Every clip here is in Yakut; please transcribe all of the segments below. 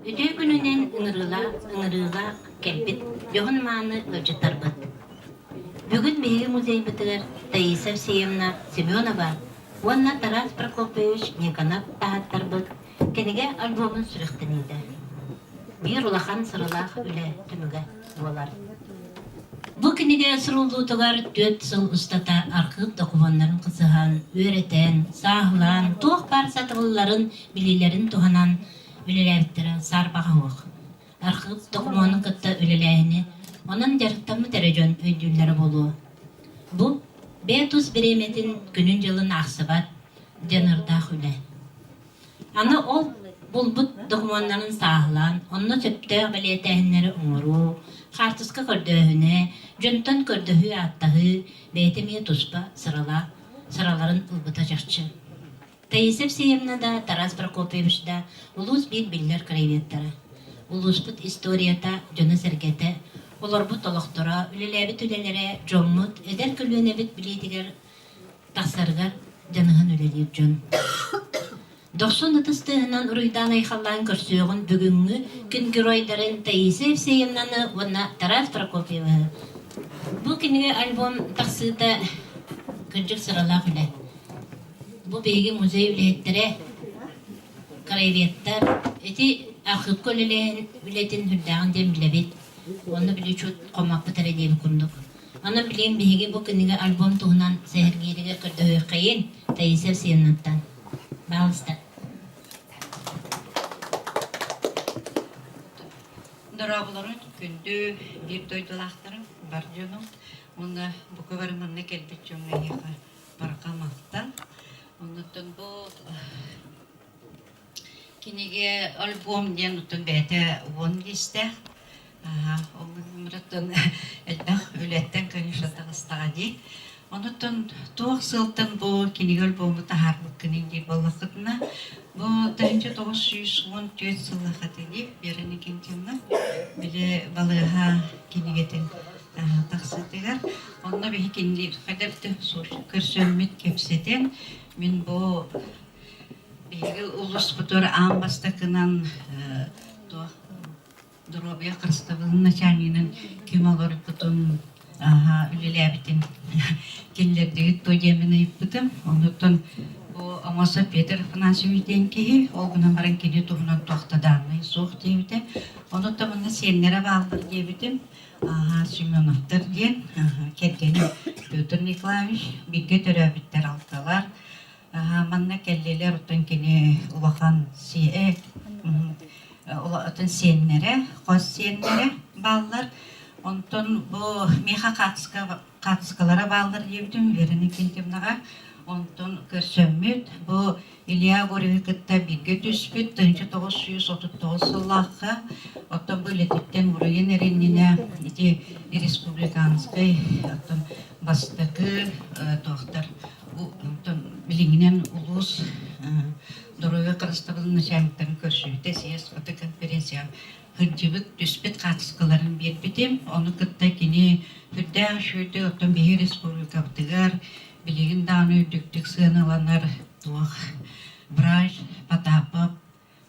Үтүө күнүнэн ыҥырыылаах, ыҥырыылаах кэлбит дьоһун-мааны ыалдьыттарбыт. Бүгүн биһиги музейбытыгар Таисия Евсеевна Семенова уонна Тарас Прокопьевич Никонов таһааттарбыт кинигэ альбомун сүрэхтэниитэ. Биир улахан сыралаах үлэ түмүгэ буолар. Бу кинигэ суруллуутугар 4 сыл устата архыып докумуоннарын хасыһан, үөрэтэн, сааһылаан, туох баар сатабылларын, билиилэрин туһанан үлэлээбиттэрэ саарбаҕа суох. Архыып докумуонун кытта үлэлээһини онон дьарыктаммыт эрэ дьон өйдүүллэрэ буолуо. Бу бэйэ тус бириэмэтин күнүн-дьылын аахсыбат дьаныардаах үлэ. Аны ол булбут докумуоннарын сааһылаан, онно сөптөөх бэлиэтээһиннэри оҥоруу, хаартыска көрдөөһүнэ, дьонтон көрдөһүү-ааттаһыы бэйэтэ эмиэ туспа сыралаах сыраларын ылбыта чахчы. Таисия Евсеевна да, Тарас Прокопьевич да улуус биир биллэр краеведтара. Улууспут историята, дьоно-сэргэтэ, олорбут олохторо, үлэлээбит үлэлэрэ дьоммут, эдэр көлүөнэбит билиитигэр тахсарыгар дьаныһан үлэлиир дьон. Дохсун ытыс тыаһынан уруйдаан-айхаллаан көрсүөҕүн бүгүҥҥү күн геройдарын Таисия Евсеевнаны уонна Тарас Прокопьевы. Бу кинигэ альбом тахсыыта кырдьык сыралаах үлэ. Бу биһиги музей үлэһиттэрэ, краеведтар ити архыыпка үлэлээн үлэтин үрдээҕин диэн билэбит. Уонна били чут хоммоппут эрэ диэбит курдук. Аны билигин биһиги бу кинигэ альбом туһунан сэһэргииригэр көрдөһүөххэйин Таисия Евсеевнаттан. Баалыста. Дорооболорун күндү биир дойдулаахтарым, бар дьонум уонна бука бары манна кэлбит дьоҥҥо эһиэхэ барҕа махтал. Оннуттан бу Кинигэ альбом диэн оттон бэйэтэ 10 лиистээх. Ол гынан элбэх үлэттэн, конечно, таҕыстаҕа дии. Онуттан туох сыалтан бу кинигэ альбому таһаарбыккыный диир буоллаххытына, бу 1914 сыллаах этэ дии Вера Никитична били балыыһа кинигэтин тахсыытыгар. Онно биһи кинини хайдах көрсөммүт кэпсэтэн, мин бу Биһиги улууспутугар аан бастакынан туох доруобуйа харыстабылын начальнигынан ким олорбутун үлэлээбитин киллэрдигит дуо диэммин ыйыппытым. Оннуттан бу Оҥосо Петр Афанасьевич диэн киһи, ол гынан баран кини туһунан туох да дааннай суох диэбитэ. Онуттан манна сиэннэрэ бааллар диэбитим. Семеновтар диэн кэргэним Петр Николаевич бииргэ төрөөбүттэр алталар. Манна кэллилэр, оттон кини улахан атын сиэннэрэ, хос сиэннэрэ бааллар. Онтон бу миэхэ хаацкалара бааллар диэбитим Вера Никитичнаҕа. Онтон көрсөммүт, бу Илья Горовы кытта бииргэ түспүт 1939 сыллаахха, оттон бу үлэтиттэн уруйун эриннинэ ити республиканскай оттон бастакы туохтар Онтон билиҥҥинэн улуус доруобуйа харыстабылын начальниктарын көрсүбүтэ, съезд фотоконференцияҕа сылдьыбыт, түспүт хаартыскаларын биэрбитим. Ону кытта кини сүрдээх үчүгэйдик оттон биһиги республикабытыгар билигин даҕаны үрдүктүк сыаналанар туох врач Потапов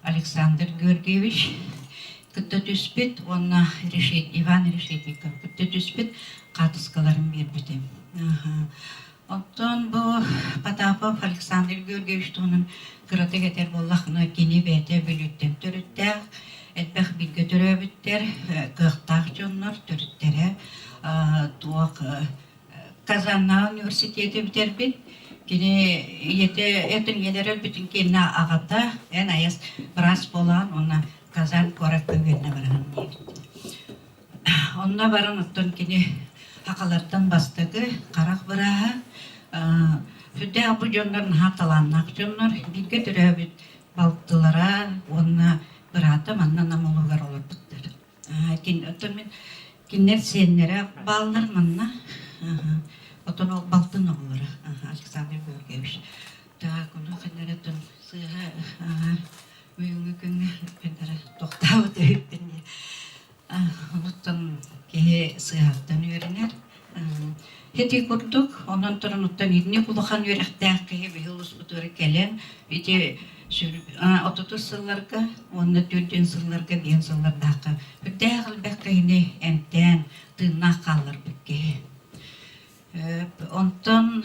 Александр Георгиевич кытта түспүт уонна Иван Решетников кытта түспүт хаартыскаларын биэрбитим. Оттон бу Потапов Александр Георгиевич туһунан кыратык этэр буоллаххына, кини бэйэтэ Бүлүүттэн төрүттээх, элбэх бииргэ төрөөбүттэр, кыахтаах дьоннор төрүттэрэ туох Казаннааҕы университеты бүтэрбит. Кини ийэтэ этин ийэлэрэ өлбүтүн кэннэ аҕата эн айас быраас буолаан уонна Казань куоракка үөрэнэ баран диэбит. Онно баран оттон кини сахалартан бастакы харах бырааһа сүрдээх бу дьоннор наһаа талааннаах дьоннор бииргэ төрөөбүт балтылара уонна быраата манна Нам улууһугар олорбуттар. Оттон мин кинилэр сиэннэрэ бааллар манна. Оттон ол балтын оҕолоро Александр Георгиевич. Так, ону ханнара оттон сыыһа бүгүҥҥү күҥҥэ ханнара тохтообут эбиппин дии. Онуттан киһи сыыһаттан үөрэнэр. Ити курдук, онон туран оттон итинник улахан үөрэхтээх киһи биһи улууспутугар кэлэн ити. Отутус сылларга уонна 40 сылларга биэн сыллардаахха үрдээх элбэх киһини эмтээн тыыннаах хаалларбыт киһи. Онтон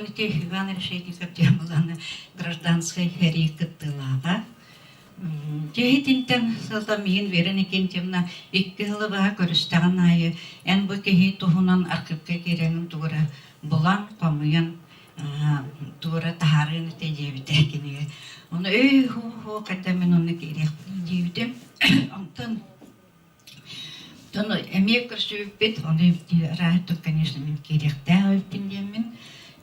ити Иван Решетников диэн былааны гражданскай сэрии кыттыылааҕа. Дьэ итинтэн сылтан миигин Вера Никитьевна икки сылы быһа көрүстэҕин аайы эн бу киһи туһунан архыыпка киирэҥин тугу эрэ булан, хомуйан туора таһаарыан этэ диэбитэ кинигэ. Ону эй һуу-һуу хайда мин онно киириэхпин диэбитим. Онтон Оттон эмиэ көрсүбүппүт, ону ыраахтан, конечно, мин киириэхтээх эбиппин диэммин,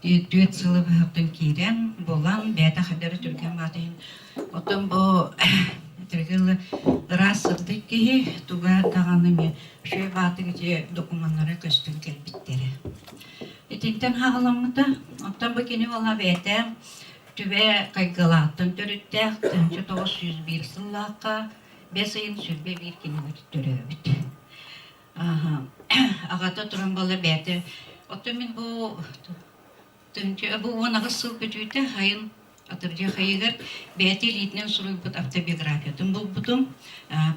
түөрт сылы быһыттан киирэн, булан, бэйэтэ хайдары түргэн баатыйын. Оттон бу түргэн ыраас сырдык киһи туга даҕаны эмиэ үчүгэй баатык ити докумуоннара көстөн кэлбиттэрэ. Итинтэн хаҕаламмыта. Оттон бу кини буолла бэйэтэ Түбэ Хайгылаахтан төрүттээх 1901 сыллаахха бэс ыйын 21 кинигэ төрөөбүт. Аҕата туран буолла бэйэтэ оттон мин бу бу 18 сыл бүтүүтэ хайын атырдьах ыйыгар бэйэтэ илиитинэн суруйбут автобиографиятын булбутум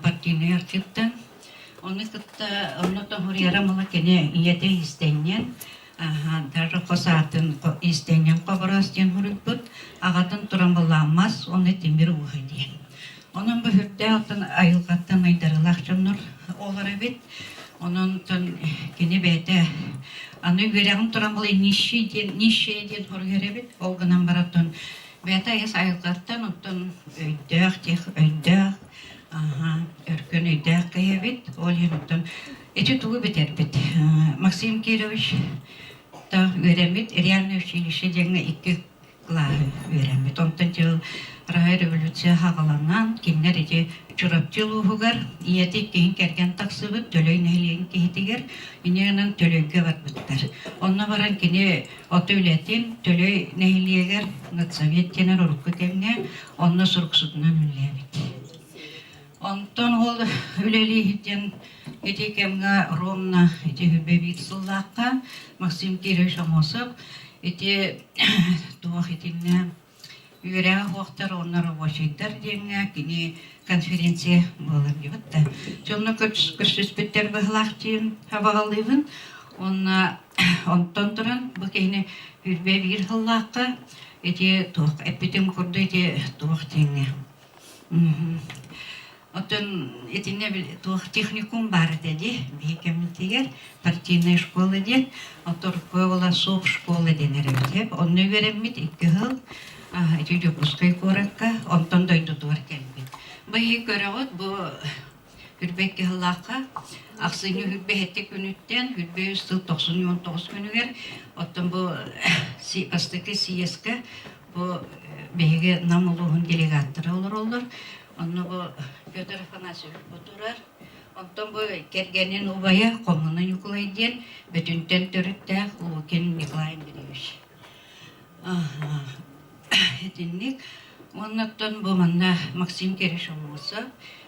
партийнай архивтан. Ону кытта онно тоһуруйара мала кини ийэтэ иистэнньэн даже хос аатын иистэнньэн Хобороос диэн суруйбут, аҕатын туран былааммас уонна тимир ууһа диэн. Онон бу сүрдээх оттон айылҕаттан айдарыылаах дьоннор олор эбит. Онон кини бэйэтэ аны үөрэҕин туран был нищий диэн нищая диэн хоруйар эбит. Ол гынан баран бэйэтэ айас айылҕаттан оттон өйдөөх тех өйдөөх өркөн өйдөөх киһи эбит. Ол иһин оттон ити тугу бүтэрбит. Максим Кирович та үөрэммит реальное училище диэҥҥэ икки кылааһы үөрэммит. Онтон дьыл Рай революция хаҕаланан, кинилэр ити Чурапчы улууһугар ийэтэ иккиһин кэргэн тахсыбыт Төлөй нэһилиэгин киһитигэр инньэ Төлөйгө барбыттар. Онно баран кини ото үлэтин Төлөй нэһилиэгэр нацсовет диэнэр урукку кэмҥэ онно суруксутунан үлэлээбит. Онтон ол үлэлии диэн ити кэмҥэ ровно ити хүбэ биир сыллаахха Максим Кирович Амосов ити туох итиннэ үөрэҕэ суохтар уонна рабочайдар диэҥҥэ кини конференция буолар диэбит да. Дьонно көрсүспүттэр быһылаах диэн хабаҕалыыбын. Уонна онтон туран бу киһини үрбэ биир сыллаахха ити туох эппитим курдук ити туох диэҥҥэ Оттон итиннэ туох техникум баар этэ дии, биһи кэммитигэр партийнай школа диэн, оттон была школа диэн эрэбит. Онно үөрэммит икки сыл ити Дьокуускай куоракка, онтон дойдутугар кэлбит. Бу иһи көрөҕүт, бу Хүрбэ икки сыллаахха ахсынньы хүрбэ сэттэ күнүттэн хүрбэ үс сыл 99 күнүгэр оттон бу бастакы съезкэ Бу биһиги Нам улууһун делегаттара олороллор. Онно бу Петр Афанасьевич бу турар. Онтон бу кэргэнин убайа Хомуна Ньукулай диэн Бөтүнтэн төрүттээх Лукин Николай Андреевич. Итинник. Уоннаттан бу манна Максим Киришомусов,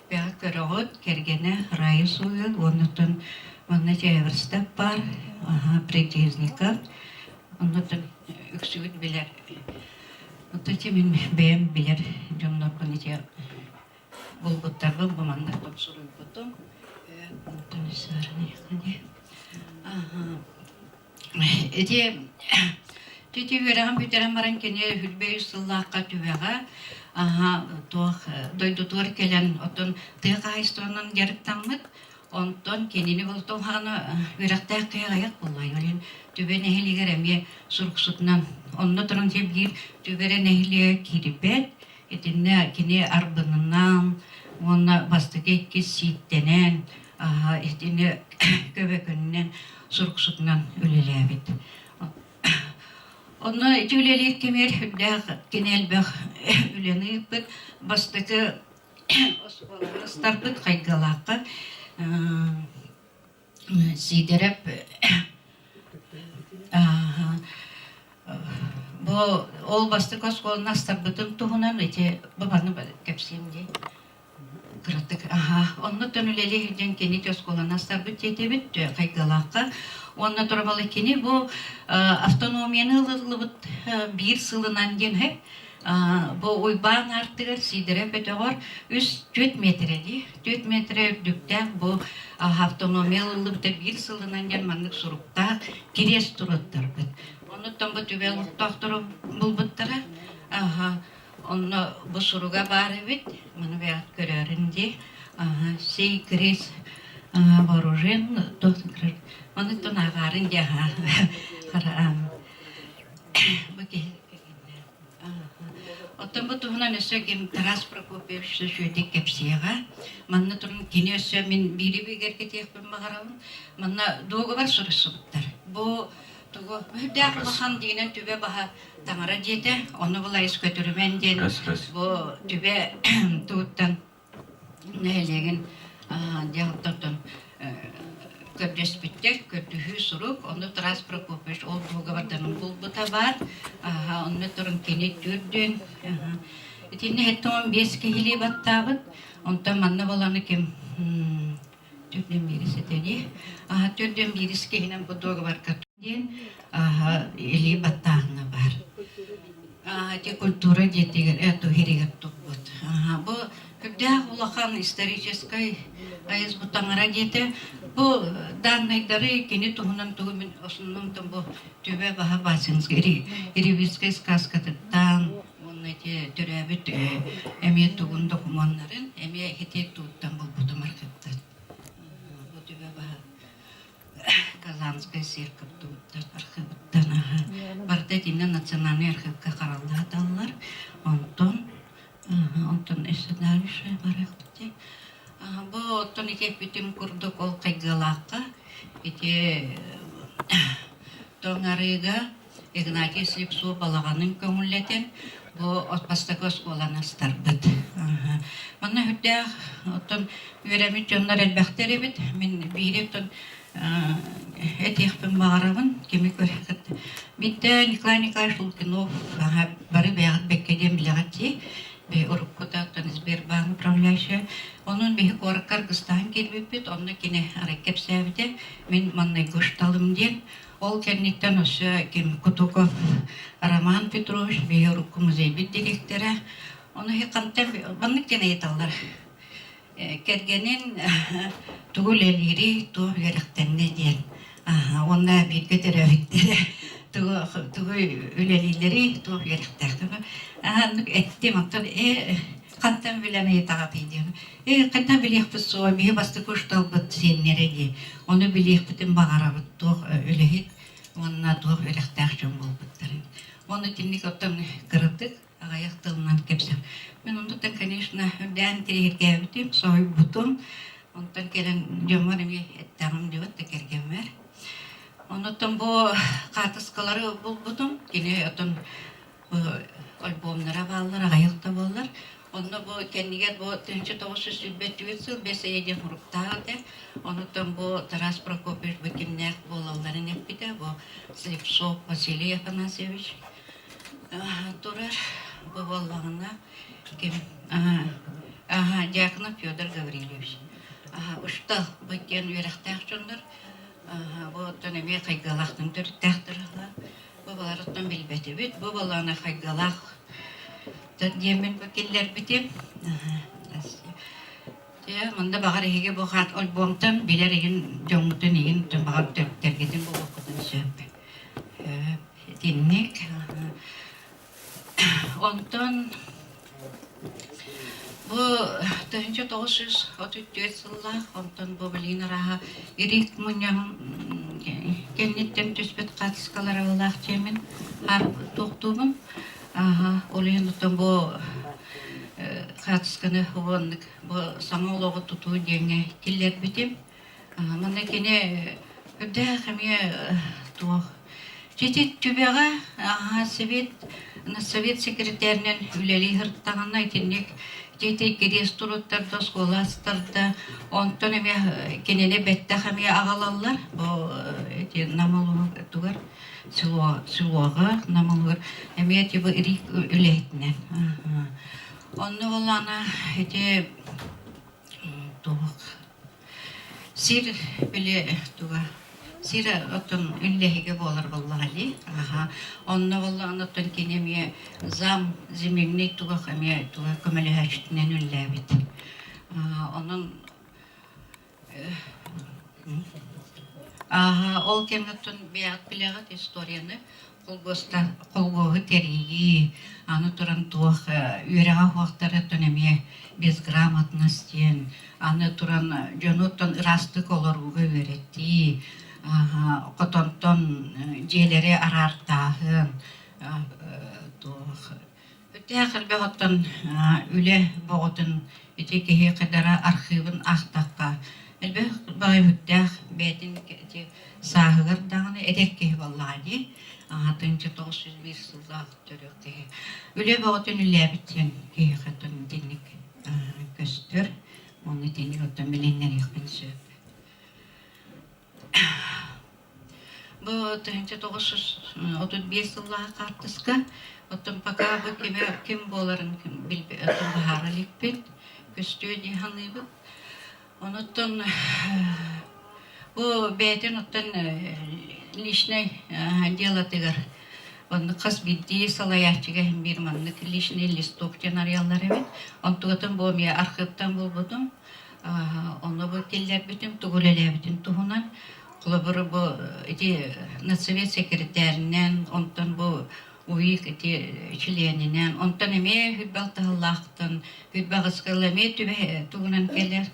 бэҕэ көрөҕүт, кэргэнэ Рая Суйун, уоннаттан манна Чаеверстап бар, Притезников, Оннуттан үксүгүт билэр. Оттон ити мин бэйэм билэр дьоннорбун ити булбуттарбын бу манна суруйбутум. Онтон Ити ити үөрэҕин бүтэрэн баран кини хүлбэй үс сыллаахха түбэҕэ туох дойдутугар кэлэн оттон тыа хаһаайыстыбанан дьарыктаммыт. Онтон кинини болтоҥхоно үөрэхтээх киһи аҕыйах буолла. Ол иһин Түбэ нэһилиэгэр эмиэ суруксутунан онно туран биир Түбэ эрэ нэһилиэгэ киирбэт. Итиннэ кини Арбынынан уонна бастакы иккис Сииттэнэн итини Көбөкөнүнэн суруксутунан үлэлээбит. Онно ити үлэлиир кэмигэр үрдээх кини элбэх үлэни ыыппыт. Бастакы Оскуолабыстарбыт Хайгылаахха Сиидэрэп бу ол бастакы оскуоланы астарбытым туһунан ити бу манна кэпсиэм дии кыратык аха оннуттан үлэлии сылдьан кини ити оскуоланы астарбыт диэтибит Хайгылаахха уонна турабалы кини бу автономияны ылыллыбыт биир сылынан диэн Бу Уйбаан аартыгар Сиидэрэ көтөҕөр үс түөрт миэтэрэ дии. Түөрт миэтэрэ үрдүктээх бу автономия ылыллыбыта биир сылынан диэн маннык суруктаах кириэс туруоттарбыт. Оннуттан бу түбэ олохтоохтору булбуттара. Аха, онно бу суруга баар эбит. Маны бэйэҕит көрөөрүн дии. Аха, сей крест вооружен, Маныттан ааҕаарын дии аха. Бу киһи Оттон бу туһунан өссө ким Тарас Прокопьевич үчүгэйдик кэпсиэҕэ. Манна туран кини өссө мин биири бигэргэтиэхпин баҕарабын. Манна дуогабар суруйсубуттар. Бу тугу үрдээх улахан диинэн түбэ баһа таҥара дьиэтэ, ону былайыс көтүрүмэн диэн бу түбэ тугуттан нэһилиэгин дьаһалтаттан көрдөспүттэр, көрдөһүү сурук, ону Тарас Прокопьевич ол дуогабарданын булбута баар, онно туран кини түрдүн, итиннэ 75 киһилии баттаабыт, онтон манна боланы ким түрдүн биирис этэ дии, түрдүн биирис киһинэн бу дуогабарга диэн илии баттааһына баар. Ити культура дьиэтигэр туһиригэр турбут. Бу үрдээх улахан историческай айыс бу таҥара дьиэтэ. Бу данныйдары кини туһунан тугу мин основном бу Түбэ Баһа Васинскай Ревизскай сказкатыттан уонна ити төрөөбүт эмиэ тугун докумуоннарын эмиэ ити тууттан булбутум архивтан. Бу Түбэ Баһа Казанскай церковь тугуттан архивыттан барыта итиннэ национальнай архивка хараллааталлар. Онтон онтон өссө дальше барыахпыт Бу оттон ити эппитим курдук ол хайгыалаахха ити тоҥ арыыга Игнатий Слепцов балаҕанын көҥүллэтэн бу бастакы оскуоланы астарбыт. Манна үрдээх оттон үөрэммит дьоннор элбэхтэр эбит. Мин биири оттон этиэхпин баҕарабын, кими көрөҕүт. Биирдэ Николай Николаевич Лукинов бары бэйэҕит бэккэ диэн билэҕит дии. Уруккута оттон Сбербанк управляющая. Онон биһи куоракка аргыстаан киирбиппит, онно кини арай кэпсээбитэ, мин маҥнайгы ушталым диэн. Ол кэнниттэн өссө ким Кутуков Роман Петрович, биһи урукку музейбит дириэктэрэ, ону хантан маннык диэн ыйыталлар. Кэргэнин тугу үлэлиирий, туох үөрэхтэннэ диэн. Уонна бииргэ төрөөбүттэрэ тугу тугу үлэлииллэрий, туох үөрэхтээхтэр. Оннук эттим, оттон ээ хантан билэн ыйытаҕытый диэн. Ээ хантан билиэхпит суоҕа, биһи бастакы учууталбыт сиэннэрэ дии. Ону билиэхпитин баҕарабыт, туох үлэһит уонна туох үөрэхтээх дьон буолбуттарын. Ону итинник оттон кыратык аҕыйах тылынан кэпсээн. Мин онтуттан, конечно, үрдээн тириһиргээбитим, соһуйбутум. Онтон кэлэн дьоммор эмиэ эттэҕим диэбит да кэргэммэр. Онуттан бу хаартыскалары булбутум. Кини оттон альбомнара бааллар, аҕыйах да буоллар. Онно бу кэннигэр бу 1924 сыл бэс ыйа диэн суруктаах этэ. Онуттан бу Тарас Прокопьевич бу кимнээх буолалларын эппитэ. Бу Слепцов Василий Афанасьевич турар. Бу буоллаҕына ким Дьяконов Федор Гаврильевич. Устал бу диэн үөрэхтээх дьоннор. Бу оттон эмиэ хайгыалаахтан төрүттээхтэр. Бу баларыттан билбэтибит. Бу балаана хайгыалаах диэммин бу киллэрбитим. Дьэ, манна баҕар эһиги бу хаат альбомтан билэр игин дьоҥҥутун игин баҕар төрүттэргитин булуоххутун сөп. Итинник. Онтон бу 1934 сыллаах, онтон бу билигин арааһа Ирик мунньаҕын кэнниттэн түспүт хаартыскалара ылаах дьиэмин туохтуубун. Ол иһин оттон бу хаартысканы уоннык бу саҥа олоҕу тутуу диэҥҥэ киллэрбитим. Манна кини үрдээх эмиэ туох Ити түбэҕэ совет совет секретарынан үлэлии сырыттаҕына итинник ити кириэс туруттарда, оскуола астарда, онтон эмиэ кинини бэттэх эмиэ аҕалаллар бу ити Нам улууһугар селоҕа Нам улууһугар эмиэ ити бу РИК үлэһитинэн. Онно буоллаҕына ити туох Сир били туга? Сир оттон үллэһигэ буолар буоллаҕа дии. Аха. Онно буоллаҕына оттон кини эмиэ зам земельный тугах эмиэ туга көмөлөһөөччүтүнэн үллээбит. Онон Ааһа, ол кэмҥэ бэйэҕит билэҕит историяны холгуоһу тэрийии, аны туран туох үөрэҕэ суохтарыттан эмиэ безграмотность диэн, аны туран дьонуттан ыраастык олорууга үөрэтии, хотонтон дьиэлэри араартааһын, туох Үрдээх элбэх оттон үлэ боҕотун ити киһи кыдара архыыбын аахтахха элбэх баҕайы үрдээх бэйэтин ити сааһыгар даҕаны эдэр киһи буоллаҕа дии 1901 сыллаах төрүөх киһи үлэ бөҕөтүн үлээбит диэн киһиэхэ оттон итинник көстөр уонна итинник оттон билиннэриэхпин сөп. Бу 1935 сыллаах хаартыска. Оттон пока бу кимэ ким буоларын оттон быһаара иликпит, көстүө дии саныыбыт. Онуттан бу бэйэтин оттон личнэй делотыгар оннук хас биирдии салайааччыга иһин биир маннык личный листок диэн арыйаллар эбит. Онтугатын бу эмиэ архыыптан булбутум. Онно бу киллэрбитим, тугу үлэлээбитин туһунан. Холобур, бу ити нацсовет сэкирэтээринэн, онтон бу УИК ити чилиэнинэн, онтон эмиэ хүрбэ алтыһаллаахтан, хүрбэ аҕыска эмиэ түбэһэ тугунан кэлэр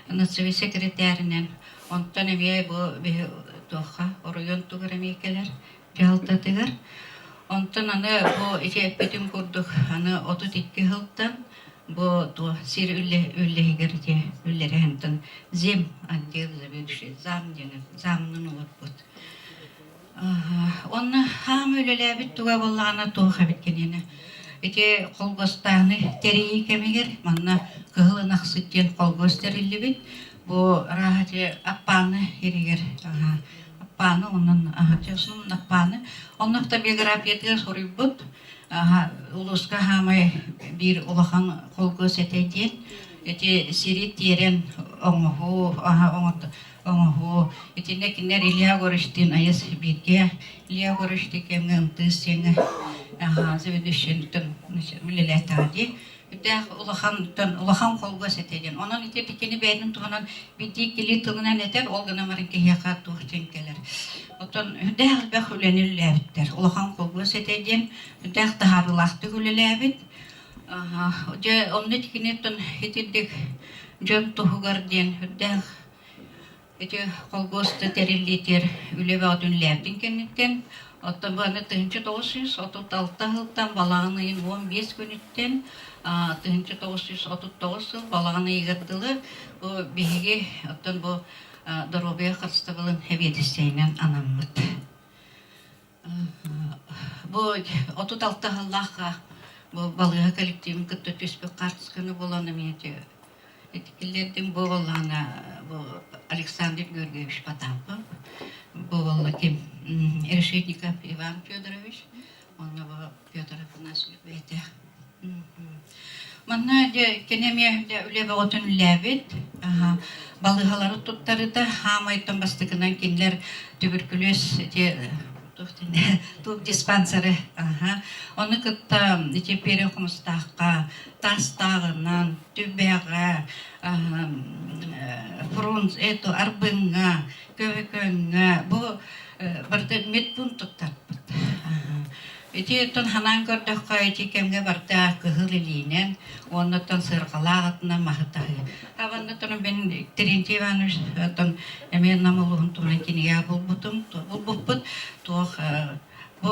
нацсовет сэкирэтээринэн, онтон эмиэ бу биһи туохха оройуон тугар эмиэ кэлэр дьаһалтатыгар. Онтон аны бу ити эппитим курдук аны 32 сылтан Бу туох сир үллэһигэр ити үллэрэһинтэн зем отдел заведующий зам диэн замнын олорбут. Онно хаама үлэлээбит туга буоллаҕына туох эбит кинини. Ити холгостааны тэрийии кэмигэр манна Кыһыл Ынахсыт диэн холгос тэриллибит. Бу арааһа ити Аппааны иригэр Аппааны онон Аппааны онно автобиографиятыгар суруйбут улууска хаамай биир улахан холкуос этэ диэн ити сири тиэрэн оҥоһуу оҥоһуу итиннэ кинилэр Илья Егоровичтыын айас бииргэ Илья Егоровичтыын кэмҥэ ымтыыс диэҥҥэ заведующайыттан үлэлээтэҕэ дии Үрдээх улахан улахан холгос этэ диэн. Онон ити кини бэйэтин туһунан биирдии кили тылынан этэр, ол гынан баран киһиэхэ туох диэн кэлэр. Оттон үрдээх элбэх үлэни үлэлээбиттэр. Улахан холгос этэ диэн үрдээх таһаарыылаахтык үлэлээбит. Дьэ, онно итикиниттэн итирдик дьон туһугар диэн үрдээх Ити холкуоста тэриллиитигэр үлэ бөҕөтүн үлэлээбитин кэнниттэн, оттон бу аны 1936 сылтан балаҕан ыйын 15 күнүттэн 1939 сыл балаҕан ыйыгар дылы бу биһиги оттон бу доруобуйа харыстабылын сэбиэдиссэйинэн анаммыт. Бу 36 сыллаахха бу балыыһа коллективын кытта түспүт хаартысканы булан эмиэ ити киллэрдим. Бу буоллаҕына бу Александр Георгиевич Потапов, бу буолла ким Решетников Иван Федорович, уонна бу Петр Афанасьевич бэйэтэ. Манна дьэ кини эмиэ дьэ үлэ бөҕөтүн үлэлээбит. Балыыһалары туттарыыта хаамайтан бастакынан кинилэр түбүркүлүөс ити туох диспансеры ону кытта ити Перехомустаахха Таастааҕынан, Түбэҕэ, Фрунзе, это Арбыҥҥа, Көбөкөҥҥө бу барыта медпункт туттарбыт. Ити оттон ханаан көрдөххө, ити кэмҥэ барыта кыһыл илиинэн уонна оттон сыарҕалаах атынан маһы таһыы. Абанна оттон мин Терентий Иванович оттон эмиэ Нам улууһун туһунан кинигэ булбутум, булбуппут. Туох бу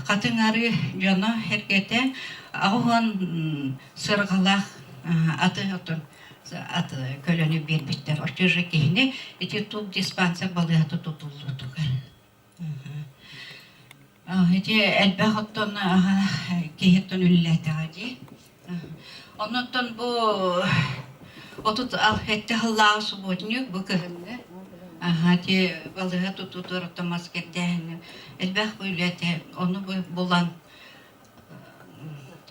хатыҥ арыы дьоно эргэтэ 80 сыарҕалаах аты оттон ат көлөнү биэрбиттэр. Оччо же киһини ити туб диспансер балыыһата тутуллуутугар. Ити элбэх оттон киһи оттон үлэлээтэҕэ дии. Оннуттан бу 37 сыллааҕы субботник бу кыһыҥҥы ити балыыһа тутуутугар оттон мас кэрдээһиҥҥэ элбэх үлэ этэ. Ону булан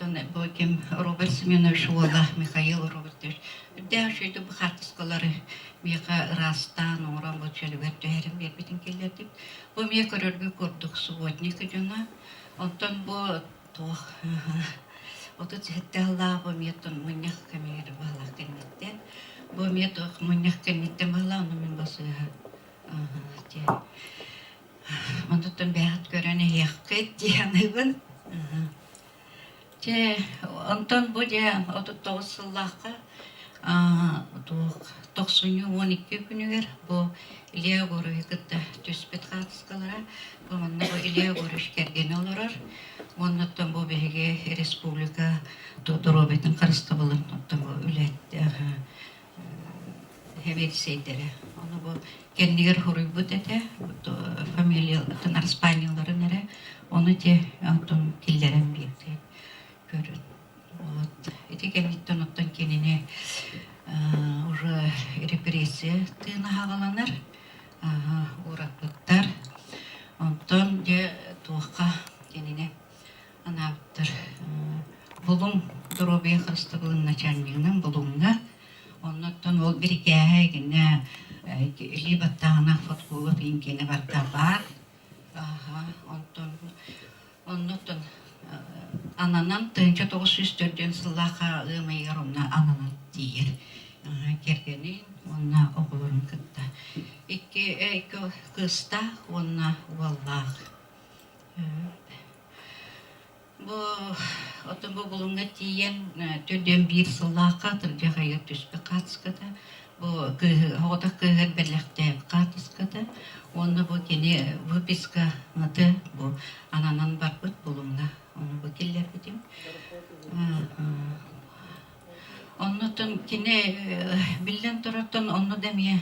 Оттон бу ким Роберт Семенович уола Михаил Робертович үрдээх үчүгэйдик бу хаартыскалары миэхэ ыраастаан оҥорон бу чөлүгэр түһэрин биэрбитин киллэрдим. Бу эмиэ көрөргө курдук субботник дьоно. Онтон бу туох 37 сыллаах бу эмиэ мунньах кэмигэр баһылаах кэнниттэн бу эмиэ туох мунньах кэнниттэн баһылаах ону мин басыыһа Онтуттан бэйэҕит көрөн иһиэххит дии саныыбын. Чэ, онтон бу дьэ 39 сыллаахха туох тохсунньу 12 күнүгэр бу Илья Егоровиһы кытта түспүт хаартыскалара. Бу манна бу Илья Егорович кэргэнэ олорор. Уоннаттан бу биһиги республика доруобуйатын харыстабылын оттон бу үлэт сэбиэдиссэйдэрэ. Ону бу кэннигэр суруйбут этэ, фамилиятын, араспаанньаларын эрэ. Ону те оттон киллэрэн биэрдэ көрөн. Вот. Ити кэнниттэн оттон кинини уже репрессия тыына хаҕаланар, уураппыттар. Онтон дьэ туохха кинини анаабыттар. Булуҥ доруобуйа харыстабылын начальнигынан Булуҥҥа Оннуттан ол бирикээһэ итиннэ илии баттааһына Фаткулов иҥкиэнэ барда баар. Онтон оннуттан ананан 1904 сыллаахха ыам ыйыгар онно ананан тиийэр кэргэнин уонна оҕолорун кытта. Икки икки кыыстаах уонна уоллаах. Бу оттон бу Булуҥҥа тиийэн 41 сыллаахха атырдьах ыйыгар түспүт хаартыската, бу кыыһы оҕотох кыыһыгар бэлэхтээбит хаартыската уонна бу кини выпискаты бу ананан барбыт Булуҥҥа ону бу киллэрбитим. Оннуттан кини биллэн турартан онно да эмиэ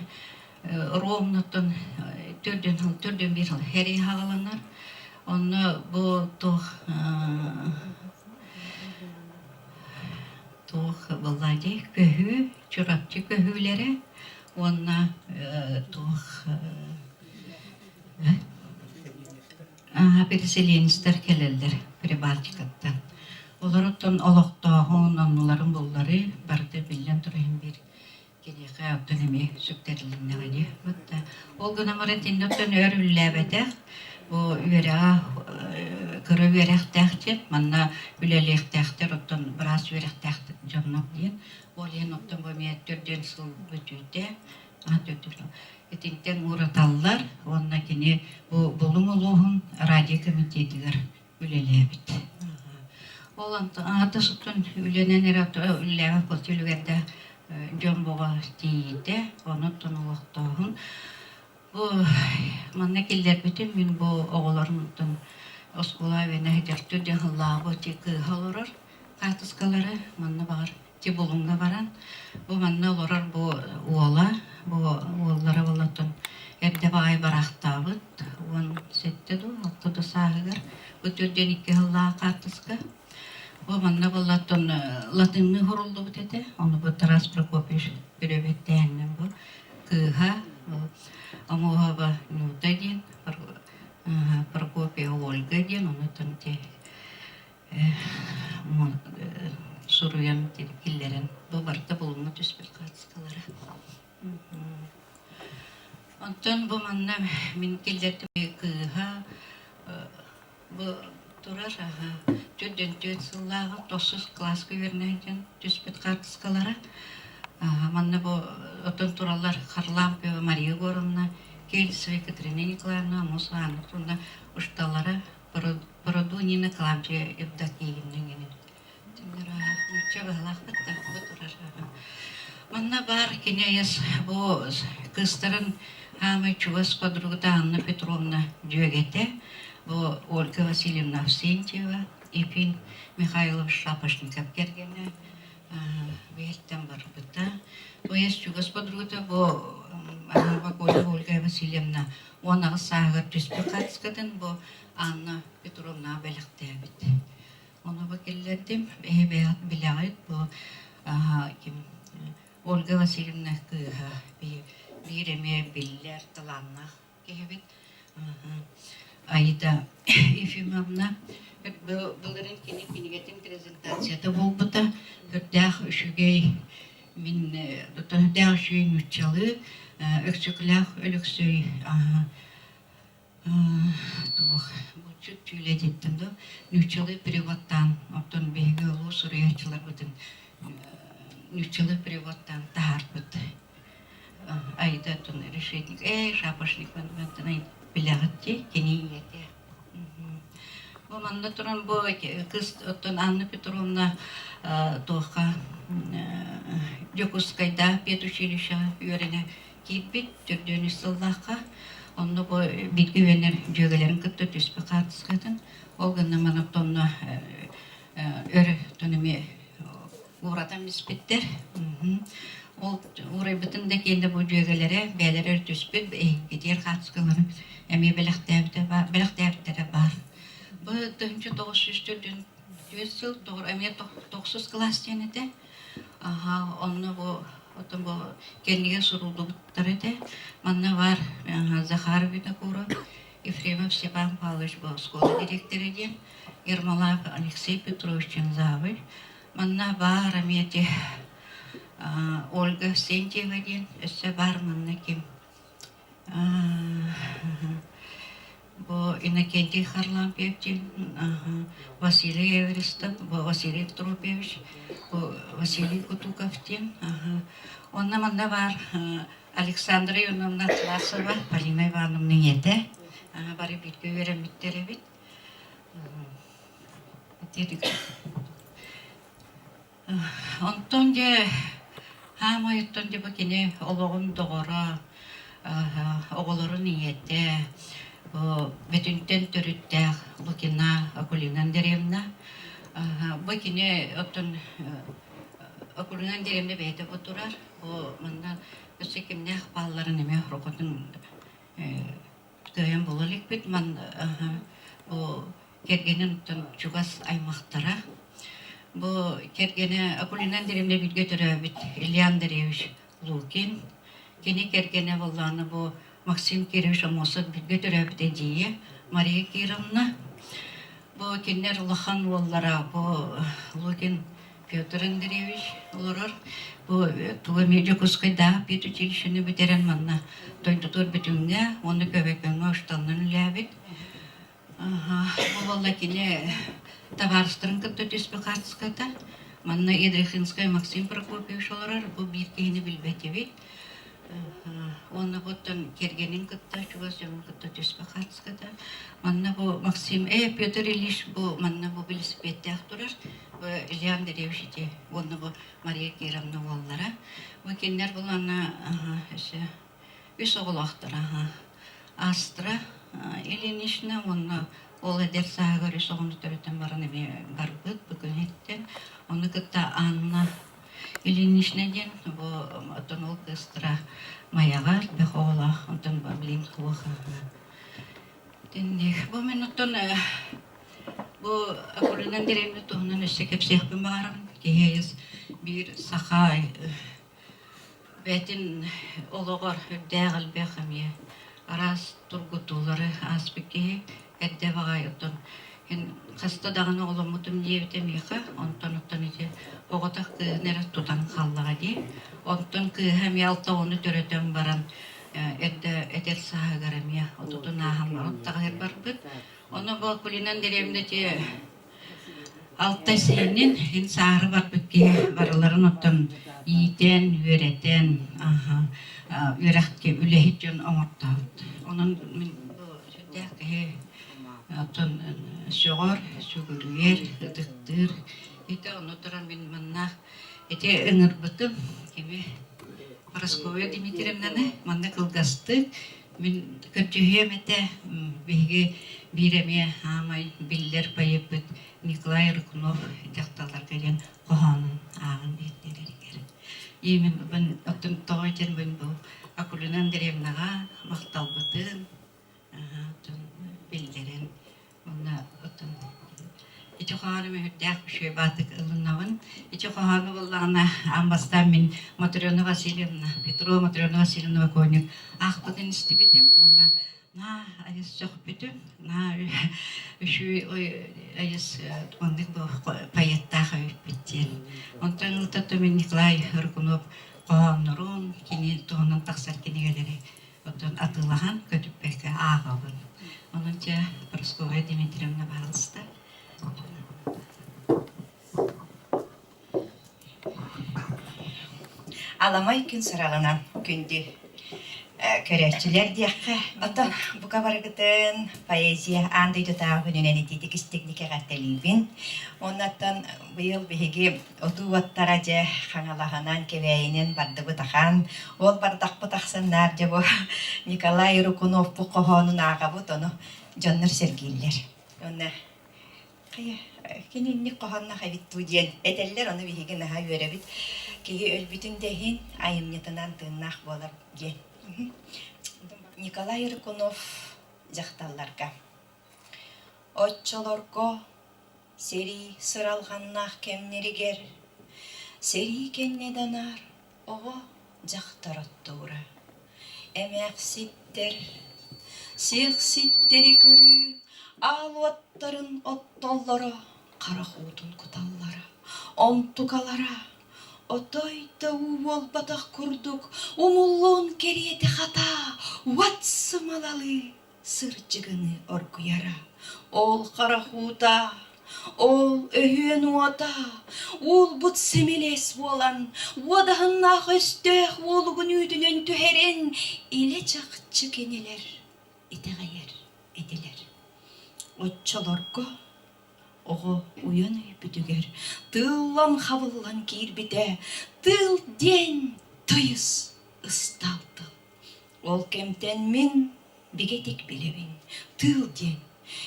Ромнуттан төрдүн төрдүн биир сыл сэрии хааланар. Онно бу туох туох Балладий көһүү, Чурапчы көһүүлэрэ уонна туох переселенецтэр кэлэллэр Прибалтикаттан. Олороттон олохтооһун, оннуларын булларыы барыта биллэн турар иһин биир киниэхэ оттон эмиэ сүктэрилиннэҕэ дии. Вот ол гынан баран итиннэ оттон өр үлэлээбэтэх. Бу үөрэҕэ кыра үөрэхтээх диэн, манна үлэлиэхтээхтэр оттон быраас үөрэхтээх дьоннор диэн. Ол иһин оттон бу эмиэ төрдүөн сыл бүтүүтэ итинтэн уураталлар уонна кини бу Булуҥ улууһун радиокомитетыгар үлэлээбит. Ол аҥаардас оттон үлэнэн эрэ үлэлээбэт буолчу үлүгэрдээх дьон боҕо тиийиитэ, онон олохтооһун. Бу манна киллэрбитим мин бу оҕолорум оскуола үөнэ сылдьар диэн сыллааҕы кыыһа олорор хаартыскалары манна баҕар Ти Булуҥҥа баран, бу манна олорор бу уола, бу уоллара буоллаттан эрдэ баҕайы бараахтаабыт, 17 дуу, 6 да сааһыгар, бу төрдүөн икки сыллаах хаартыска. Бу манна буоллаттан латыҥныы суруллубут этэ, ону бу Тарас Прокопьевич бүрөбүттээһиннэн бу кыыһа Омуоһаба Нюта диэн, Прокопьева Ольга диэн, онуттан ити суруйан киллэрэн бу барыта булуммут түспүт хаартыскалара. Онтон бу манна мин киллэрдим кыыһа бу турар төрдүн түөрт сыллааҕы тохсус кылааска үөрэнэ сылдьан түспүт хаартыскалара. Манна бу оттон тураллар Харлампьева Мария Егоровна, Кельцева Екатерина Николаевна, Мус Анна уонна ушталара Бородунина Клавдия Евдокиевна иҥэнин нуучча быһалаахпыт да бу турар. Манна баар кинээс бу кыыстарын хаамай чугас подругата Анна Петровна дьүөгэтэ, бу Ольга Васильевна Авсентьева, Ефим Михайлович Шапошников кэргэнэ биһиттэн барбыта. Бу эс чугас подругата бу Ольга Васильевна 18 сааһыгар түспүт хаартыскатын бу Анна Петровнаҕа бэлэхтээбит. Ону бу киллэрдим. Эһи бэйэҕит билэҕит бу ким Ольга Васильевна кыыһа биир эмиэ биллэр талааннаах киһибит. Аида Ефимовна былырын кини кинигэтин презентацията буолбута. Үрдээх үчүгэй мин үрдээх үчүгэй нууччалыы Өксөкүлээх Өлөксөй туох булчут түүлэ диэттим да нууччалыы переводтаан оттон биһиги улуу суруйааччыларбытын нууччалыы переводтаан таһаарбыт Аида оттон решетник ээ шапошник билэҕит дии кини ийэтэ Бу манна туран бу кыыс оттон Анна Петровна туохха Дьокуускайдаах педучилищеҕа үөрэнэ киирбит төрдүөн үс сыллаахха онно бу бииргэ үөрэнэр дьүөгэлэрин кытта түспүт хаартыскатын ол гынан манан онно өр оттон эмиэ ууратан испиттэр. Ол уурайбытын да кэннэ бу дьүөгэлэрэ бэйэлэрэ түспүт эһигитигэр хаартыскаларын эмиэ бэлэхтээбитэ баар, бэлэхтээбиттэрэ баар. Бу 1944 сыл эмиэ тохсус кылаас диэн этэ. Аха, онно бу оттон бу кэннигэр суруллубуттар этэ. Манна баар Захар Винокуров, Ефремов Степан Павлович бу оскуола дириэктэрэ диэн, Ермолаев Алексей Петрович Чензавый, Манна баар эмиэ ити Ольга Сентьева диэн өссө баар манна ким бу Иннокентий Харлампьев диэн Василий Эверестов бу Василий Тропевич бу Василий Кутуков диэн онно манна баар Александра Ивановна Атласова Полина Ивановна ийэтэ бары бииргэ үөрэммиттэр эбит Онтон дьэ хаамай оттон дьэ бу кини олоҕун доҕоро, оҕолорун ийэтэ, бу Бөтүнтэн төрүттээх Лукина Акулина Андреевна. Бу кини оттон Акулина Андреевна бэйэтэ бу турар. Бу манна өссө кимнээх баалларын эмиэ рукотун кыайан була иликпит. Ман бу кэргэнин оттон чугас аймахтара. Бу кэргэнэ Акулина Андреевна бииргэ төрөөбүт Илья Андреевич Лукин. Кини кэргэнэ буоллаҕына бу Максим Кирович Аммосов бииргэ төрөөбүт эдьиийэ Мария Кировна. Бу кинилэр улахан уоллара бу Лукин Петр Андреевич олорор. Бу тугу эмиэ Дьокуускайдаах педучилищены бүтэрэн манна дойдутугар Бүтүҥҥэ уонна Көбөкөҥҥө учууталынан үлэлээбит. Бу буолла кини табаарыстарын кытта түспүт хаартыската. Манна Ядрихинскай Максим Прокопьевич олорор. Бу биир киһини билбэтибит. Уонна оттон кэргэнин кытта, чугас дьонун кытта түспүт хаартыската. Манна бу Максим, э, Петр Ильич бу манна бу велосипедтээх турар. Бу Илья Андреевич ити уонна бу Мария Кировна уоллара. Бу кинилэр булана өссө үс оҕолоохтор Астра Ильинична уонна ол эдэр сааһыгар үс оҕону төрөтөн баран эмиэ барбыт бу күн Ону кытта Анна Ильинична диэн бу оттон ол кыыстара Майаҕа элбэх оҕолоох, онтон блин суох. Итинник. Бу мин оттон бу Акулина Андреевна туһунан өссө кэпсиэхпин баҕарабын. Киһи биир саха бэйэтин олоҕор үрдээх элбэх эмиэ араас тургутуулары ааспыт киһи эрдэ баҕайы оттон хаста даҕаны оҕоломмутум диэбитэ миэхэ онтон оттон ити оҕотох кыыһын эрэ тутан хааллаҕа дии онтон кыыһа эмиэ алта оҕону төрөтөн баран эрдэ эдэр сааһыгар эмиэ отутун ааһан баран барбыт ону бу Акулина Андреевна ити Алта сиэнин иһин саары барбыт киһи барыларын оттон иитэн, үөрэтэн, үөрэхтэ үлэһит дьон оҥортообут. Онон мин бу сүрдээх киһи оттон сөҕөр, сүгүрүйэр, ытыктыыр. Ити ону туран мин манна ити ыҥырбытым кими Парасковья Дмитриевнаны манна кылгастык Мин көрдөһүөм этэ, биһиги биир эмиэ аамай биллэр поэппыт Николай Рыкунов дьахталларга диэн хоһоонун ааҕан иһиттэрэригэр. Именно оттон тоҕо этэрбин бу Акулина Андреевнаҕа махталбытын оттон биллэрэн уонна оттон ити хоһоон. хоһоону мүһүрдээх үчүгэй баатык ылынабын. Ити хоһоону буллаҕына аан бастаан мин Матрена Васильевна, Петрова Матрена Васильевна Боконник аахпытын истибитим уонна наа айыс сөхпүтүм, наа үчүгэй айыс маннык поэттаах эбиппит диэн. Онтон ылта мин Николай Рыкунов хоһооннорун, кини туһунан тахсар кинигэлэри оттон атыылаһан көтүппэккэ ааҕабын. Онон дьэ Прасковья Дмитриевна баһаалыста. Аламай күн сараҕынан күндү көрөөччүлэр диэххэ. Оттон бука барыгытын поэзия аан дойдутааҕы күнүнэн итиитик истиҥник эҕэрдэлиибин. Уоннаттан быйыл биһиги отуу уоттара дьэ Хаҥалаһынан, Кэбээйинэн бардыбыт ахан. Ол бардахпыт ахсын наар дьэ бу Николай Рыкуновпут хоһоонун ааҕабыт, ону дьоннор сэргииллэр. Уонна Хайа, кини инник хоһоонноох эбит дуу диэн этэллэр, ону биһиги наһаа үөрэбит. Киһи өлбүтүн да иһин айымньытынан тыыннаах буолар диэн. Николай Рыкунов дьахталларга. Оччолорго сэрии сыралҕаннаах кэмнэригэр сэрии кэннэ да наар оҕо дьахтар оттуура. Эмээхситтэр, сиэхситтэри көрүү аал уоттарын оттоллоро, харах уутун куталлара, онтукалара отой да уу буолбатах курдук умуллуон кэриэтэ хата уот сымалалыы сырдьыгыныы оргуйара. Ол харах уута, ол өһүөн уота, уулбут симилиэс буолан, уодаһыннаах өстөөх уолугун үүтүнэн түһэрин илэ-чахчы кинилэр итэҕэйэр этилэр. Оччолорго оҕо уйан өйбүтүгэр тыыллан-хабыллан киирбитэ, тыыл диэн тыйыс ыстаал тыл. Ол кэмтэн мин бигэтик билэбин, тыыл диэн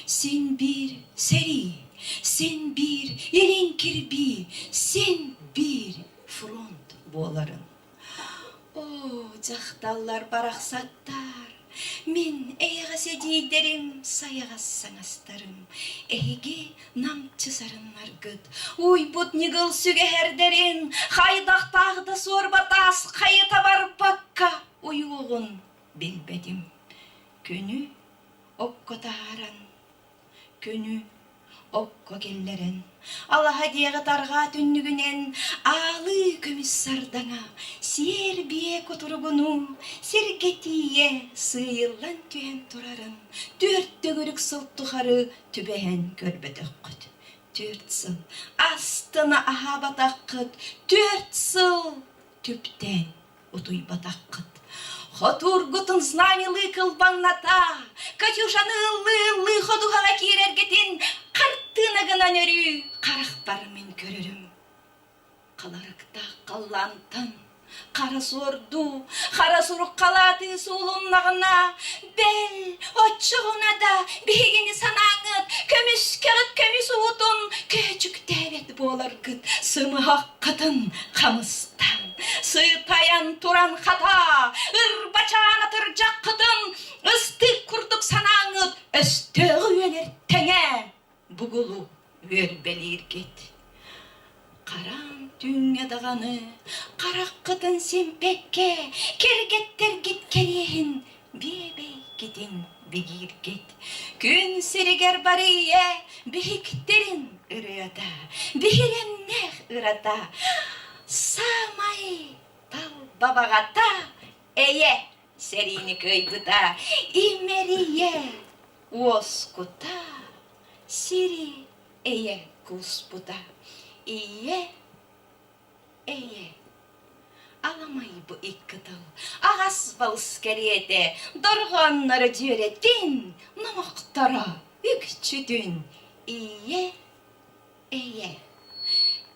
син биир сэрии, син биир илин кирбии, син биир фронт буоларын. Оо, дьахталлар барахсаттар, мин эйэҕэс эдьиийдэрим, сайаҕас саҥастарым, эһиги намчы сарыннаргыт, уйбут ньыгыл сүгэһэрдэрин, хайдахтаах да суорба таас хайыта барбакка уйуоҕун билбэтим. Күнү окко таһааран, күнү окко киллэрэн, алаһа диэҕи тарҕаа түннүгүнэн аалыы көмүс сардаҥа, сиэр биэ кутуругунуу сиргэ тиийэ сыыйыллан түһэн турарын түөрт төгүрүк сыл тухары түбэһэн көрбөтөххүт. Түөрт сыл астына аһаабатаххыт, түөрт сыл түптээн утуйбатаххыт. Хотуургутун знамялыы кылбаҥната, Катюшаны ыллыы-ыллыы ходуһаҕа киирэргитин хартыына гынан өрүү харахпар мин көрөрүм. Халарыктаах халлаантан хара суордуу, хара сурук халаатыы суулуннаҕына, бэл, оччоҕуна да биһигини санааҥыт, көмүскэҕит көмүс уутун көөчүктээбэт буоларгыт, сымыһаххытын хамыстаан, сыытайан туран хата, ырбачаан атырдьаххытын ыстык курдук санааҥыт өстөөҕү үөнэр тэҥэ бугулу үөрбэлииргит. Хараҥ түүҥҥэ даҕаны хараххытын симпэккэ, кэргэттэргит кэриэһин биэбэйгитин бигииргит. Күн сиригэр барыйа биһиктэрин ырыата, биһирэмнээх ырата, саамай талба баҕата эйэ сэриини кыайбыта, имэрийэ уоскута, сири эйэ кууспута. Ийэ, эйэ, аламай бу икки тыл, аҕас балыс кэриэтэ, дорҕоонноро дьүөрэтин, номохторо үкчүтүн. Ийэ, эйэ,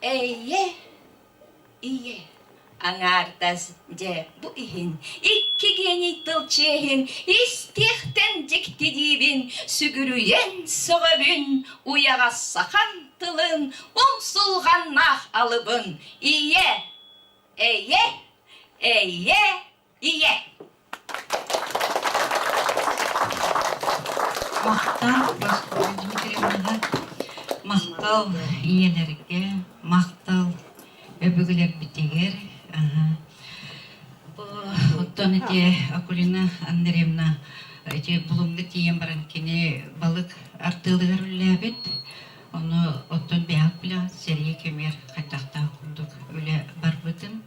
эйэ, Ийэ, аҥаардас дьэ бу иһин, икки гений тыл чиэһин истиэхтэн дьикти диибин, сүгүрүйэн сөҕөбүн, уйаҕас сахам тылын, умсулҕаннаах алыбын. Ийэ, эйэ, эйэ, ийэ. Махтал Прасковья Дмитриевнаҕа. Махтал ийэлэргэ, махтал өбүгэлэрбитигэр. Бу оттон ити Акулина Андреевна ити Булуҥҥа тиийэн баран кини балык артыалыгар үлэлээбит. Ону оттон бэйэҕит билэҕит сэрии кэмигэр хайдахтаах курдук үлэ барбытын,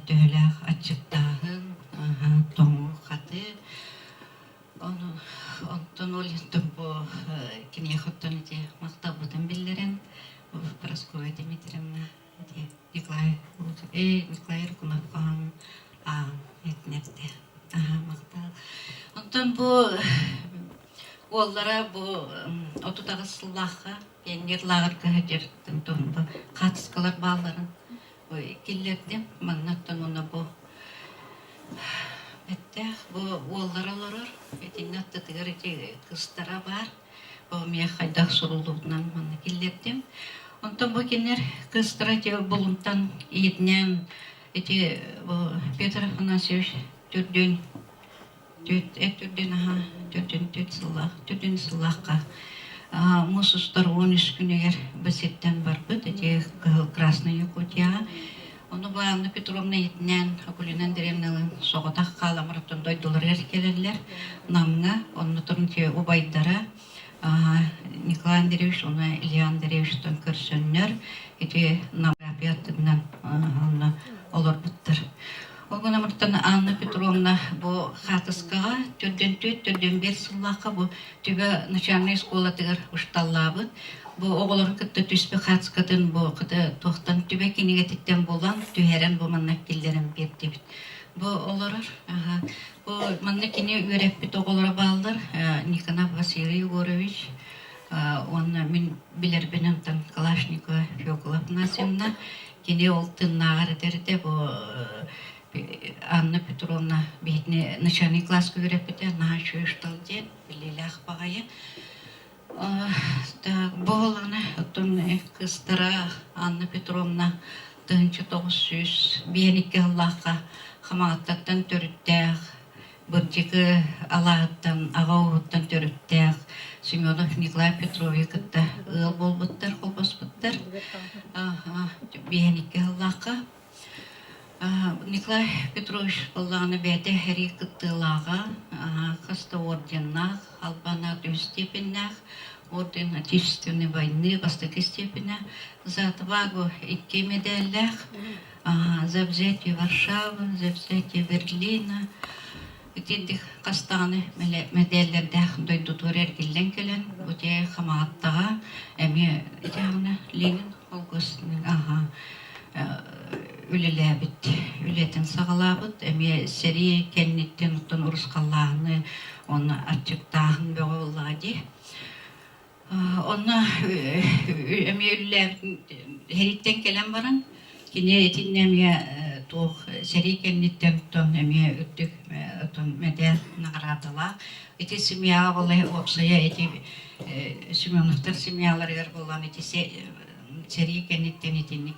төһөлөөх аччыктааһын, тоҥуу-хатыы. Ону онтон ол иһин бу киниэхэ оттон ити махталбытын биллэрэн Парасковья Дмитриевна ити Николай Николай Рыкунов хоһоон ааҕан иһитиннэрдэ. Аһаа махтал. Онтон бу уоллара бу 38 сыллаахха пионер лааҕырга сылдьар хаартыскалар баалларын киллэрдим. Манна оттон уонна бу Эттээх бу уоллара олорор, итиннэ аттытыгар ити кыстара баар. Бу эмиэ хайдах суруллубутунан манна киллэрдим. Онтон бу кинилэр кыстара ити булунтан ийэтинээн ити бу Петр Афанасьевич төрдүөн Түөрт эт үрдүн аһа төрдүн түөрт сыллаах төрдүн сыллаахха муус устар 13 күнүгэр бу сиртэн барбыт ити Кыһыл Красная Якутияҕа. Ону бу Анна Петровна ийэтинээн Акулина Андреевналыын соҕотох хаалан дойдуларыгар кэлэллэр. Намҥа оннотон ити убайдара Николай Андреевич уонна Илья Андреевичтан көрсөннөр ити Намграфия аттынан онно олорбуттар. Ол гынан баран Анна Петровна бу хаатыскаҕа төрдүн түөрт, төрдүн биэс сыллаахха бу Түбэ начальнай оскуолатыгар ушталлаабыт. Бу оҕолору кытта түспүт хаатыскатын бу кыта туохтан Түбэ кинигэтиттэн булан түһэрэн бу манна киллэрэн биэрдибит. Бу олорор. Бу манна кини үөрэппит оҕолоро бааллар Никонов Василий Егорович уонна мин билэрбинэн там Калашникова Фёкла Афанасьевна. Кини ол тыннааҕар этэрдэ бу Анна Петровна биһитини начальный класска үөрэппитэ наһаа үчүгэй учуутал диэн биллиилээх баҕайы. Буолана оттон кыыстара Анна Петровна 1952 сыллаахха Хамаҕаттаттан төрүттээх, Бырдьыкы алааһыттан, аҕа ууһуттан төрүттээх Семенов Николай Петровиһы кытта ыал буолбуттар, холбоспуттар. 52 сыллаахха Николай Петрович буоллаҕына бэйэтэ сэрии кыттыылааҕа, хас да орденнаах, албан аат үс степеннээх, орден Отечественной войны бастакы степенэ, за отвагу икки мэдээллээх, за взятие Варшавы, за взятие Берлина итинник хас даҕаны мэдээллэрдээх дойдутугар эргиллэн кэлэн, ити Хамаҕаттаҕа эмиэ ити Ленин холкуос үлэлээбит, үлэтин саҕалаабыт. Эмиэ сэрии кэнниттэн оттон урусхаллааһыны уонна аччыктааһын бөҕө буоллаҕа дии. Онно эмиэ үлэлээбит сэрииттэн кэлэн баран кини итиннэ эмиэ туох сэрии кэнниттэн оттон эмиэ үрдүк оттон мэдээл наҕараадалаах. Ити семьяҕа буолла уопсайа ити Семеновтар семьяларыгар буолан ити сэрии кэнниттэн итинник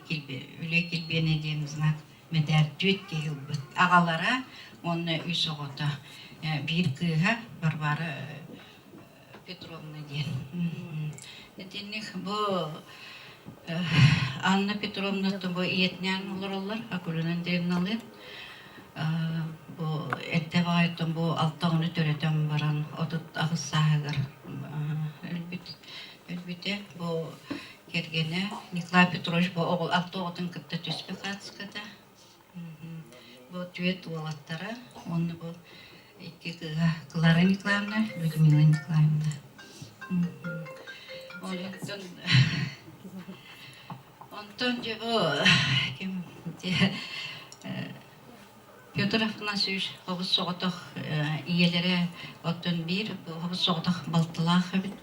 үлэ килбиэнэ диэн знак мэдээл түөрт киһи ылбыт. Аҕалара уонна үс оҕото. Биир кыыһа Варвара Петровна диэн. Итинник бу Анна Петровна бу ийэтинээн олороллор, Акулина Андреевналыын. Бу эрдэ баҕайыттан бу алта оҕону төрөтөн баран 38 сааһыгар өлбүт өлбүтэ. Бу кэргэнэ Николай Петрович бу оҕол алта оҕотун кытта түспүт хаатыската. Бу түөрт уолаттара уонна бу икки кыыһа Клара Николаевна, Людмила Николаевна. Онтон Онтон дьэ бу ким Петр Афанасьевич хобус соҕотох ийэлэрэ оттон биир хобус соҕотох балтылаах эбит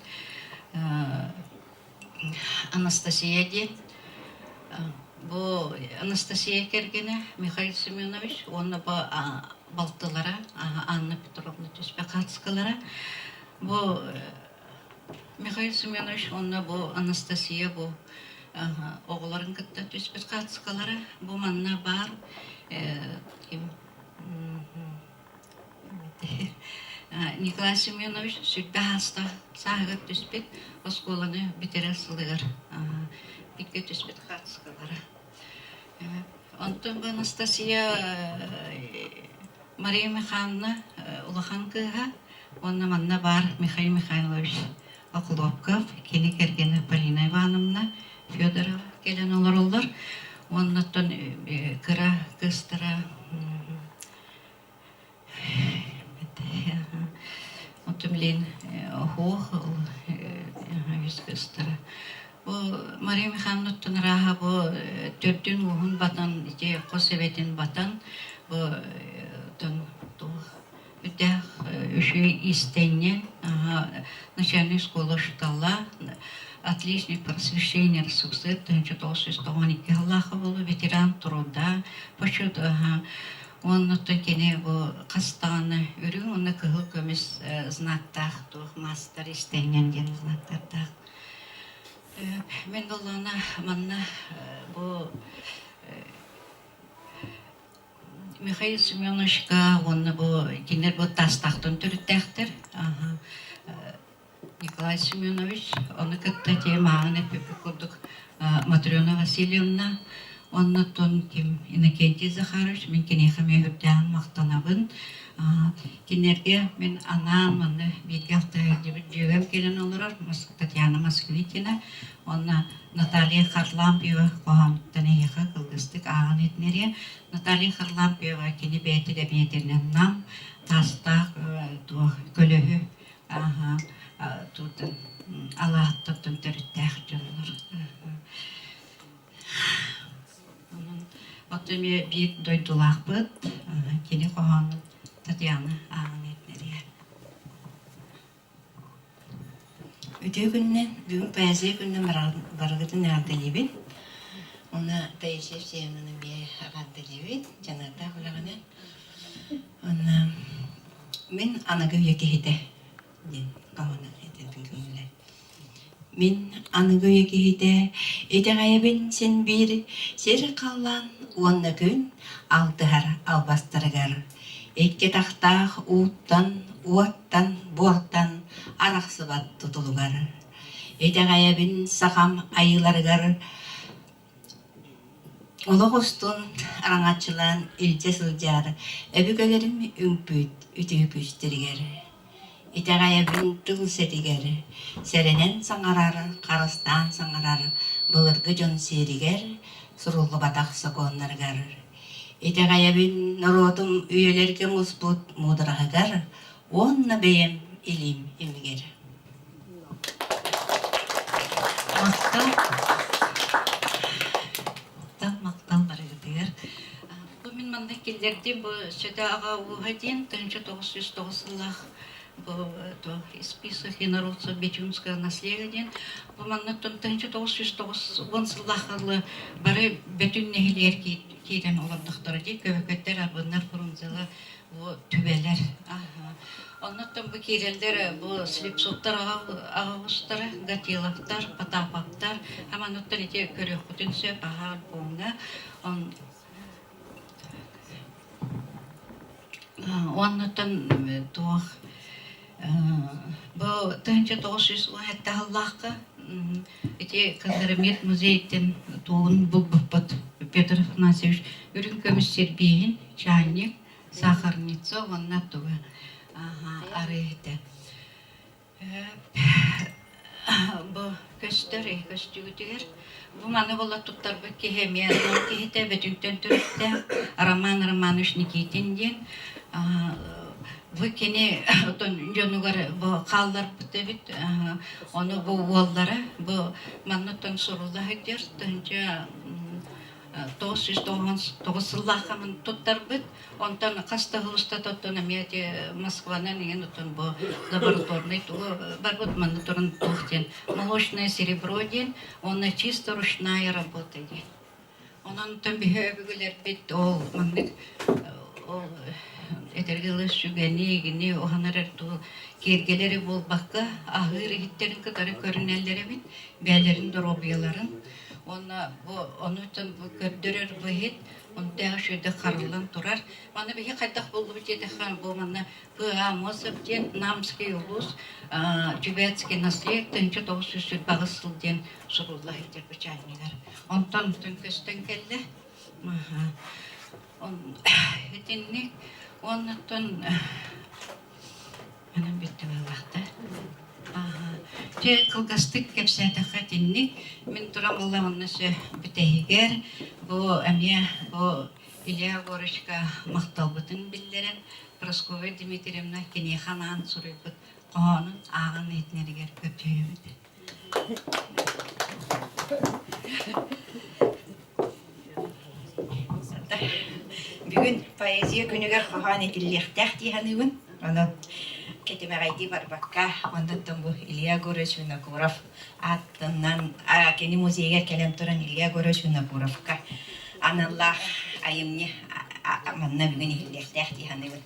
Анастасия диэн. Бу Анастасия кэргэнэ Михаил Семенович уонна бу балтылара Анна Петровна Түспэхатскалара. Бу Михаил Семенович уонна бу Анастасия бу оҕолорун кытта түспүт хаартыскалара бу манна баар ким. Николай Семенович сүрбэ ааста сааһыгар түспүт оскуоланы бүтэрэр сылыгар бииргэ түспүт хаартыскалара. Онтон бу Анастасия Мария Михайловна улахан кыыһа уонна манна баар Михаил Михайлович Охлопков, кини кэргэнэ Полина Ивановна Федорова кэлэн олороллор. Уонна оттон кыра кыыстара Оттон билигин оһуох үс кыыстара. Бу Мария Михайловнаттан арааһа бу төрдүн ууһун батан, ити хос эбэтин батан, бу туох үрдээх үчүгэй иистэнньэҥ, начальнай школа учуутала, отличник просвещения РСФСР 1992 сыллаахха буолла, ветеран труда, почет Уонна оттон кини бу хас даҕаны үрүҥ уонна кыһыл көмүс знактаах туох маастар истэнньэн диэн знактардаах. Мин буоллаҕына манна бу Михаил Семеновичка уонна бу кинилэр бу Таастаахтан төрүттээхтэр. Николай Семенович, ону кытта ити мааҕын эппиппит курдук Матрена Васильевна уонна оттон ким Иннокентий Захарович, мин киниэхэ эмиэ үрдээҕин махтанабын. Кинилэргэ мин анаан манна бииргэ алтыһа дьүөгэм кэлэн олорор Татьяна Москвитина уонна Наталья Харлампьева хоһоонуттан эһиэхэ кылгастык ааҕан иһитиннэриэ. Наталья Харлампьева кини бэйэтэ кэбиниэтинэн Нам таастаах туох көлөһү Ааһа, туутан алааһыттан төрүттээх дьоннор. Онон оттон эмиэ биир дойдулаахпыт, кини хоһоонун Татьяна ааҕан иһитиннэриэ. Үтүө күнүнэн, бүгүн поэзия күнүнэн барыгытын эҕэрдэлиибин. Уонна Таисия Евсеевнаны эмиэ эҕэрдэлиибин, дьаныардаах үлэҕинэн. Уонна Мин аныгы үйэ киһитэ диэн хоһоонун этэрбин көҥүлэ. Мин аныгы үйэ киһитэ итэҕэйэбин син биир сир халлаан уонна күн алтыһар албастарыгар икки атахтаах ууттан, уоттан, буортан арахсыбат тутулугар. Итэҕэйэбин сахам айыыларыгар Олох устун араҥаччылаан илдьэ сылдьар өбүгэлэрим үҥпүт үтүө күүстэригэр, итэҕэйэбин тыл сэтигэр, сэрэнэн саҥарар, харыстаан саҥарар былыргы дьон сиэригэр, суруллубатах сокуоннарыгар. Итэҕэйэбин норуотум үйэлэргэ муспут муудараһыгар уонна бэйэм илиим имигэр. Махтал. Махтал, махтал барыгытыгар. Бу мин манна киллэрдим бу Сөтө аҕа ууһа диэн 1909 сыллаах бу список инородцев Бетюнского наследия диэн бу манна 1909 сыллаах бары бөтүн нэһилиэр киирэн олордохторо дии көбөкөттөр арбыннар фрунзела бу түбэлэр. Оннуттан бу киирэллэр бу Слепцовтар аҕабыстара, Гатиловтар, Потаповтар, амануттан ити көрүөххүтүн сөп аһаа альбомҥа. Оннуттан туох бу 1997 сыллаахха ити Казарамир музейтен туоҕун булбуппут Петр Афанасьевич үрүҥ көмүс сирбииһин, чаанньык, сахарница уонна туга арыыта бу көстөр көстүүгүтүгэр бу маны була туттарбыт киһи эмиэ киһитэ бөтүҥтэн төрүттээх Роман Романович Никитин диэн бу кини дьонугар бу хаалларбыт эбит ону бу уоллара бу манныттан сурулла сылдьар тыһыынча 999 сыллаахха туттарбыт. Онтон хас да сыл устата оттон эмиэ ити Москванан иҥэн оттон бу лабораторнай тугу барбыт манна туран туох диэн молочное серебро диэн уонна чисто ручная работа диэн. Онон оттон биһи өбүгэлэрбит ол маннык ол этэргэ дылы сүгэни игини уһанар эрдуу киэргэлэри буолбакка аһыыр иһиттэрин кытары көрүнэллэр эбит бэйэлэрин доруобуйаларын. Уонна бу онутун бу көрдөрөр бу иһит онтооҕо үчүгэйдик хараллан турар. Маны биһи хайдах буллубут диэтэххэ бу манна П.А. Аммосов диэн Намский улуус Тюбетский наследие 1948 сыл диэн сурулла сылдьар бычаанньыгар. Онтон көстөн кэллэ. Итинник уоннаттан Манан бүттэ быһыылаахтар. Дьэ, кылгастык кэпсээтэххэ итинник. Мин туран буолла онно сө бүтэһигэр бу эмиэ бу Илья Егоровичка махталбытын биллэрэн Прасковья Дмитриевна киниэхэ анаан суруйбут хоһоонун ааҕан иһитинэригэр көрдөһөбүт. Бүгүн поэзия күнүгэр хоһоон этиллиэхтээх дии саныыбын. Онон кэтэмэҕэйдии барбакка, онтон бу Илья Егорович Винокуров ааттанан кини музейыгар кэлэн туран Илья Егорович Винокуровка аналлаах айымньы манна бүгүн иһиллиэхтээх дии саныыбын.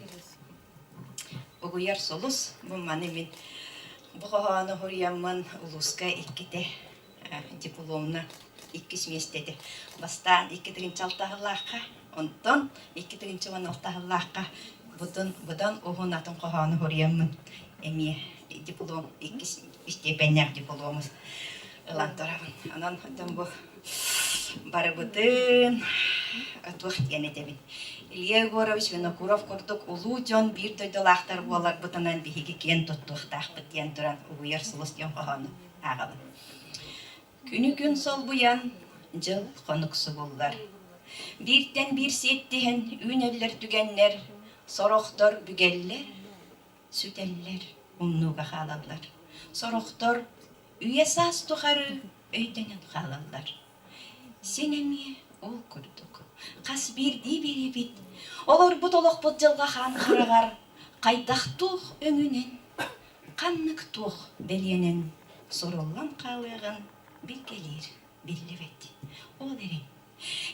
Угуйар сулус бу маны мин бу хоһоону суруйаммын улууска иккитэ дипломна иккис миэстэтэ. Бастаан 2 тыһыынча 6 сыллаахха, онтон 2 тыһыынча 16 сыллаахха бутун быдан уһун атын хоһоону суруйаммын эмиэ диплом иккис истиэпэннээх диплому ылан турабын. Онон оттон бу барыбытын туох диэн этэбин. Илья Егорович Винокуров курдук улуу дьон биир дойдулаахтар буоларбытынан биһиги киэн туттуохтаахпыт диэн туран угуйар сулус диэн хоһоону ааҕабын. Күнү-күн солбуйан, дьыл хонук субуллар. Бииртэн биир сиэттиһэн үүнэллэр түгэннэр, сорохтор бүгэллэр, сүтэллэр, умнууга хаалаллар. Сорохтор үйэ-саас тухары өйдөнөн хаалаллар. Син эмиэ ол курдук, хас биирдии бириэбит олорбут олохпут дьылҕа хаан хараҕар хайдах-туох өҥүнэн, ханнык-туох бэлиэнэн суруллан хаалыаҕын билгэлиир биллибэт. Ол эрэн,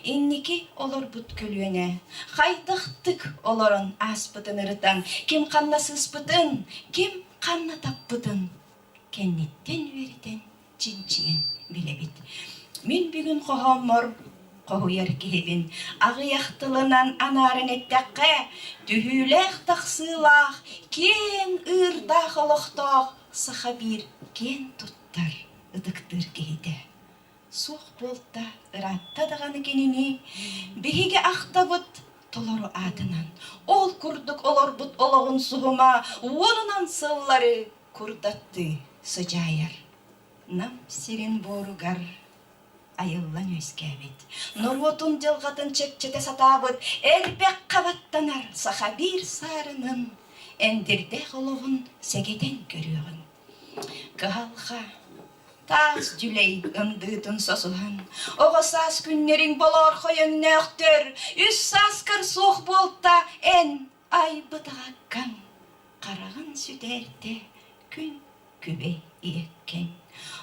инники олорбут көлүөнэ хайдахтык олорон ааспытын ырытан, ким ханна сыыспытын, ким ханна таппытын кэнниттэн үөрэтэн, чинчийэн билэбит. Мин бүгүн хоһооммор хоһуйар киһибин аҕыйах тылынан анааран эттэххэ, түһүүлээх-тахсыылаах, киэҥ ыырдаах олохтоох саха биир киэн туттар, ытыктыыр киһитэ. Суох буолта ыраатта даҕаны кинини биһиги ахтабыт толору аатынан. Ол курдук олорбут олоҕун суһума уонунан сыллары курдаттыы сыдьаайар. Нам сирин буоругар айыллан үөскээбит, норуотун дьылҕатын чэпчэтэ сатаабыт элбэххэ баттанар саха биир саарынын эндирдээх олоҕун сэгэтэн көрүөҕүҥ. Кыһалҕа таас дьүлэй ындыытын сосуһан, оҕо саас күннэриҥ болоорхой өҥнөөхтөр, үс сааскар суох буолта эн айбытаҕаккаҥ, хараҕын сүтэртэ күн күбэй ийэккэҥ.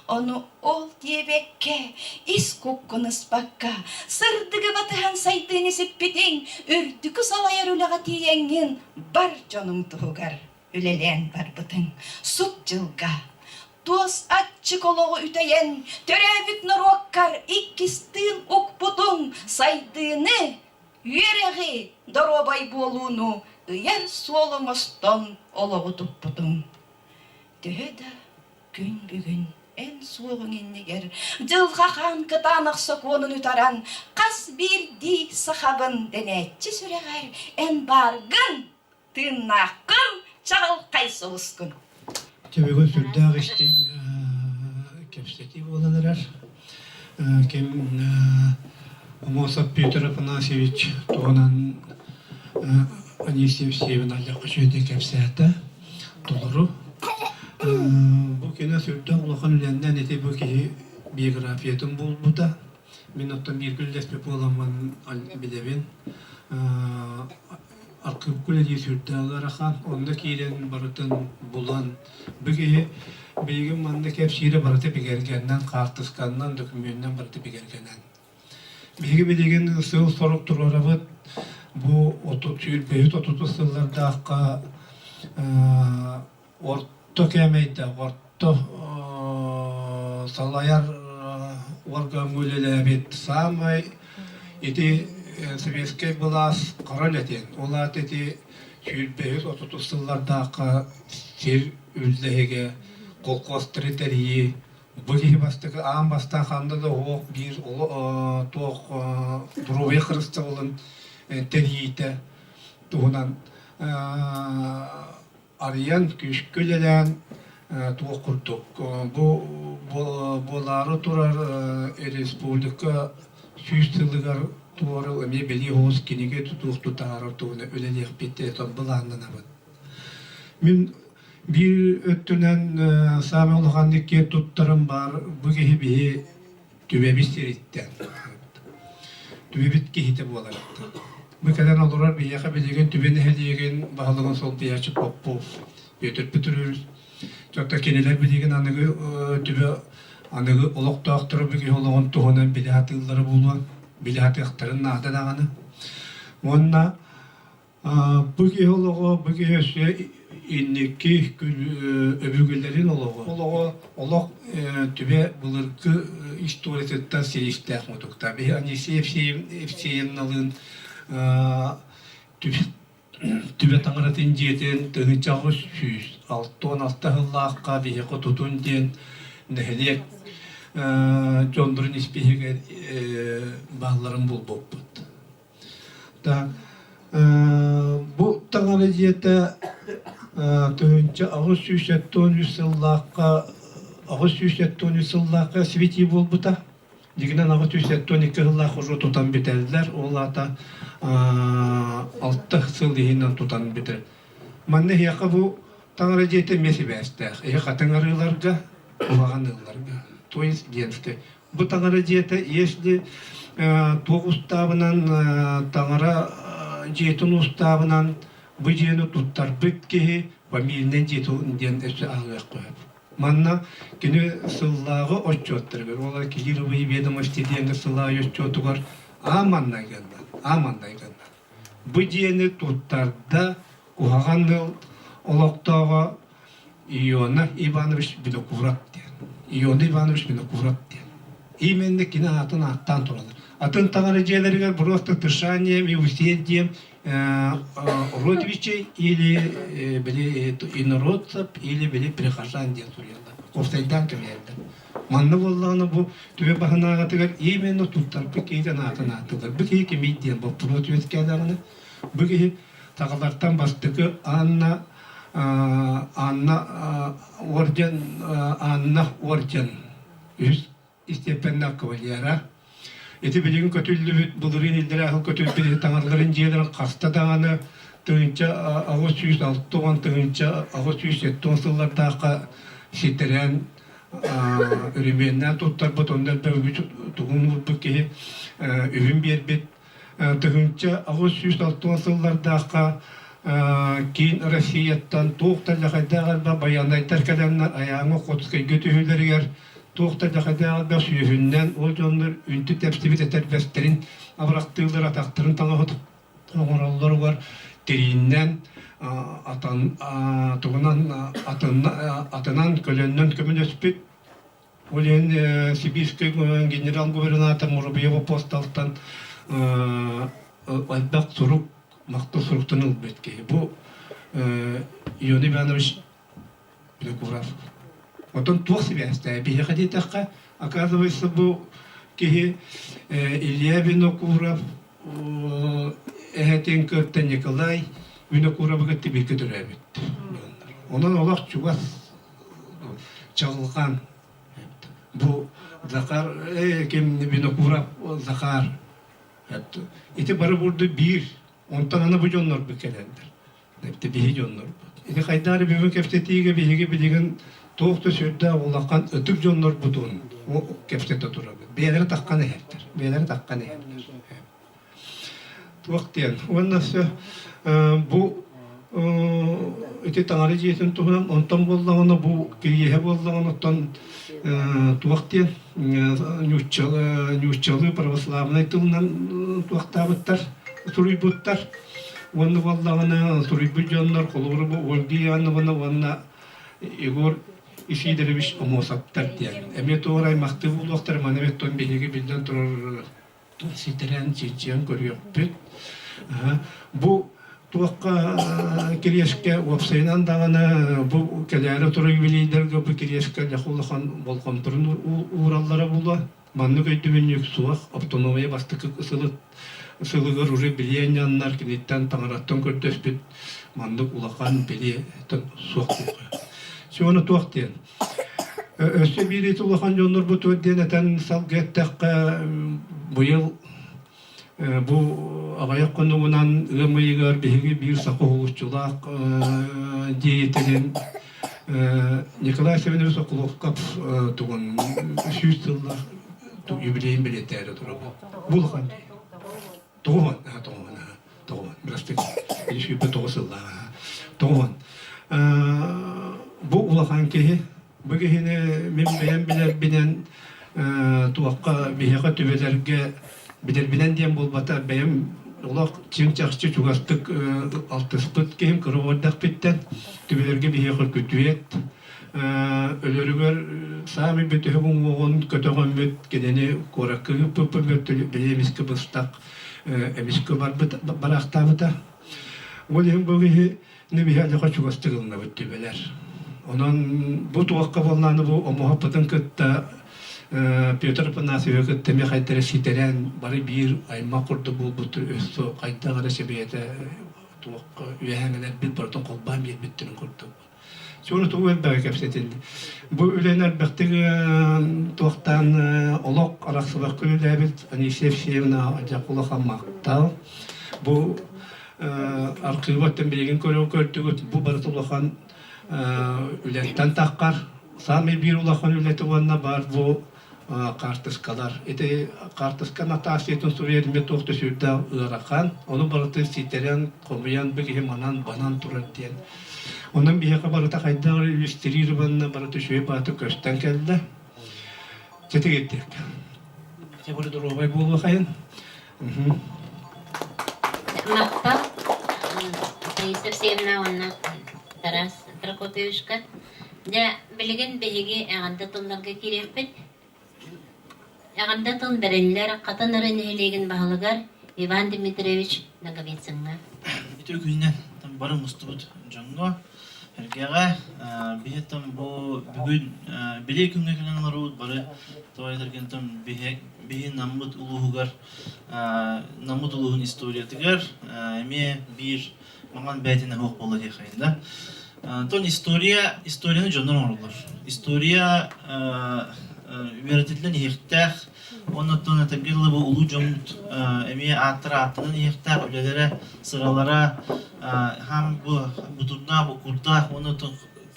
Ону ол диэбэккэ, ис куккун ыспакка, сырдыгы батыһан сайдыыны сиппитиҥ, үрдүкү салайар үлэҕэ тиийэҥҥин бар дьонуҥ туһугар үлэлээн барбытыҥ. Сут дьылга туос аччык олоҕу үтэйэн, төрөөбүт норуоккар иккис тыын укпутуҥ, сайдыыны, үөрэҕи, доруобай буолууну ыйар суол оҥостон олоҕу туппутуҥ. Төһө да күн бүгүн эн суоҕуҥ иннигэр дьылҕа хаан кытаанах сокуонун утаран хас биирдии сахабын дэнээччи сүрэҕэр эн бааргын, тыыннааххын, чаҕылхай сулускун. Түбүгүн сүрдээх истиҥ кэпсэтии буолан эрэр. Ким Аммосов Петр Афанасьевич туһунан Анисия Евсеевна Лехочуйда кэпсээтэ толору. Бу кини сүрдээх улахан үлэннэн ити бу киһи биографиятын булбута. Мин оттон бииргэ үлэлэспит буоламмын билэбин. Архыыпка үлэлии сүрдээх ыарахан. Онно киирэн барытын булан, бу киһи билигин манна кэпсиирэ барыта бигэргэнэн, хаартысканнан, докумуонунан барыта бигэргэнэн. Биһиги билигин сыл-сорук туруорабыт. Бу 30 сүүрбэһит сыллардаахха орто кээмэйдээх, орто салайар уоргаҥҥа үлэлээбит саамай ити советскай былаас хара үлэтин, ол аата ити сүүрбэһис отутус сыллардаахха сир үллэһигэ, колхозтары тэрийии, бу киһи бастакы аан бастаан ханна да оһох биир туох доруобуйа харыстабылын тэрийиитэ туһунан арыйан күүскэ үлэлээн туох курдук бу буолаары турар республика 100 сылыгар туора эмиэ бэлиэ оҕус кинигэ тутуох тутаарар туһунан үлэлиэхпит былааннанабыт. Мин биир өттүнэн саамай улаханнык киэн туттарым баар бу киһи биһи түбэбит сириттэн түбэбит киһитэ буолар. Бу кэлэн олорор биһиэхэ билигин Түбэ нэһилиэгин баһылыгын солбуйааччы Попов Петр Петрович. Чотто кинилэр билигин аныгы түбэ аныгы олохтоохторо бу киһи олоҕун туһунан билэ сатыыллара буолуо, билэ сатыахтарын наада даҕаны. Уонна Бу киһи олоҕо, бу киһи өссө инники өбүгэлэрин олоҕо. Олоҕо олох түбэ былыргы историятыттан силистээх мутуктаах. Биһи Анисия Евсеевналыын түбэ таҥаратын дьиэтин 1866 сыллаахха биһиэхэ тутун диэн нэһилиэк дьоннорун испииһэгэр баалларын булбуппут. Бу таҥара дьиэтэ 1873 сыллаахха 873 сыллаахха свети буолбута. Дьиҥинэн 872 сыллаах уже тутан бүтэллэр. Ол аата алта сыл иһинэн тутан бүтэр. Манна эһиэхэ бу таҥара дьиэтэ эмиэ сибээстээх. Эһи хатыҥ арыыларга, куһаҕан ыалларга. То есть генскэй. Бу таҥара дьиэтэ если туох устаабынан таҥара дьиэтин устаабынан бу дьиэни туттарбыт киһи фамильнай дьиэтин диэн өссө ааҕыахха сөп. Манна кини сыллааҕы отчуоттарыгар, ол килировые ведомости диэҥҥэ сылаайы отчуотугар ааманнай гынна, ааманнай гынна. Бу дьиэни туттарда куһаҕан ыал олохтооҕо Иона Иванович Винокуров диэн. Иона Иванович Винокуров диэн. Именно кини аатын ааттаан тураллар. Атын таҥара дьиэлэригэр просто дышанием и усердием родичей или били инородцев или били прихожан диэн суруйаллар. Уопсайдаан кэбиһэллэр. Манна буоллаҕына бу түбэ баһынааҕытыгар именно туттарбыт киһитин аатын ааттыыллар. Бу киһи кимий диэн боппуруос үөскээтэҕинэ бу киһи сахалартан бастакы Анна Анна орден Анна орден үһүс истиэпэннээх кавалера. Ити билигин көтүллүбүт былырыын иллэрээ сыл көтүлбүт таҥараларын дьиэлэрин хаста даҕаны 1860 1870 сыллардаахха ситэрэн өрөмүөннээн туттарбыт онно элбэх тугун уурбут киһи үһүн биэрбит 1860 сыллардаахха киин Россияттан туох да лэхэйдээх элбэх байыаннайдар кэлэннэр Айааҥҥа Охотскайга түһүүлэригэр туох да лэхэйдээх элбэх сүөһүннэн ол дьоннор үнтү тэпсибит этэрбэстэрин абырахтыыллар атахтарын таҥаһыт оҥороллоругар тирииннэн атан тугунан атынан көлөннөн көмөлөспүт Ол иһин Сибирскэй генерал-губернатор Муробьев апостолтан элбэх сурук, махтал суруктан ылбыт киһи. Бу Ион Иванович Винокуров. Оттон туох сибээстээх? Биһиэхэ диэтэххэ, оказывается, бу киһи Илья Винокуров эһэтин кытта Николай Винокуровы кытта бииргэ төрөөбүт. Онон олох чугас Чаҕылҕан бу Захар ким Винокуров Захар ити бары бурду биир онтон аны бу дьоннорбут кэлэллэр биһи дьоннорбут ити хайдах эрэ бүгүн кэпсэтиигэ биһиги билигин туох да сүрдээх улахан ытык дьоннорбутун кэпсэтэ турабыт бэйэлэрэ таххан иһэрдэр бэйэлэрэ таххан иһэрдэр Туох диэн уонна өссө бу ити таҥара дьиэтин туһунан онтон буоллаҕына бу кириэһэ буоллаҕына оттон туох диэн нууччалыы православнай тылынан туохтаабыттар суруйбуттар уонна буоллаҕына суруйбут дьоннор холобура бу Ольга Ивановна уонна Егор. Исидорович Омосовтар диэн. Эмиэ туох аймахтыы буолуохтара, маны оттон биһиги биллэн турар ситэрэн, чинчийэн көрүөхпүт. Бу туохха кириэскэ уопсайынан даҕаны бу кэлээри турар юбилейдарга бу кириэскэ дьэ улахан болҕомторун уураллара буолуо. Маннык өйдөбүнньүк суох, автономия бастакы сылыгар уже билиэн киниттэн таҥараттан көрдөспүт маннык улахан били суох буолуо. Сиону туох диэн. Өссө биир ити улахан дьоннорбут диэн этэн салгы эттэххэ быйыл бу аҕыйах хонугунан ыам ыйыгар биһиги биир саха уһулуччулаах деятелин Николай Семенович Соколовков тугун 100 сыллаах юбилейин бэлиэтээри турабыт. Бу улахан тоҕуһун тоҕуһун тоҕуһун бырастык сүүрбэ тоҕус сыллаах тоҕуһун бу улахан киһи бу киһини мин бэйэм билэрбинэн туохха биһиэхэ түбэлэргэ билэрбинэн диэн буолбата бэйэм олох чиҥ-чахчы чугастык алтыспыт киһим кыра эрдэхпиттэн түбэлэргэ биһиэхэ күтүөт өлөрүгэр саамай бүтэһик уҥуоҕун көтөҕөммүт кинини куоракка ыыппыппыт били эмискэ быстах эмискэ барбыт бараахтаабыта ол иһин бу киһи биһи адьаха чугастык ылынабыт түбэлэр онон бу туохха буоллааны бу омоһоппутун кытта Петр Афанасьевы кытта эмиэ хайдах эрэ ситэрэн бары биир аймах курдук буолбуттар өссө хайдах эрэ сэбиэтэ туохха үөһээҥилэрбит барытын холбоон биэрбиттэрин курдук Суону тугу элбэҕи кэпсэтилли. Бу үлэни элбэхтик туохтаан олох арахсыбакка үлэлээбит Анисия Евсеевна Дьякулаха махтал. Бу архыыбаттан билигин көрө көрдүгүт бу барыта улахан үлэттэн таххар. Саамай биир улахан үлэтэ уонна баар бу хаартыскалар. Ити хаартыска нотациятын суруйар эмиэ туох да сүрдээх ыарахан. Ону барытын ситэрэн, хомуйан бу киһи манан банан турар диэн. Онон биһиэхэ барыта хайдах эрэ иллюстрированно барыта үчүгэй баата көстөн кэллэ. Чэтигирдик. Дьэ бары доруобай буолуохайын. Махтал Таисия Евсеевна уонна Тарас Прокопьевичка. Дьэ, билигин биһиги эҕэрдэ тылларга киириэхпит. Эҕэрдэ тыл бэриллэр Хатан Ыры нэһилиэгин баһылыгар Иван Дмитриевич Ноговицыҥҥа. Үтүө күнүнэн бары мустубут дьоҥҥо, эргэҕэ биһи бу бүгүн бэлиэ күҥҥэ кэлэн олоробут бары тоҕо этэргин биһи Наммыт улууһугар Наммыт улууһун историятыгар эмиэ биир маҥан бээтинэ суох буолла диэххэйин да. Онтон история, историяны дьоннор оҥороллор. История үөрэтиллэн иһиэхтээх, оннуттан этэргэ дылы бу улуу дьоммут эмиэ ааттара ааттанан иһиэхтээх, үлэлэрэ, сыралара хаам бу бутурдаах, буккурдаах, уонна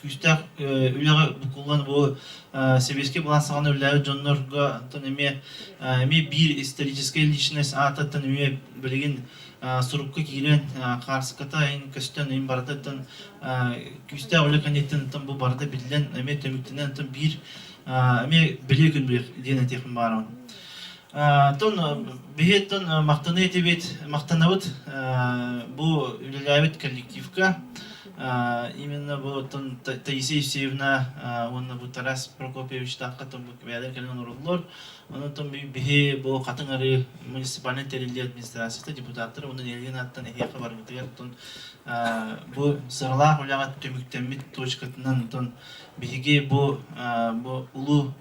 күүстээх үлэҕэ буккуллан бу сэбиэскэй былаас саҕана үлэлээбит дьоннорго онтон эмиэ эмиэ биир историческай личность аатыттан эмиэ билигин сурукка киирэн хаарсыката ин көстөн ин барытыттан күүстээх үлэ кэнниттэн бу барыта биллэн эмиэ түмүктэнэн биир эмиэ бэлиэ күн диэн этиэхпин баарабын. Тон биһиэттэн махтаныы этибит, махтанабыт бу үлэлээбит коллективка именно бу Таисия Евсеевна уонна бу Тарас Прокопьевич тааххаттан бу бэйэлэр кэлэн олороллор. Онон биһи бу Хатыҥ Арыы муниципальнай тэриллии администрацията депутаттар уонна нэһилиэгин ааттан эһиэхэ барыгытыгар оттон бу сыралаах үлэҕэ түмүктэммит точкатынан оттон биһиги бу бу улуу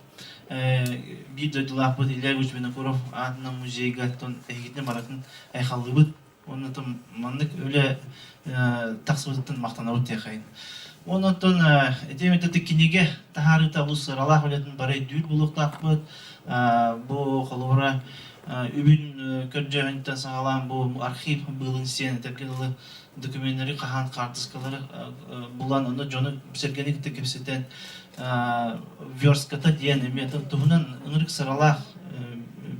биир дойдулаахпыт Илья Ильич Винокуров аатынан музейга оттон эһигитин барытын айхаллыыбыт Уонна маннык үлэ тахсыбытыттан махтанабыт диэххэйин. Уонна оттон ити эмитэ кинигэ таһаарыыта олус сыралаах үлэтин бары өйдүүр буолуохтаахпыт. Бу холобура үбүн көрдьөөһүнтэн саҕалаан бу архив быылын сиэн этэргэ дылы докуменнары хаһан хаартыскалары булан онно дьону сэргэни кытта кэпсэтэн верстката диэн эмиэ туһунан ынырык сыралаах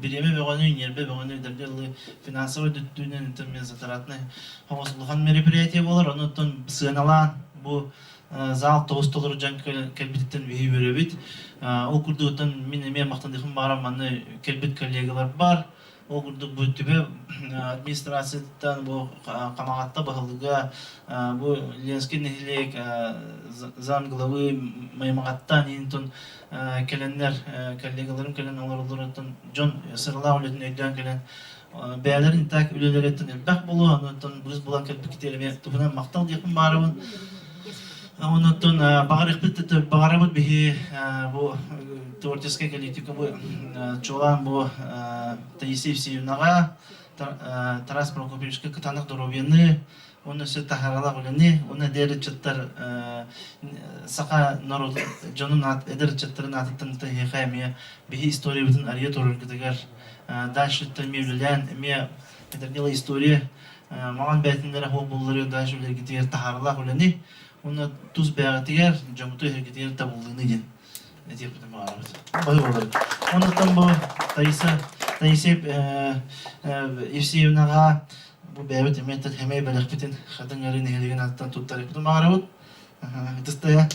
бириэмэ бөҕөнү, ньиэрбэ бөҕөнү этэргэ дылы финансовай өттүнэн затратнай хоҥос улахан мероприятие буолар. Онон сыаналаан бу Зал тоҕус толору дьон кэлбититтэн биһи үөрэбит. Ол курдук мин эмиэ махтаныахым баҕарам манна кэлбит коллегалар бар. Ол курдук бу түбэ администрациятыттан бу Хамаҕатта баһылыга, бу Ленский нэһилиэк зам главы Маймаҕаттан иһин кэлэннэр коллегаларым кэлэн олороллоруттан дьон сыралаах үлэтин өйдөөн кэлэн бэйэлэрин так үлэлэриттэн элбэх буолуо, онтон быыс булан кэлбиккитигэр эмиэ туһунан махтал диэхпин баарабын. Онтон баҕарыахпыт баҕарабыт биһи бу творческай коллективка бу чуолаан бу Таисия Евсеевнаҕа Тарас Прокопьевичка кытаанах доруобуйаны уонна өссө таһааралаах үлэни уонна эдэр ыччаттар саха норуотун дьонун эдэр ыччаттарын аатыттан эһиэхэ эмиэ биһи историябытын арыйа тураргытыгар дальше эмиэ үлэлээн эмиэ эдэрдила история маҥан бээтиннэрэ хуох булларыгар дальше үлэргитигэр таһааралаах үлэни уонна тус бэйэҕитигэр дьоҥҥуту эһэргитигэр табыллыыны диэн этиэхпитин баҕарабыт. Бары буолар. Оннуттан бу Таиса Таисия Евсеевнаҕа бу бэйэбит эмиэ хэмэй бэлэхпитин Хатыҥ Арыы нэһилиэгин ааттан туттарыахпытын баҕарабыт. Ытыстая.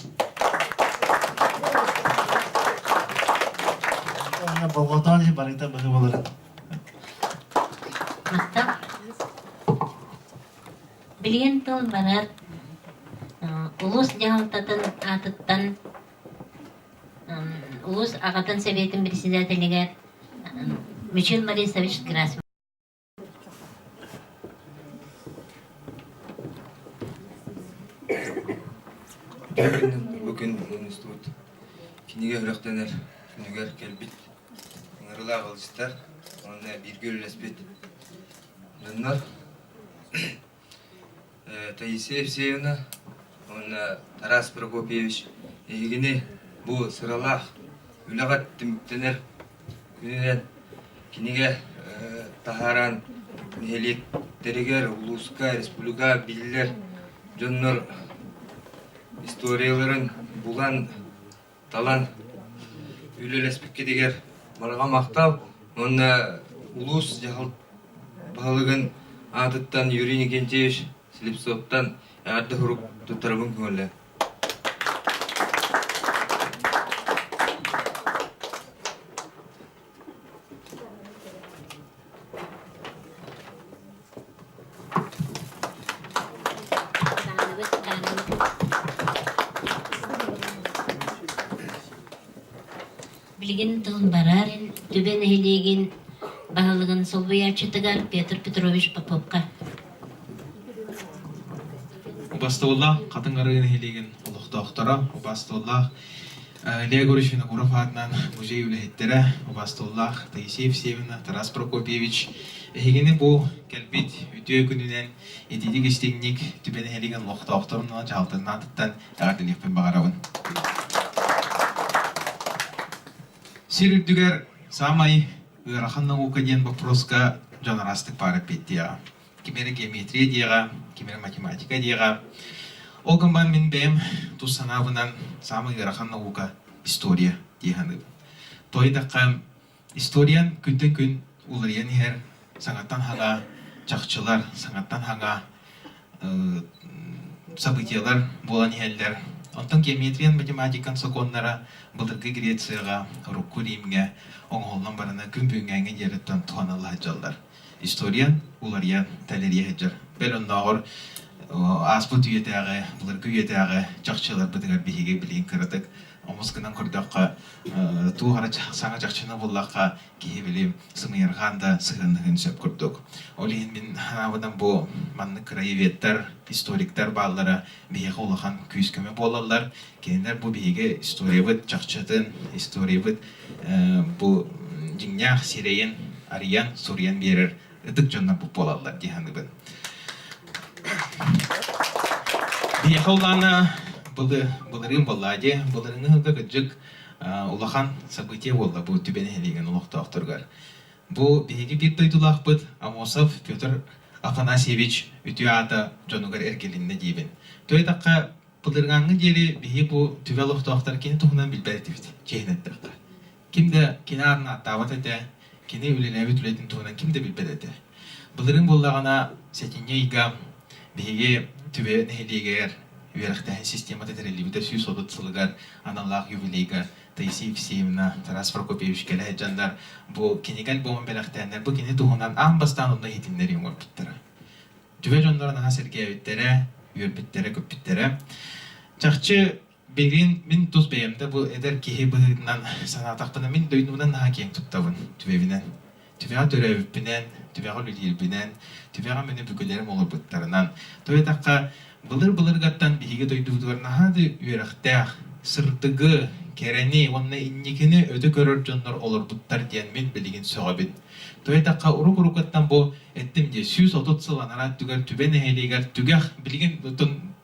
Уонна болҕотоон иһи барыта быһыы буоларын. Махтал. Билигин тыл барар улуус дьаһалтатын аатыттан улуус аҕатын сэбиэтин председателигэр Мичил Борисович Герасимов. Бу күн мунньустубут кинигэ үрэхтэнэр күнүгэр кэлбит ыҥырыылаах ыалдьыттар уонна бииргэ үлэлэспит дьоннор Таисия Евсеевна уонна Тарас Прокопьевич эһигини бу сыралаах үлэҕэ түмүктэнэр күнүнэн кинигэ таһааран нэһилиэктэригэр, улууска, республика биллэр дьоннор историяларын булан, талан үлэлэспиккитигэр барҕа махтал уонна улуус дьаһал баһылыгын аатыттан Юрий Никентьевич Слепцовтан эҕэрдэ сурук туттарабын көҥүллээ. Билигин тыл барар Түбэ нэһилиэгин баһылыгын солбуйааччытыгар Петр Петрович Поповка. Убастабыллаах Хатыҥ Арыы нэһилиэгин олохтоохторо, убастабыллаах Илья Егорович Винокуров аатынан музей үлэһиттэрэ, убастабыллаах Таисия Евсеевна, Тарас Прокопьевич, эһигини бу кэлбит үтүө күнүнэн итиитик истиҥник Түбэ нэһилиэгин олохтоохторун уонна дьаһалтатын аатыттан эҕэрдэлиэхпин баҕарабын. Сир үрдүгэр саамай ыарахан наука диэн боппуруоска дьон араастык баар эппиэттиэҕэ. Ким эрэ геометрия диэҕэ, ким эрэ математика диэҕэ. Ол гынан мин бэйэм тус санаабынан саамай ыарахан наука история дии саныыбын. Тоҕо историян күнтэн күн уларыйан иһэр саҥаттан саҥа чахчылар, саҥаттан саҥа событиелар буолан иһэллэр. Онтон геометриян, математикан сокуоннара былыргы Грецияҕа, урукку Римҥэ оҥоһуллан барана күн бүгүҥҥээҥҥэ диэриттэн туһаналла сылдьаллар. Историян уларыйан тэлэрийэ сылдьар. Бэл оннооҕор ааспыт үйэтээҕи, былыргы үйэтээҕи чахчыларбытыгар биһиги билигин кыратык омус гынан көрдөххө, туох эрэ саҥа чахчыны буллахха киһи били сымыйарҕаан да сыһыаннаһыан сөп курдук. Ол иһин мин санаабынан бу маннык краеведтар, историктар бааллара биһиэхэ улахан күүс-көмө буолаллар. Кинилэр бу биһиги историябыт чахчытын, историябыт бу дьиҥнээх сирэйин арыйан, суруйан биэрэр ытык дьоннорбут буолаллар дии саныыбын. Биһиэхэ улаана былырыын буоллаа дии. Былырыыҥҥы сылга кырдьык улахан событие буолла бу Түбэ нэһилиэгин олохтоохторугар. Бу биһиги биир дойдулаахпыт Амосов Петр Афанасьевич үтүө аата дьонугар эргилиннэ диибин. Тоҕо былырыҥааҥҥы диэри биһиги бу Түбэ олохтоохтор кини туһунан билбэт этибит, чиэһинэ эттэххэ. Ким да кини аатын ааттаабат этэ, кини үлэлээбит үлэтин туһунан ким да билбэт этэ. Былырыын буоллаҕына, сэтинньи ыйга биһиги Түбэ нэһилиэгэр үөрэхтээһин системата тэриллибитэ 130 сылыгар аналлаах юбилейга Таисия Евсеевна, Тарас Прокопьевич кэлэ сылдьаннар бу кинигэ альбомун бэлэхтээннэр бу кини туһунан аан бастаан онно иһитиннэрии оҥорбуттара. Түбэ дьонноро наһаа сэргээбиттэрэ, үөрбүттэрэ-көппүттэрэ. Чахчы билигин мин тус бэйэм да бу эдэр киһи быһыытынан санаатахпына мин дойдубунан наһаа киэҥ туттабын түбэбинэн. Түбэҕэ төрөөбүппүнэн, түбэҕэ үлэлиирбинэн, түбэҕэ мин өбүгэлэрим олорбуттарынан. Тоҕо диэтэххэ, былыр-былыргаттан биһиги дойдубутугар наһаа да үөрэхтээх, сырдыгы, кэрэни уонна инникини өтө көрөр дьоннор олорбуттар диэн мин билигин сөҕөбүн. Тоҕо диэтэххэ, урук-уруккуттан бу эттим дии, 130 сыл анараа өттүгэр Түбэ нэһилиэгэр түгэх, билигин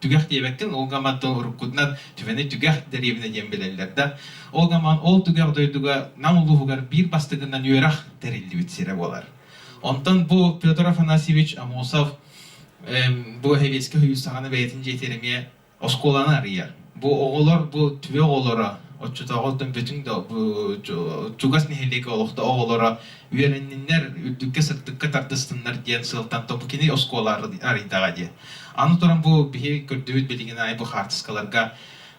түгэх диэбэккин, ол гаматтан уруккутунан Түбэни түгэх дэриэбинэ диэн билэллэр да, Ол гаман ол түгэх дойдуга Нам улууһугар биир бастакынан үөрэх тэриллибит сирэ буолар. Онтон бу Петр Афанасьевич Амосов бу Сэбиэскэй Союз саҕана бэйэтин дьиэтигэр эмиэ оскуоланы арыйар. Бу оҕолор, бу түбэ оҕолоро, оччотооҕу оттон бүтүн да чугас нэһилиэк олохто оҕолоро үөрэнниннэр, үрдүккэ сырдыкка тардыстыннар диэн сыалтан бу кини оскуола арыйдаҕа диye. Аны туран бу биһи көрдүбүт билигин аайы бу хаартыскаларга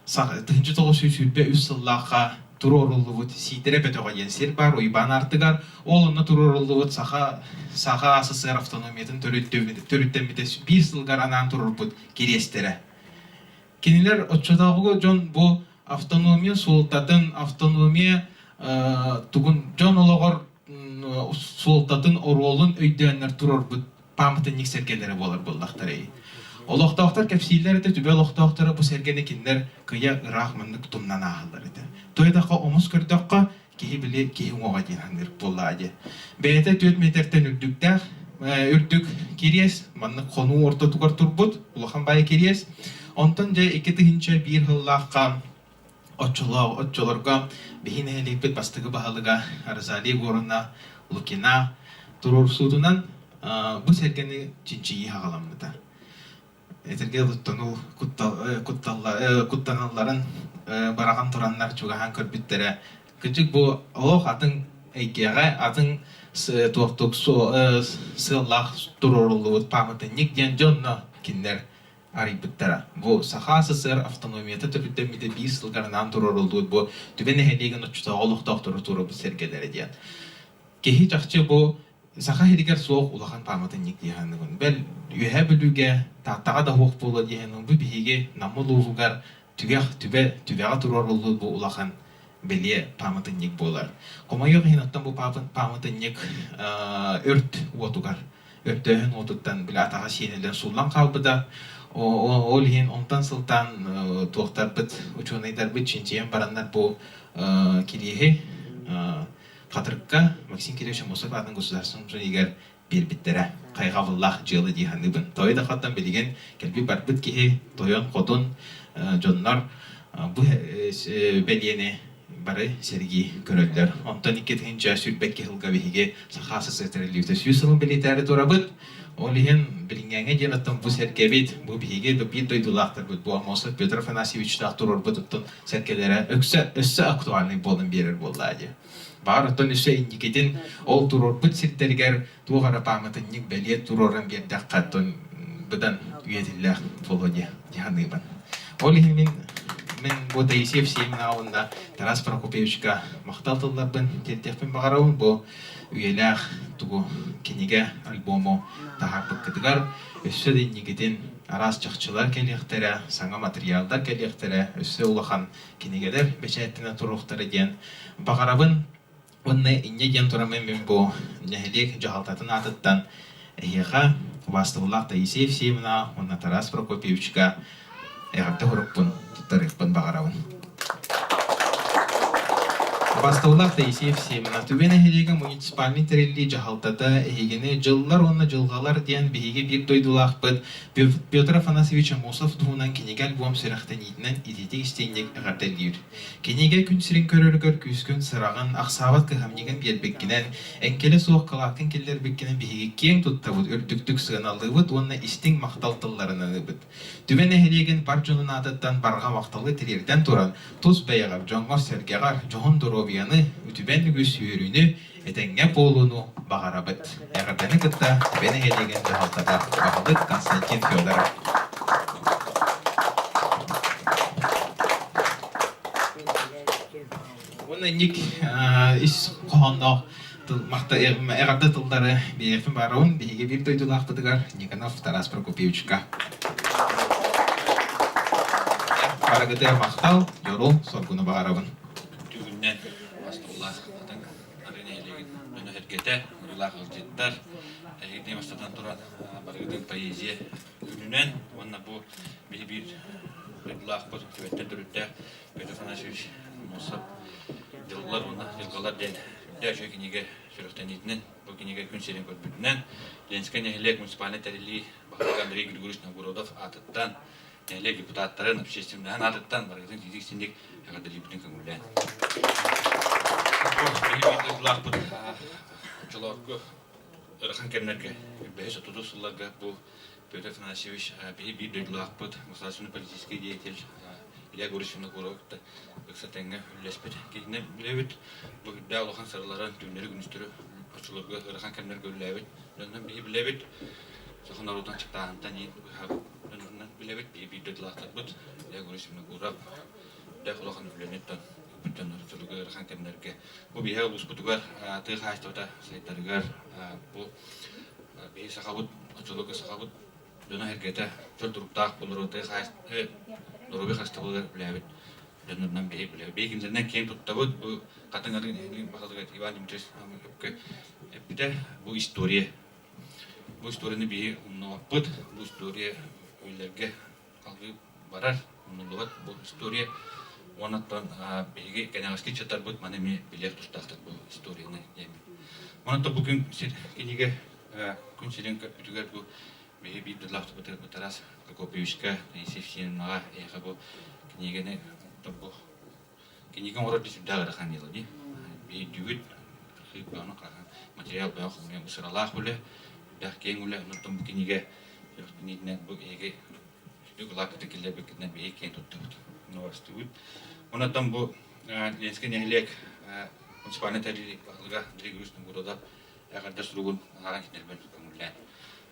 1923 сыллаахха туруоруллубут Сиидэрэ Бөтөҕө диэн сир баар Уйбаан аартыгар. Ол онно туруоруллубут Саха Саха СССР автономиятын төрүттэммитэ биир сылыгар анаан туруорбут кириэстэрэ. Кинилэр оччотооҕу дьон бу автономия суолтатын, автономия тугун дьон олоҕор суолтатын, оруолун өйдөөннөр туруорбут пааматынньык сэргэлэрэ буолар буоллахтарай. Олохтоохтор кэпсииллэр этэ, түбэ олохтоохторо бу сэргэни кинилэр кыйа ыраах маннык тумнан ааһаллар этэ. Туойдахха омус көрдөххө, киһи били киһи уҥуоҕа диэн саныыр буоллаҕа дии. Бэйэтэ 4 метртэн үрдүктээх, үрдүк кириэс, маннык хонуу ортотугар турбут улахан баай кириэс. Онтон дьэ 2001 сыллаахха Оччолоох оччолорго биһи нэһилиэкпит бастакы баһылыга Розалия Егоровна Лукина туруорсуутунан бу сэргэни чинчийии саҕаламмыта. Этэргэ туттануу куттаналларын быраҕан тураннар чугаһаан көрбүттэрэ. Кырдьык бу олох атын эйгэҕэ, атын туохтук сыаллаах туруоруллубут пааматынньык диэн дьонно кинилэр арыйбыттара. Бу Саха СССР автономията төрүттэммитэ биир сылгар анаан туруоруллубут бу Түбэ нэһилиэгин оччотооҕу олохтоохтору туруорбут сэргэлэрэ диэн. Киһи чахчы бу Саха сиригэр суох улахан пааматынньык дии саныыбын. Бэл, Үөһээ Бүлүүгэ, Тааттаҕа да суох буолуо дии саныыбын. Бу биһиги Нам улууһугар түгэх түбэ түбэҕэ туруоруллубут бу улахан бэлиэ пааматынньык буолар. Хомойуох иһин оттон бу пааматынньык өрт уотугар өртөөһүн уотуттан били атаҕа сиэниллэн сууллан хаалбыта. Ол иһин онтон сылтаан туохтарбыт, учуонайдарбыт чинчийэн бараннар бу кириэһи Хатырыкка Максим Кириллович Аммосов аатынан государственнай музейыгар биэрбиттэрэ. Хайҕабыллаах дьыала дии саныыбын. Тойо да хаттан билигин кэлбит барбыт киһи, тойон, хотун дьоннор бу бэлиэни бары сэргии көрөллөр. Онтон 2022 сылга биһиги Саха СССР тэриллибитэ 100 сылын бэлиэтээри турабыт. Ол иһин билиҥҥээҥҥэ диэн оттон бу сэргэбит, бу биһиги биир дойдулаахтарбыт, бу Аммосов Петр Афанасьевичтаах туруорбут оттон сэргэлэрэ өссө, өссө актуальный буолан биэрэр буоллаа дии. Баар оттон өссө инникитин ол туруорбут сирдэригэр туох эрэ пааматынньык бэлиэ туруоран биэрдэххэ оттон быдан үйэтиллээх буолуо дии саныыбын. Ол иһин мин мин бу Таисия Евсеевнаҕа уонна Тарас Прокопьевичка махтал тылларбын тиэрдиэхпин баҕарабын. Бу үйэлээх тугу кинигэ альбому таһаарбыккытыгар өссө да инникитин араас чахчылар кэлиэхтэрэ, саҥа матырыйааллар кэлиэхтэрэ, өссө улахан кинигэлэр бэчээттэнэ туруохтара диэн баҕарабын. Уонна инньэ диэн тураммын мин бу нэһилиэк дьаһалтатын аатыттан эһиэхэ убаастабыллаах Таисия Евсеевна уонна Тарас Прокопьевичка эҕэрдэ сурукпун туттарыахпын баҕарабын. Убаастабыллаах Таисия Евсеевна, Түбэ нэһилиэгэ муниципальнай тэриллии дьаһалтата эһигини «Дьыллар уонна дьылҕалар» диэн биһиги биир дойдулаахпыт Петр Афанасьевич Аммосов туһунан кинигэ альбом сүрэхтэниитинэн итиитик-истиҥник эҕэрдэлиир. Кинигэ күн сирин көрөрүгэр күүскүн сыраҕын, ахсаабат кыһамньыгын биэрбиккинэн, эҥкилэ суох кылааккын киллэрбиккинэн биһиги киэҥ туттабыт, үрдүктүк сыаналыыбыт уонна истиҥ махтал тылларын аныыбыт. Түбэ нэһилиэгин бар дьонун аатыттан барҕа махталы тириэрдэн туран, тус бэйэҕэр, дьоҥҥор-сэргэҕэр дьоһун доруобуйаны, үтүбэн үгүс үөрүүнү, этэҥҥэ буолууну баҕарабыт. Эҕэрдэни кытта Түбэ нэһилиэгин дьаһалтата баһылык Константин Федоров. Инник ис хоһоонноох эҕэрдэ тыллары биэриэхпин баарабын биһиги биир дойдулаахпытыгар Никонов Тарас Прокопьевичка. Барыгытыгар махтал, дьолу, соргуну баҕарабын. Түгүннэн астуллаах хатыҥ ары нэһилиэгин дьоно-сэргэтэ, ыҥырыылаах ыалдьыттар, эһигини бастатан туран барыгытын поэзия күнүнэн уонна бу биһи биир дойдулаахпыт түбэттэн төрүттээх Петр Афанасьевич Аммосов «Дьыллар уонна дьылҕалар» диэн үрдээх үчүгэй кинигэ сүрэхтэниитинэн, бу кинигэ күн сирин көрбүтүнэн, Ленскэй нэһилиэк муниципальнай тэриллии баһылыга Андрей Григорьевич Новгородов аатыттан, нэһилиэк депутаттарын, общественноһын аатыттан барыгытын итиитик-истиҥник эҕэрдэлиибитин көҥүллээн. Бу биһиги биир дойдулаахпыт оччолорго ыарахан кэмнэргэ, бэһис отутус сылларга бу Петр Афанасьевич биһи биир дойдулаахпыт, государственный политический деятель Илья Гурьевич Винокуров кытта ыкса тэҥҥэ үлэлэспит киһинэн билэбит. Бу үрдээх улахан сыраларын түүннэри-күнүстэри оччолорго ыарахан кэмнэргэ үлэлээбит дьоннон биһи билэбит. Саха норуотун аччыктааһынтан иин быһаабыт дьоннорунан билэбит. Биһи биир дойдулаахтарбыт Илья Гурьевич Винокуров үрдээх улахан үлэни ыыппыт дьоннор оччолорго ыарахан кэмнэргэ бу биһи улууспутугар тыа хаһаайыстыбата сайдарыгар бу Биһи сахабыт, оччолорго сахабыт дьоно-сэргэтэ чөл туруктаах буолар доруобуйа харыстабылыгар үлэлээбит дьоннорунан биһи билэбит. Биһи кинилэринэн киэн туттабыт. Бу Хатыҥ Арыы баһылыга Иван Дмитриевич өпкө эппитэ. Бу история. Бу историяны биһи умнубаппыт. Бу история үйэлэргэ салгыы барар, умнуллубат бу история. Онон биһиги кэнэҕэски ыччаттарбыт маны эмиэ билиэх тустаахтар бу историяны диэммит. Онон бу күн сир кинигэ күн сирин көрбүтүгэр бу биһи биир дойдулаахтарбыт Тарас Прокопьевичка, Таисия Евсеевнаҕа эһиэхэ бу кинигэни бу кинигэ оҥорор дии сүрдээх ыарахан дьыала дии. Биһи дүгүт архив бөҕөнү материал бөҕө хомуйан бу сыралаах үлэ, сүрдээх киэҥ үлэ. Онон бу кинигэ Сүрэхтэниитинэн бу эһиги сүдү кылааккытын киллэрбиккитинэн биһиги киэн туттабыт, убастыыбыт. Онон бу Ленскэй нэһилиэк муниципальнай тэриллии баһылыга Андрей Григорьевич Новгородов эҕэрдэ суругун ааҕан кинилэрбин көҥүллээн.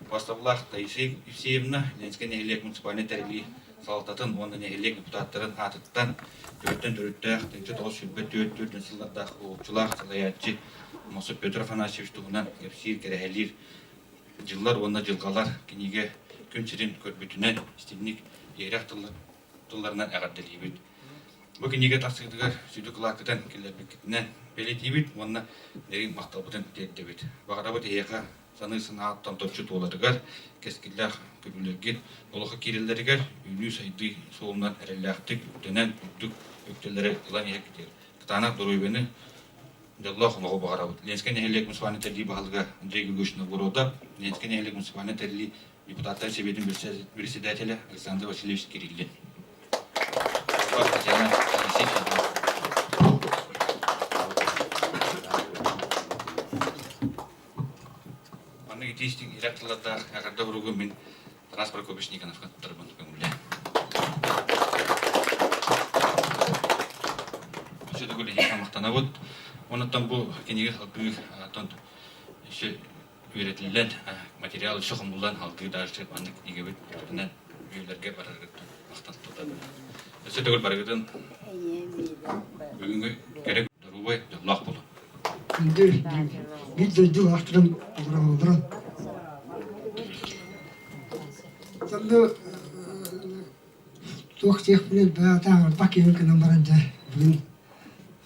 Убастабыллаах Таисия Евсеевна, Ленскэй нэһилиэк муниципальнай тэриллии салалтатын уонна нэһилиэк депутаттарын аатыттан төрүттэн төрүттээх 1924 төрдүн сыллардаах уһулуччулаах салайааччы Мосов Петр Афанасьевич туһунан кэпсиир, кэрэһэлиир Дьыллар уонна дьылҕалар кинигэ күн сирин көрбүтүнэн истиҥник иһирэх тылларынан эҕэрдэлиибит. Бу кинигэ тахсыытыгар сүдү кылааккытын киллэрбиккитинэн бэлиэтиибит уонна дириҥ махталбытын тиэрдэбит. Баҕарабыт эһиэхэ саныы санааттан тончу туоларыгар, кэскиллээх көрүүлэргит олоххо киирэллэригэр, үүнүү-сайдыы суолунан эрэллээхтик үктэнэн үрдүк үктэллэри ылан иһэргитигэр кытаанах доруобуйаны Дьоллоох олоҕу баҕарабыт. Ленскэй нэһилиэк муниципальнай тэриллии баһылыга Андрей Григорьевич Новгородов, Ленскэй нэһилиэк муниципальнай тэриллии депутаттарын сэбиэтин председателэ Александр Васильевич Кириллин. Татьяна Маннык итии-истиҥ ирэх тыллардаах эҕэрдэ уругу мин Тарас Прокопьевич Никоновка туттарбын көҥүллээн. Өссө төгүл эһиэхэ махтанабыт. Онуттан бу кинигэ салгыы оттон өссө үөрэтиллэн, материал өссө хомуллан салгыы дальше маннык кинигэбит туһунан үйэлэргэ бараргыттан махтал тутабын. Өссө төгүл барыгытын бүгүҥҥү кэрэ доруобай дьоллоох буолун. Күндү биир дойдулаахтарым олорон Сонно туох диэхпиний бэйэтэ аҥардах киһи гынан баран дьэ бүгүн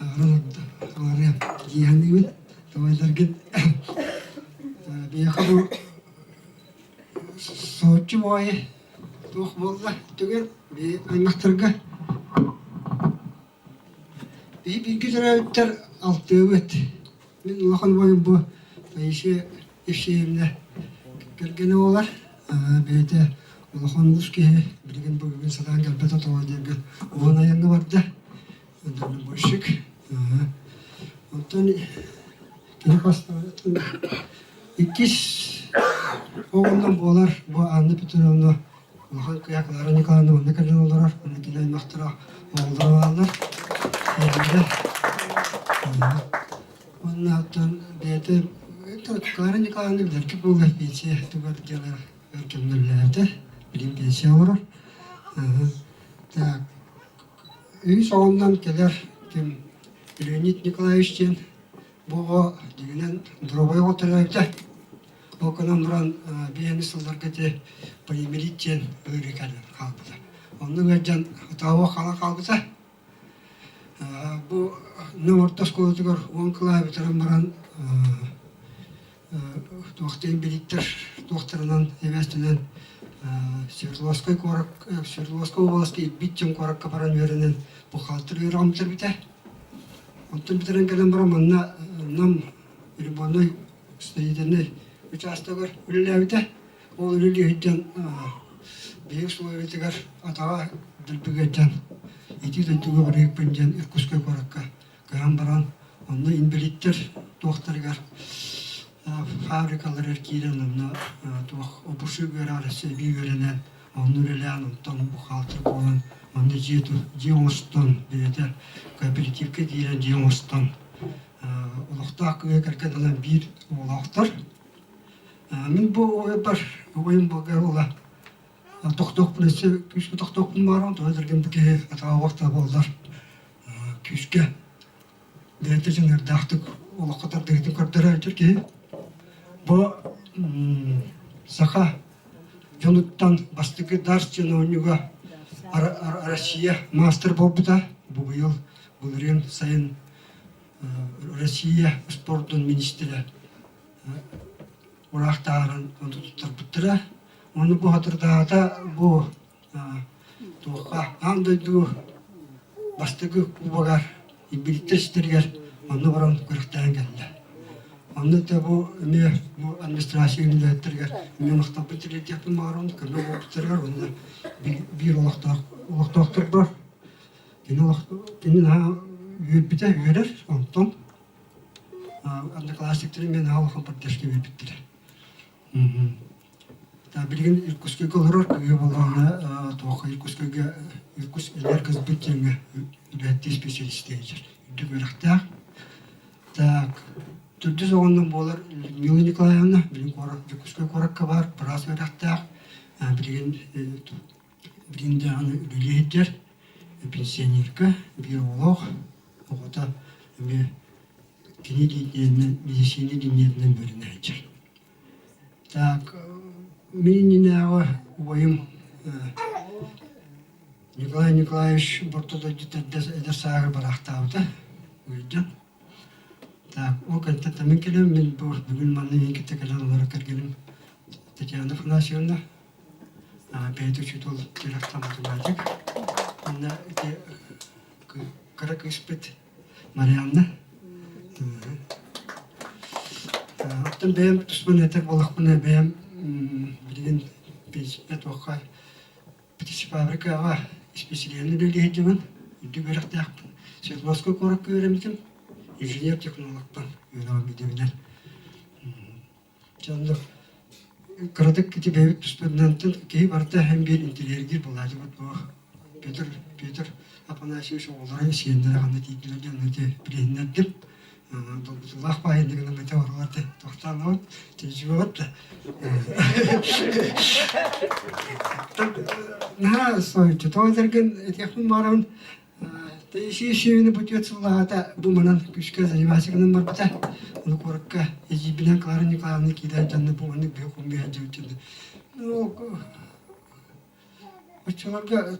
аҕаран аҥарыам дии саныыбын. Тоҕойдоргут биһиэхэ бу соһуччу баҕайы туох буолла түгэн биһи аймахтарга биһи бииргэ төрөөбүттэр алтыабыт. Мин улахан убайым бу Таисия Евсеевна кэргэнэ буолар. Бэйэтэ улахан уус киһи, билигин бу бүгүн сатаан кэлбэтэ тоҕо диэргэ уһун айаҥҥа барда. Дальнобойщик. Онтон кини хастаабытын иккис оҕоннон буолар бу Анна Петровна улахан кыыһа Клара Николаевна манна кэлэн олорор. Онно кини аймахтара оҕолоро бааллар. Уонна оттон бэйэтэ Клара Николаевна билэргэ буолла пенсия тугар дьыала өр кэмҥэ үлэлээбитэ. Билигин пенсия олорор. Так, үс оҕоннон кэлэр ким? Леонид Николаевич диэн бу оҕо дьиҥинэн доруобай оҕо төрөөбүтэ. Ол гынан баран биэни сылларга ити полиомиелит диэн ыарыы кэлэн хаалбыта. Онно ыалдьан отообо хаалан хаалбыта. Бу Нам орто оскуолатыгар 10 кылааһы бүтэрэн баран туохтарын билиттэр туохтарынан эбээстэнэн Свердловскай куорак Свердловскай уобаласка Ирбит диэн куоракка баран үөрэнэн бухгалтер үөрэҕин бүтэрбитэ. Онтон бүтэрэн кэлэн баран манна Нам Рибоннай строительнай учаастагар үлэлээбитэ. Ол үлэлии сылдьан биһиги условиятыгар атаҕа дэлби дьан итии дойдуга барыахпын диэн Иркутскай куоракка көһөн баран онно инбэлииттэр туохтарыгар фабрикаларыгар киирэн онно туох обушук үөрэҕэр өссө эбии үөрэнэн онно үлэлээн онтон бухгалтер буолан онно дьиэ дьиэ оҥостон бэйэтэ кооперативка киирэн дьиэ оҥостон олохтоох кыыһы кэргэн ылан биир оҕолоохтор. Мин бу уйбар уйум булгар ула тохтуохпун өссө күүскэ тохтуохпун баарым тоҕо дэргин бу киһи атаҕа да буоллар күүскэ бэйэтэ дьаныардаахтык олоххо тардыһыытын көрдөрөөччү киһи. Бу саха дьонуттан бастакы дарс диэн оонньууга Россия маастар буолбута. Бу быйыл былырыын сайын Россия спордун министрэ ураах таһааран ону туттарбыттара. Ону бу хатырдаата бу туохха аан дойду бастакы кубогар Илбириттэр ситэригэр онно баран күрэхтэһэн кэллэ. Онно да бу эмиэ бу администрация үлэһиттэригэр эмиэ махталбын тириэрдиэхпин баҕарабын көмө буолбуттарыгар уонна биир олохтоох олохтоохторбор кини олох кини наһаа үөрбүтэ үөрэр онтон одноклассниктары мен наһаа улахан поддержка биэрбиттэрэ. Билигин Иркутскайга олорор кыыһа буоллаҕына туохха Иркутскайга Иркутск энергосбыт диэҥҥэ үлэһиттии специалистиир үрдүк үөрэхтээх. Так, төрдүс оҕоннон буолар Людмила Николаевна билигин куорат Дьокуускай куоракка баар быраас үөрэхтээх. Билигин билигин даҕаны үлэлии сылдьар пенсионерка биир оҕолоох оҕото эмиэ кини лиинийэнэн медицина лиинийэтинэн үөрэнэ сылдьар. Так, мин иннинээҕи убайым Николай Николаевич орто дойдута эдэр сааһыгар бараахтаабыта ыалдьан. Так, ол кэнниттэн мин кэлэм, мин бу бүгүн манна мин кытта кэлэн олорор кэргэним Татьяна Афанасьевна, бэйэтэ учуутал үөрэхтээх математик. Онно ити кыра кыыспыт Марианна. Оттон бэйэм туспун этэр буоллахпына бэйэм билигин пенсия туохха птицефабрикаҕа исписэлииһинэн үлэлии сылдьабын. Үрдүк үөрэхтээхпин. Свердловскай куоракка үөрэммитим. Инженер-технологпын үөрэҕим идэбинэн. Дьэ онно кыратык ити бэйэбит туспутунан киһи барыта һэн биир интэриэһиргиир буолааччыбыт бу Петр Петр Афанасьевич оҕолоро сиэннэрэ ханна тиийдилэр диэн ити билиһиннэрдим. Долгутуулаах баайыннык гынан ити оҕолор тохтоон тиийсибэт да. Наһаа соһуччу тоҕо этэргин этиэхпин баҕарабын Таисия Северина бутүөт сыллаата бу манан күүскэ заниматься гынан барбыта. Ону куоракка эдьиийбинэн Клара Николаевна киирэн дьонно бу маннык биһи хомуйа сылдьыбыт Ну, оччолорго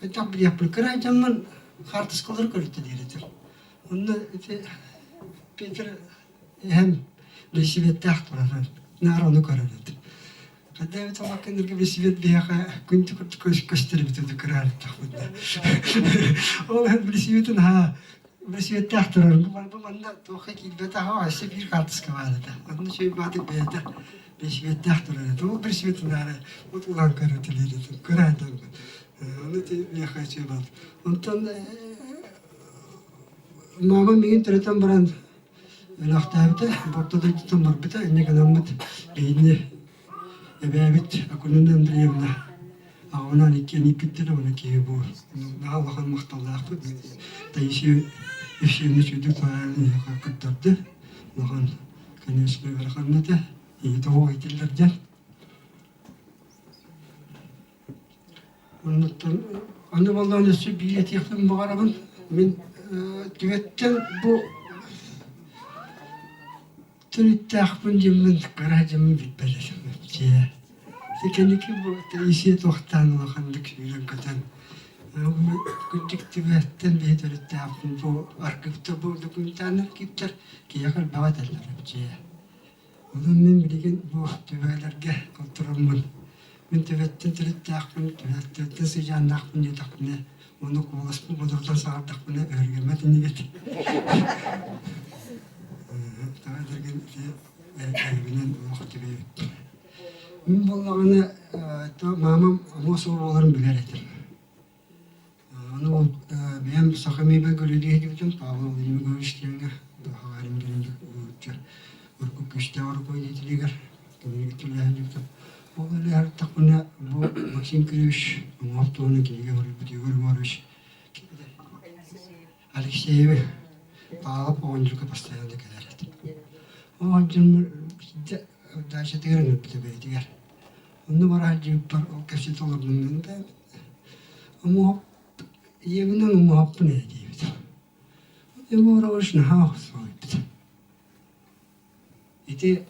хайдах билиэхпин кыра дьоммун хаартыскалары көрүттэ диир этим. Онно ити Петр эһэм велосипедтээх турар. Наар ону көрөр этим. Ханна эбит улаханнарга билсибит биһиэхэ күн курдук көстөр эбит үтү кыраарыттахпыт да. Ол иһин билсибитин haa билсибиттээх турар. Бу манна туохха киирбэтэх өссө биир хаартыска баар этэ. Онно үчүгэй баатык бэйэтэ билсибиттээх турар этэ. Ол билсибитин аара вот улаан көрөтүлэр этим. Көрөөтөм. Ону ити миэхэ үчүгэй баат. Онтон маама миигин төрөтөн баран Өлөөхтөөбүтэ, орто дойдуттан барбыта, инньэ гынаммыт биһигини эбээбит Акулина Андреевна аҕабынаан иккиэн ииппиттэрэ уонна киһи бу наһаа улахан махталлаахпыт. Таисия Евсеевна үчүгэйдик туһаайан эйиэхэ көрдөрдө. Улахан, конечно, ыарахан этэ. Ийэтэ оҕо иитиллэр диэн. Оннуттан аны буоллаҕына өссө биир этиэхпин баҕарабын. Мин түгэттэн бу төрүттээхпин диэммин кыра дьоммун билбэт этим дьиэ. Кэнники бу Таисия туохтаан улаханнык сүүрэн-көтөн кырдьык түгэттэн биһи төрүттээхпин бу аргыпта бу документальнай архивтар киһиэхэ элбэҕи этэллэр дьиэ. Онон мин билигин бу түбээлэргэ олороммун, мин төбөттөн төрүттээхпин, төбөттөн сыдьааннаахпын диэтэхпинэ, уонна куоласпын бодорутан саҥардахпына өһүргэммэт инигит. Тоҕо этэргин ити эһэбинэн олох түбэйбиппин. Мин буоллаҕына маамам омуос буоларын билэр этим. Аны ол бэйэм саха миэбэ көрүдүө диэбитим Павел Владимирович диэҥҥэ Гагарин диэн урукку күүстээх руководителигэр кинигэ түлэһэн диэбитим. Ол үлэһэртэхпинэ бу Максим Кириллович уҥуох туһунан кинигэ суруйбут Егор Егорович Алексеевы Павлов оҕонньорго постоянно кэлэр этим. Оҕонньорум дачатыгар ыҥырбыта бэйэтигэр. Онно бараат дьиэбиппэр ол кэпсэтэ олордум да Умуһап ийэбинэн умуһаппын ээ диэбит. Егорович наһаа соһуйбут. Ити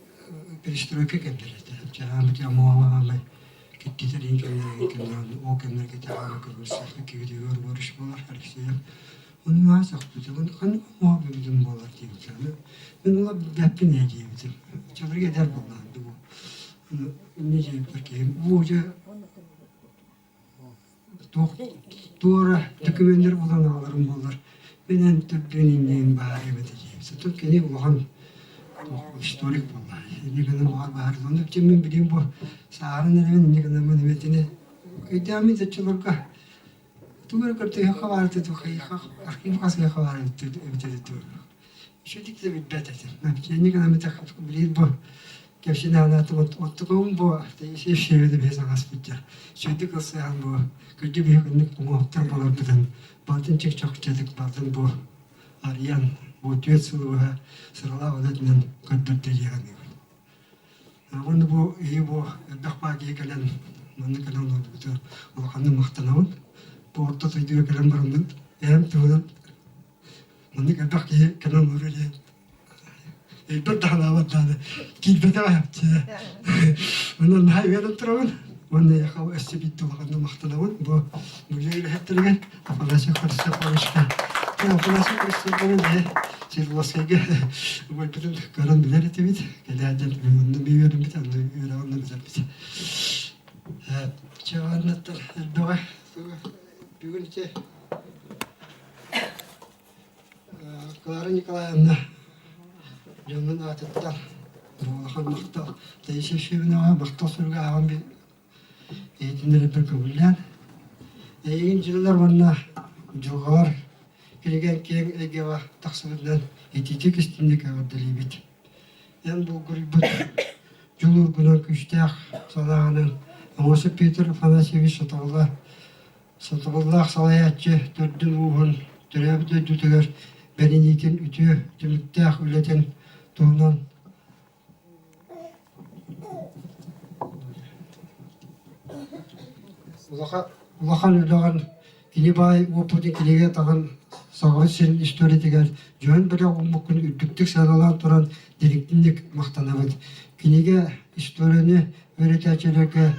перестройка кэмнэрэ этэ. Чаһаамыт амуһаамай киттитэр иин кэмнэрэ кэмнэрэ ол кэмнэргэ чаһаама көрбүт киһи Егор Егорович буолар Алексеев. Ону наһаа сөхпүтүм. Ону ханнык умуһап эбитим буолар диэбитим. Мин ула билбэппин ээ диэбитим. Чаларга эдэр буоллаҕым бу. Инньэ диэбиппэр киһим уу дьэ туох туора дөкүмүөннэр булан аҕаларым буоллар мин эн төрдүөн иннигин баар эбит диэбит. Оттон кини улахан историк буолла. Инньэ гынан баҕар баар. Онно мин билигин бу сааһыран эрэбин инньэ гынан эбэтини өйдөөммүт оччолорго тугу эрэ көрдөһүөххэ баар этэ архив хасыһыахха баар эбит этэ Үчүгдүк да билбэт этим. Инник билигин бу кэпсиин анаатым оттукум бу сиэбэдэ биһи саҥаспыт Үчүгдүк ылсыһан бу күндү биһи күннүк уҥуохтар буоларбытын балтын чик-чокчатык балтын бу арыйан бу түөрт сыл быһа сыралаах үлэтинэн көрдөрдө дии саныыбын. Уонна бу ийи бу элбэх баа киһи кэлэн манна кэлэн олорбутугар улаханнык махтанабын. Бу орто дойдуга кэлэн бараммын эһэм туһунан Маннык элбэх киһи кэлэн олорор диэн өйбөр да санаабат даҕаны киирбэтэҕэ Онон наһаа үөрэн турабын уонна эйиэхэ өссө биирдэ улаханнык махтанабын бу музей үлэһиттэригэр Афанасий Христофоровичка Афанасий Христофорович Свердловскайга убайбытын көрөн билэр этибит кэлээ диэн онно үөрэммит онно үөрэҕин билэрбит Чаҕаннаттар элбэҕэ бүгүн ити Клара Николаевна дьонун аатыттан улахан махтал Таисия Ефимовнаҕа махтал суруга ааҕан иһитиннэрэрбэр көҥүллээн эйигин дьыллар уонна дьылҕалар кинигэ киэҥ эйгэҕэ тахсыбытынан итиитик истиҥник эҕэрдэлиибит. Эн булгуруйбут дьулуургунан күүстээх санааҕынан Аммосов Петр Афанасьевич Сатабыла Сатабыллаах салайааччы төрдүн-ууһун, төрөөбүт дойдутугар бэриниитин үтүө түмүктээх үлэтин туһунан улахан үлэҕин кини баай уопутун кинигэ таҕын Саха сирин историятыгар дьоһун бэлэх ууммуккун үрдүктүк сыаналаан туран дириҥник махтанабыт. Кинигэ историяны үөрэтээччилэргэ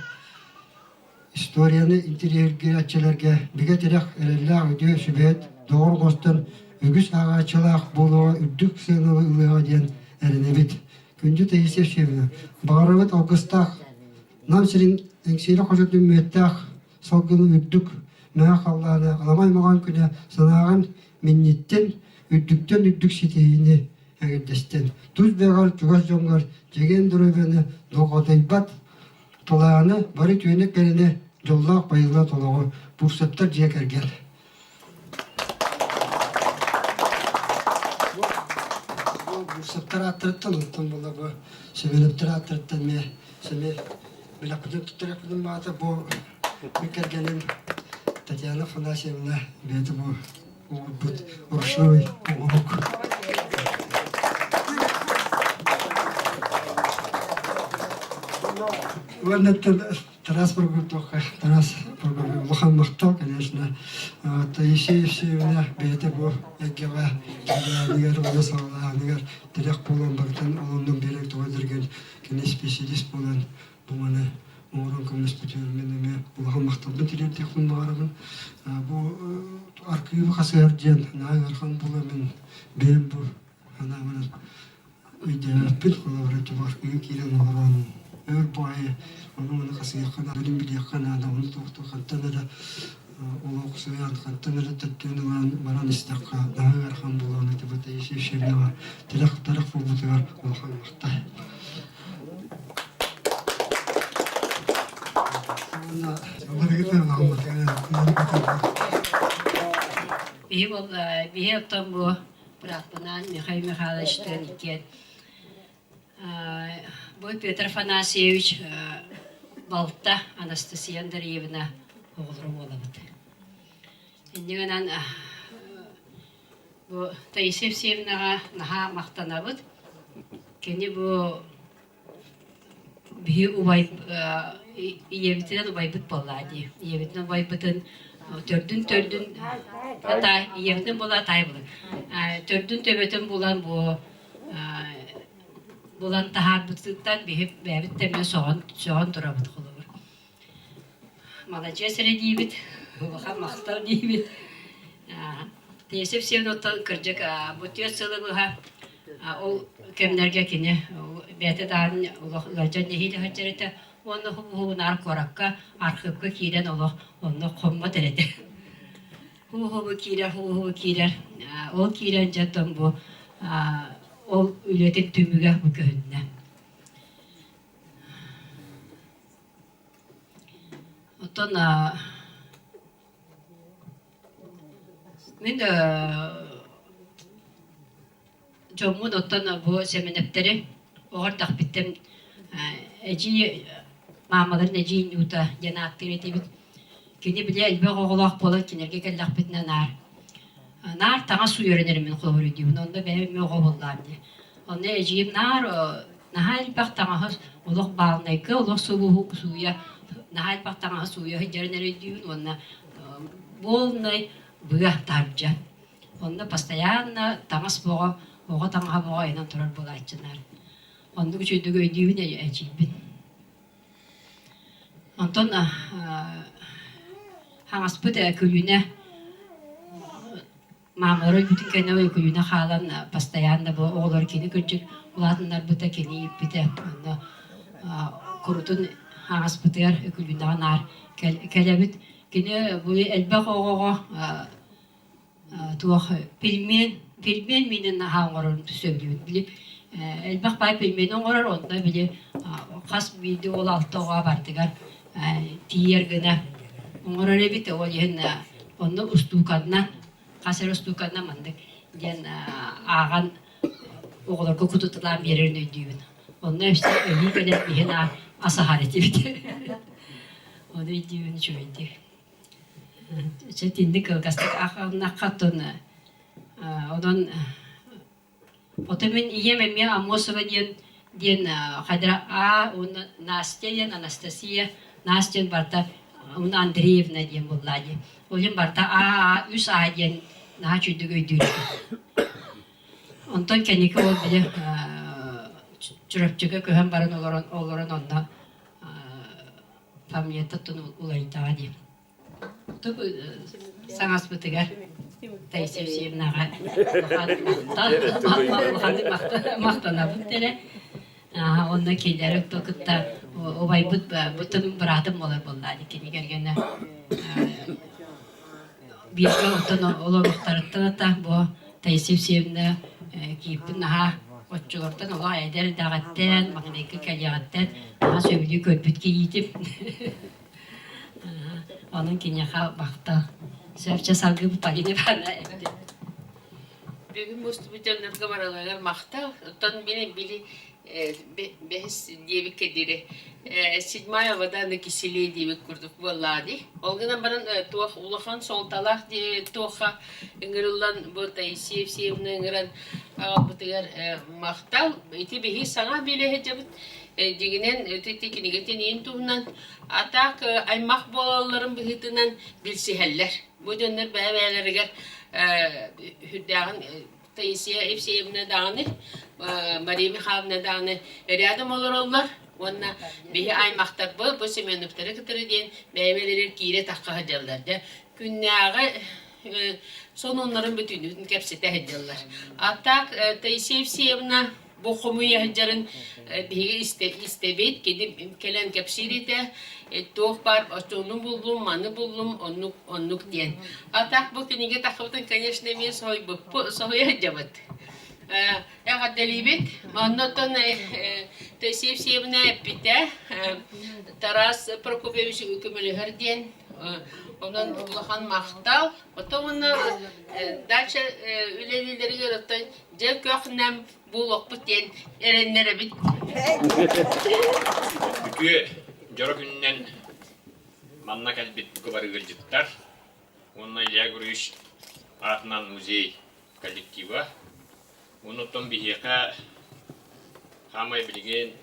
Историяны интэриэһиргээччилэргэ бигэ тирэх, эрэллээх үтүө сүбэһит, доҕор оҥостон үгүс ааҕааччылаах буолуоҕа үрдүк сыаналы ылыаҕа диэн эрэнэбит. Күндү Таисия Евсеевна, баҕарабыт алгыстаах Нам сирин Эҥсиэли хочотун мүөттээх салгыны үрдүк мэҥэ халлааны аламай маҕан күнэ санааҕын минньиттин, үрдүктэн үрдүк ситиһиини эҥэрдэстин. Тус бэйэҕэр чугас дьоҥҥор чэгиэн доруобуйаны долгутуйбат Тулааны бары түөнүк кэрэни дьоллоох байылла толоҕу Бурсаттар дьиэ кэргэн. Бурсаттар ааттарыттан онтон була бу Семеновтар ааттарыттан эмиэ сэмэ билэхпитин туттарыахпытын баҕата бу мин кэргэним Татьяна Афанасьевна бэйэтэ бу оҥорбут ручной оҥоһук. Уонна Тарас Прокопьевка, Тарас Прокопьев улахан махтал, конечно. Таисия Евсеевна бэйэтэ бу эйгэҕэ киирээнигээр уонна саҕалааһыныгар тирэх буолан барытын олоннун биэрэн тоҕо дэргэн кини специалист буолан бу маны оҥорон көмөлөспүтүгэр мин эмиэ улахан махталбын тириэрдиэхпин баҕарабын. Бу архыыбы хасыһар диэн наһаа ыарахан буолан мин бэйэм бу санаабынан өйдөөбөппүн холобура архыыга киирэн олорон өр баҕайы ону-маны хасыһыахха наада билиэххэ наада ону туохтуу хантан эрэ олохсуйан хантан эрэ төрдүөн ылан баран истэххэ наһаа ыарахан буолуон этэ бу Таисия Евсеевнаҕа тирэх тарах буолбутугар улахан махтал. Биһи бол биһи оттон бу бырааппынаан Михаил Михайловичтыын иккиэн бу Петр Афанасьевич балта Анастасия Андреевна оҕолоро буолабыт. Инньэ гынан бу Таисия Евсеевнаҕа наһаа махтанабыт. Кини бу биһи убай ийэбитинэн убайбыт буоллаа дии. Ийэбитинэн убайбытын төрдүн төрдүн таай ийэбитинэн буолаа таай булан төрдүн төбөтүн булан бу булан таһаарбытыттан биһи бэйэбит да эмиэ сөҕөн сөҕөн турабыт холобур. Маладьыас эрэ диибит, улахан махтал диибит. Таисия Евсеевна кырдьык бу түөрт сылы быһа ол кэмнэргэ кини бэйэтэ даҕаны олох ыалдьан нэһиилэ сылдьар этэ уонна уһугунаар куоракка архыыпка киирэн олох онно хоммот эрэ этэ. Уһугу киирэр, уһугу киирэр. Ол киирэн дьэ бу ол үлэтин түмүгэ бу көһүннэ. Оттон мин дьоммун оттон бу Сэмэнэптэри оҕо эрдэхпиттэн эдьиий маамаларын эдьиий Нюта диэн ааттыыр этибит. Кини били элбэх оҕолоох буолан кинилэргэ кэллэхпитинэ наар наар таҥас үөрэнэрим мин холобур өйдүүбүн. Онно бэйэм эмиэ оҕо буоллаҕым дии. Онно эдьиийим наар наһаа элбэх таҥаһы олох баалынайга олох субуһу сууйа наһаа элбэх таҥаһы сууйа сылдьарын эрэ өйдүүбүн уонна полный быа таһырдьа. Онно постоянно таҥас боҕо, оҕо таҥаһа боҕо айанан турар буолааччынар. Оннук үчүгэйдик өйдүүбүн эдьиийбин. Онтон хаҥаспыт күлүүнэ Маамалара өлбүтүн кэннэ өкүйүнэ хаалан постоянно бу оҕолор кини кырдьык улаатыннарбыта, кини ииппитэ. Онно курутун хаҥаспытыгар өкүлүүнэҕэ наар кэлэбит. Кини бу элбэх оҕоҕо туох пельмен, пельмен миинин наһаа оҥорорун сөбүлүүбүт. Били элбэх баай пельмени оҥорор, онно били хас биирдии уол алта оҕо бардыгар тиийэр гына оҥорор эбит. Ол иһин онно устууканна, хас эрэ устууканна маннык диэн ааҕан оҕолорго кутуталаан биэрэрин өйдүүбүн. Онно өссө өлүү кэлэн иһин асаһар этибит. Ону өйдүүбүн үчүгэйдик. Чэ итинник кылгастык ахтан онон Ото мин ийэм эмиэ Амосова диэн диэн хайдара А уонна Настя диэн Анастасия, Настя диэн барыта уонна Андреевна диэн буоллаа дии. Ол иһин барыта А А үс А диэн наһаа үчүгэйдик өйдүүр этим. Онтон кэнники ол били Чурапчыга көһөн баран олорон олорон онно фамилията уларыйдаҕа дии. Саҥаспытыгар Таисия Евсеевнаҕа улаханнык махтанабыт эрэ. Онно кинилэри кытта убайбыт бутун быраатым буолар буоллаа дии кини кэргэнэ бииргэ оттон олоруохтарыттан ата бу Таисия Евсеевна киирбит наһаа оччолортон олох эдэр эрдэҕиттэн маҥнайгы кэлиэҕиттэн наһаа сөбүлүү көрбүт кийиитим Онон киниэхэ махтал. Сөпчө салгыы Полина Ивановна эттин. Бүгүн мустубут дьоннорго барыларыгар махтал. Оттон мин били Бэһис диэбиккэ диэри седьмая вода на киселе диэбит курдук буоллаҕа дии. Ол гынан баран туох улахан суолталаах дии туохха ыҥырыллан бу Таисия Евсеевна ыҥыран аҕалбытыгар махтал. Ити биһи саҥа билэ сылдьабыт. Дьиҥинэн ити кинигэтин иин туһунан а так аймах буолалларын быһыытынан билсиһэллэр. Бу дьоннор бэйэ-бэйэлэригэр сүрдээҕин Таисия Евсеевна даҕаны, Мария Михайловна даҕаны рядом олороллор уонна биһи аймахтарбыт бу Семеновтары кытары диэн бэйэ-бэйэлэригэр киирэ тахха сылдьаллар. Дьэ күннээҕи сонуннарын бүтүннүүтүн кэпсэтэ сылдьаллар. А так Таисия Евсеевна бу хомуйа сылдьарын биһиги истэбит, кини кэлэн кэпсиир этэ, туох баар оччону буллум, маны буллум, оннук, оннук диэн. А так бу кинигэ тахсыбытын, конечно, эмиэ соһуйбуппут, соһуйа сылдьабыт. Эҕэрдэлиибит. Оннуттан Таисия Евсеевна эппитэ, Тарас Прокопьевич көмөлөһөр диэн, онон улахан махтал. Оттон уонна дальше үлэлииллэригэр оттон дьэ көх-нэм буолуохпут диэн эрэннэрэбит. Үтүө дьоро күнүнэн манна кэлбит бука бары ыалдьыттар уонна Илья Гурьевич аатынан музей коллектива. Онуттан биһиэхэ хаамай билигин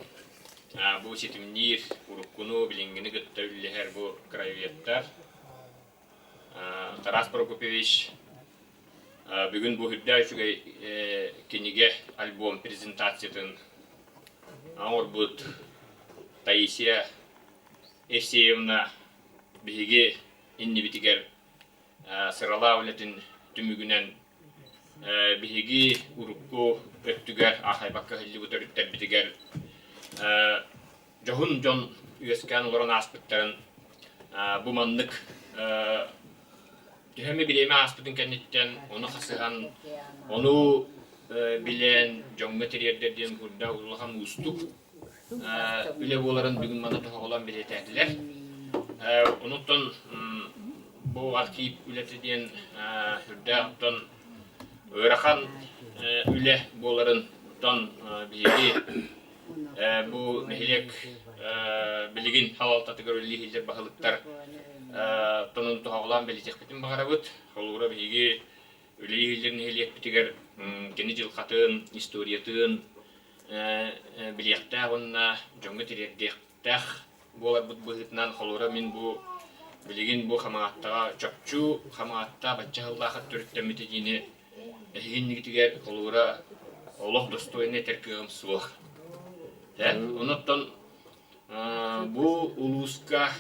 бу ситимниир уруккуну билиҥҥини кытта үллэһэр бу краеведтар Тарас Прокопьевич бүгүн бу үрдээх үчүгэй кинигэ альбом презентациятын оҥорбут Таисия Евсеевна биһиги иннибитигэр сыралаах үлэтин түмүгүнэн биһиги урукку өттүгэр аахайбакка иһиллибит өрүттэрбитигэр дьоһун дьон үөскээн олорон ааспыттарын бу маннык төһө эмэ бириэмэ ааспытын кэнниттэн ону хасыһан, ону билэн дьоҥҥо тириэрдэр диэн курдук улахан уустук үлэ буоларын бүгүн манна тоһоҕолоон бэлиэтээтилэр. Онуттан бу архив үлэтэ диэн сүрдээх оттон ыарахан үлэ буоларын оттон биһиги Бу нэһилиэк билигин салалтатыгар үлэлии сылдьар баһылыктар тонун тоһоҕолоон бэлиэтиэхпитин баҕарабыт. Холобура, биһиги үлэлии сылдьар нэһилиэкпитигэр кини дьылҕатын, историятын билиэхтээх уонна дьоҥҥо тириэрдиэхтээх буоларбыт быһыытынан, холобура, мин бу билигин бу Хамаҕаттаҕа чопчу Хамаҕатта бачча сыллаахха төрүттэммит этиини Эһигиннигитигэр холобура олох достойно этэр кыаҕым суох. Онуттан бу улууска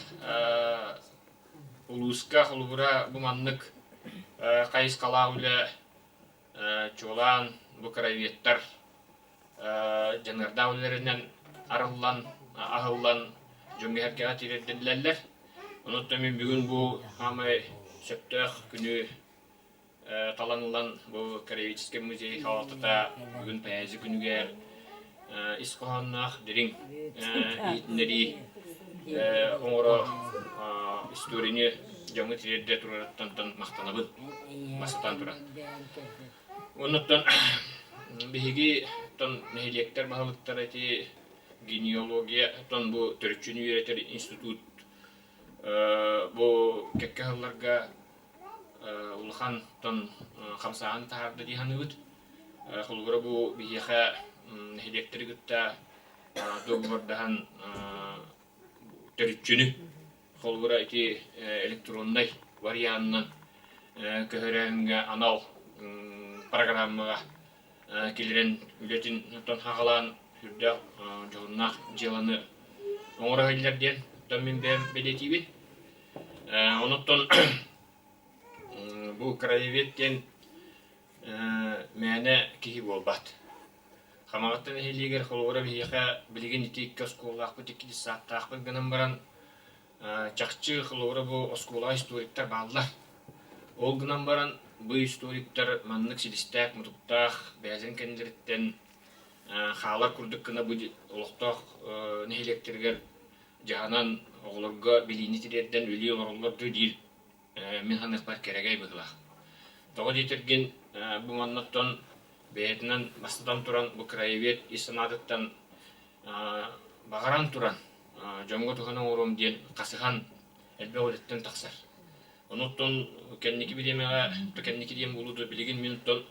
улууска холобура бу маннык хайысхалаах үлэ чуолаан бу краеведтар дьаныардаах үлэлэринэн арыллан, аһыллан дьоҥҥо-сэргэҕэ тириэрдиллэллэр. Онуттан мин бүгүн бу саамай сөптөөх күнү талан ылан бу краеведческай музей салалтата бүгүн поэзия күнүгэр ис хоһоонноох дириҥ иһитиннэрии оҥоро историяны дьоҥҥо тириэрдэ турарыттан махтанабын бастатан туран. Оннуттан биһиги нэһилиэктэр баһылыктара ити генеалогия бу төрүччүнү үөрэтэр институт бу кэккэ сылларга улахан хамсааһын таһаарда дии саныыбыт. Холобура бу биһиэхэ нэһилиэктэри кытта дуогабардаһан төрүччүнү холобура ити электроннай варианынан көһөрөөһүҥҥэ анал программаҕа киллэрэн үлэтин хаҕалаан сүрдээх дьоһуннаах дьыаланы оҥоро иһиллэр диэн мин бэйэм бэлиэтиибин. Онуттан бу краевед диэн мээнэ киһи буолбат. Хамаҕатта нэһилиэгэр холобура биһиэхэ билигин ити икки оскуолалаахпыт, икки детсадтаахпыт гынан баран чахчы холобура бу оскуолаҕа историктар бааллар. Ол гынан баран бу историктар маннык силистээх-мутуктаах бэйэлэрин кэннилэриттэн хаалар курдук гына бу олохтоох нэһилиэктэригэр дьаһанан оҕолорго билиини тириэрдэн үлэлии олороллор дуу диир мин саныахпар кэрэгэй быһыылаах. Тоҕо диэтэргин бу маннаттан бэйэтинэн бастатан туран бу краевед ис санаатыттан баҕаран туран дьоҥҥо туһаны оҥоруом диэн хасыһан элбэх үлэттэн тахсар. Онуттан кэнники бириэмэҕэ кэнники диэн буолуо дуо билигин мин оттон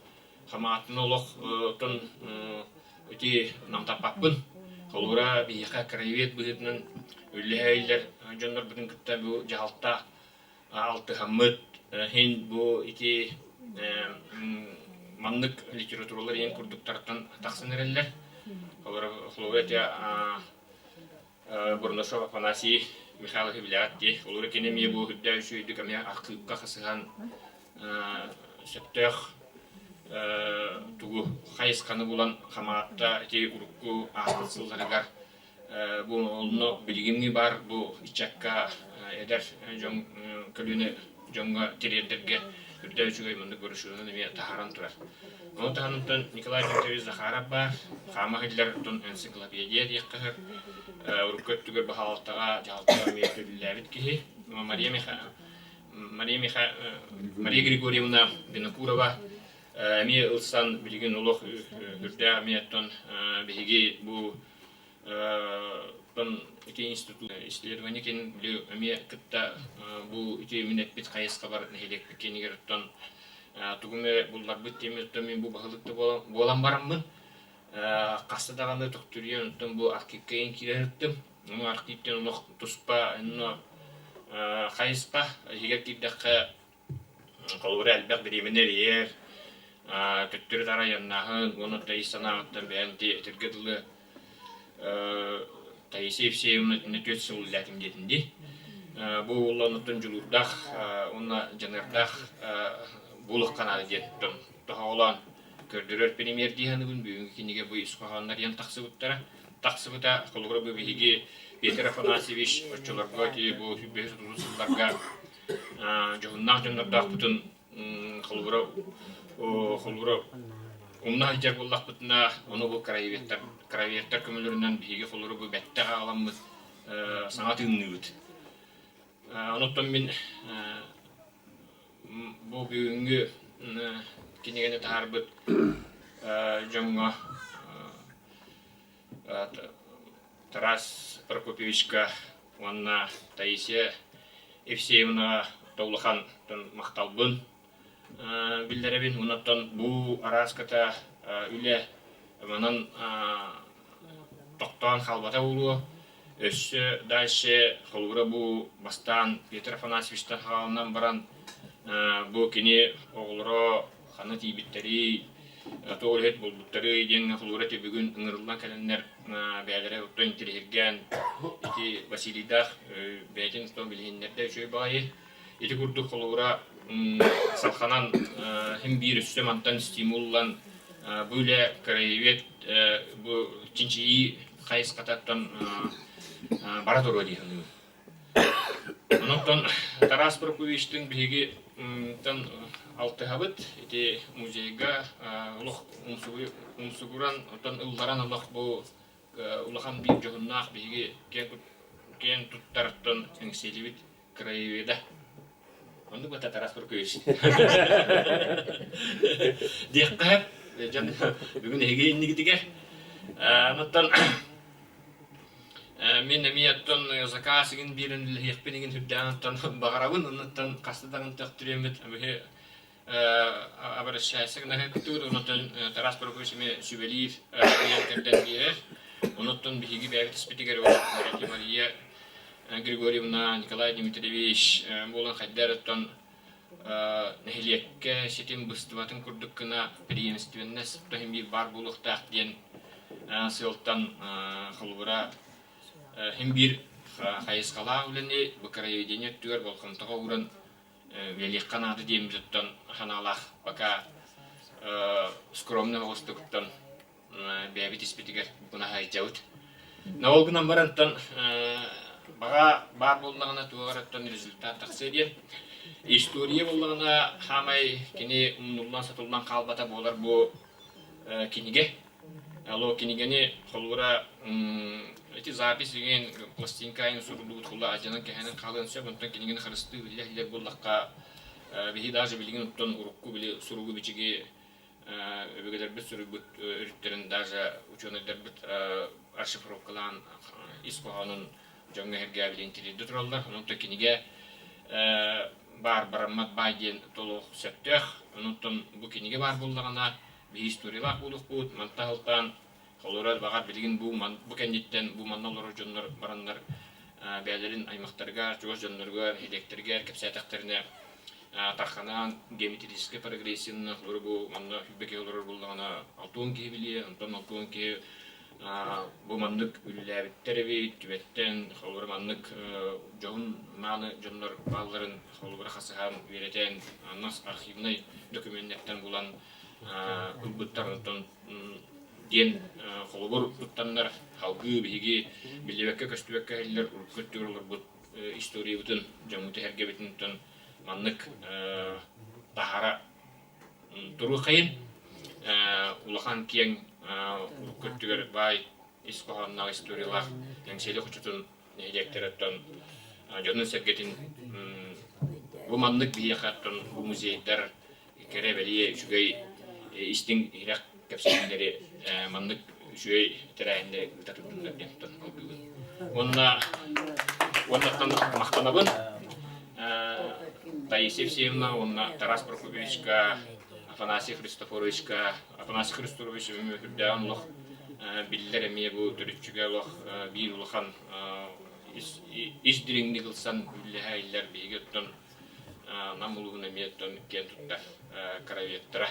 хамаҕаттан олох оттон ити намтаппаппын. Холобура биһиэхэ краевед быһыытынан үллэһэ иһиллэр дьоннорбутун кытта бу дьаһалта алтыһаммыт иһин бу ити маннык литературалар иһин курдуктартан тахсан эрэллэр. Холобура ити Бурнашов Афанасий Михайлович билэҕит дии. Олору кини эмиэ бу үрдээх үчүгэйдик эмиэ архыыпка хасыһан сөптөөх тугу хайысханы булан хамаатта ити урукку ааспыт сылларыгар бу онно билигиҥҥи баар бу ыччакка эдэр дьон көлүөнэ дьоҥҥо тириэрдэргэ үрдэ үчүгэй маннык брошюраны эмиэ таһааран турар. Ону таһынан Николай Дмитриевич Захаров баар, хаама иһиллэр оттон энциклопедия диэххэ сөп. Урукку өттүгэр баһаалтаҕа, дьаһалтаҕа эмиэ үлэлээбит киһи. Мария Миха... Мария Миха... Мария Григорьевна Винокурова эмиэ ылсан билигин олох үрдээх эмиэ оттон биһиги бу Оттон ити институт исследование кин эмиэ кытта бу ити мин эппит хайысхабар нэһилиэкпит киинигэр оттон тугум эрэ булларбыт диэммит оттон мин бу баһылык да буолан бараммын хаста даҕаны төхтүрүйэн оттон бу архивка иин киирэн ыттым. Ону архивтан олох туспа онно хайысха иһигэр киирдэххэ холобура элбэх бириэмэни эрийэр, төттөрү тарайаннааһын уонна ис санааҕыттан бэйэҥ этэргэ дылы Таисия Евсеевна итиннэ түөрт сыл үлэлээтим диэтин дии. Бу уолланыттан дьулуурдаах уонна дьаныардаах буолуохха наада диэн тоһоҕолоон көрдөрөр премьер дии саныыбын. Бүгүҥҥү кинигэ бу ис хоһооннор диэн тахсыбыттара. Тахсыбыта холобура бу биһиги Петр Афанасьевич оччолорго ити бу 130 сылларга дьоһуннаах дьоннордоохпутун холобура холобура умна сылдьар буоллахпытына ону бу краеведтар краеведтар көмөлөрүнэн биһиги холобура бу бэттэх аҕаламмыт саҥа тыынныыбыт. Онуттан мин бу бүгүҥҥү кинигэни таһаарбыт дьоҥҥо Тарас Прокопьевичка уонна Таисия Евсеевнаҕа улахан махталбын биллэрэбин. Онон бу арааската үлэ манан тохтоон хаалбата буолуо. Өссө дальше холобура бу бастаан Петр Афанасьевичтан хаалынан баран бу кини оҕолоро ханна тиийбиттэрий, туох үлэһит буолбуттарый диэн холобура ити бүгүн ыҥырыллан кэлэннэр бэйэлэрэ оттон интириэһиргээн ити Василийдаах бэйэтин оттон билиһиннэрдэ үчүгэй баҕайы. Ити курдук холобура салханан хим биир өссө мантан стимуллан бу үлэ краевед бу чинчийии хайысхатыттан бара туруо дии саныыбын. Онон Тарас Прокопьевичтыын биһиги алтыһабыт. Ити музейга олох умсугуран, оттон ылларан олох бу улахан биир дьоһуннаах биһиги киэн туттар оттон эҥсиэлибит краеведа. Оннук бата Тарас Прокопьевич. Диэххэ дьон бүгүн эһиги иннигитигэр. Онтон Мин эмиэ оттон заказ игин биэрэн үлэлэһиэхпин игин сүрдээҕин оттон баҕарабын, оннуттан хаста даҕаны төхтүрүөммүт быһы обращайся гына онуттан Тарас Прокопьевич эмиэ сүбэлиир ыйан кэрдэн биэрэр. Онуттан биһиги бэйэбит испитигэр Мария Григорьевна, Николай Дмитриевич буолан хайдар оттон нэһилиэккэ ситим быстыбатын курдук гына преемственность иһин биир баар буолуохтаах диэн сыалтан холобура иһин биир хайысхалаах үлэни бу краеведение өттүгэр болҕомтоҕо ууран үлэлиэххэ наада диэммититтэн санаалаах пока скромный оҕустуктан бэйэбит испитигэр бунаһайдьабыт. Но ол гынан барантан баҕа баар буоллаҕына туох эрэ результат тахсыа диэн. История буоллаҕына хаамай кини умнуллан сотуллан хаалбата буолар бу кинигэ. Алло кинигэни холобура ити запись деген пластинка айын суруллубут хула адьанан кэһэнэн хаалыан сөп онтон кинигини харыстыы биллэ иһиллэр буоллахха биһи даже билигин оттон урукку били суругу бичиги өбүгэлэрбит суруйбут өрүттэрин даже учуонайдарбыт. расшифровкалаан ис хоһоонун дьоҥҥо эһэргээбилин тириэрдэ тураллар. Онон кинигэ баар бараммат баай диэн толуох сөптөөх. Онон бу кинигэ баар буоллаҕына биһи историялаах буолуохпут. Мантан сылтаан холобура баҕар билигин бу бу кэнниттэн бу манна олорор дьоннор бараннар бэйэлэрин аймахтарыгар, чугас дьонноругар, нэһилиэктэригэр кэпсээтэхтэринэ тарханаан геометрическай прогрессияны холобура бу манна сүүрбэ киһи олорор буоллаҕына 60 киһи билиэ, онтон 60 киһи бу маннык үлэлээбиттэр эбит, түбэттэн холобура маннык дьоһун мааны дьоннор баалларын холобура хасыһан үөрэтэн аннас архивнай документартан булан ылбыттар онтон диэн холобур туттаннар салгыы биһиги биллибэккэ-көстүбэккэ иһиллэр урукку өттүгэр олорбут историябытын дьоммут эһэргэбитин маннык таһара туруохайын улахан киэҥ урукку өттүгэр баай ис хоһоонноох историялаах Эҥсиэли хочотун нэһилиэктэриттэн дьонун-сэргэтин бу маннык биһиэхэ оттон бу музейдар кэрэ бэлиэ үчүгэй истиҥ иһирэх кэпсэтиилэри маннык үчүгэй тэрээһиннэри ыыта турдуннар диэн оттон алгыыбын. Уонна уоннаттан махтанабын Таисия Евсеевна уонна Тарас Прокопьевичка, Афанасий Христофоровичка, Афанасий Христофорович үрдээҕин олох биллэр эмиэ бу төрүччүгэ олох биир улахан ис дириҥник ылсан үллэһэ иллэр биһиги оттон Нам улууһун эмиэ оттон киэн туттар кроветтара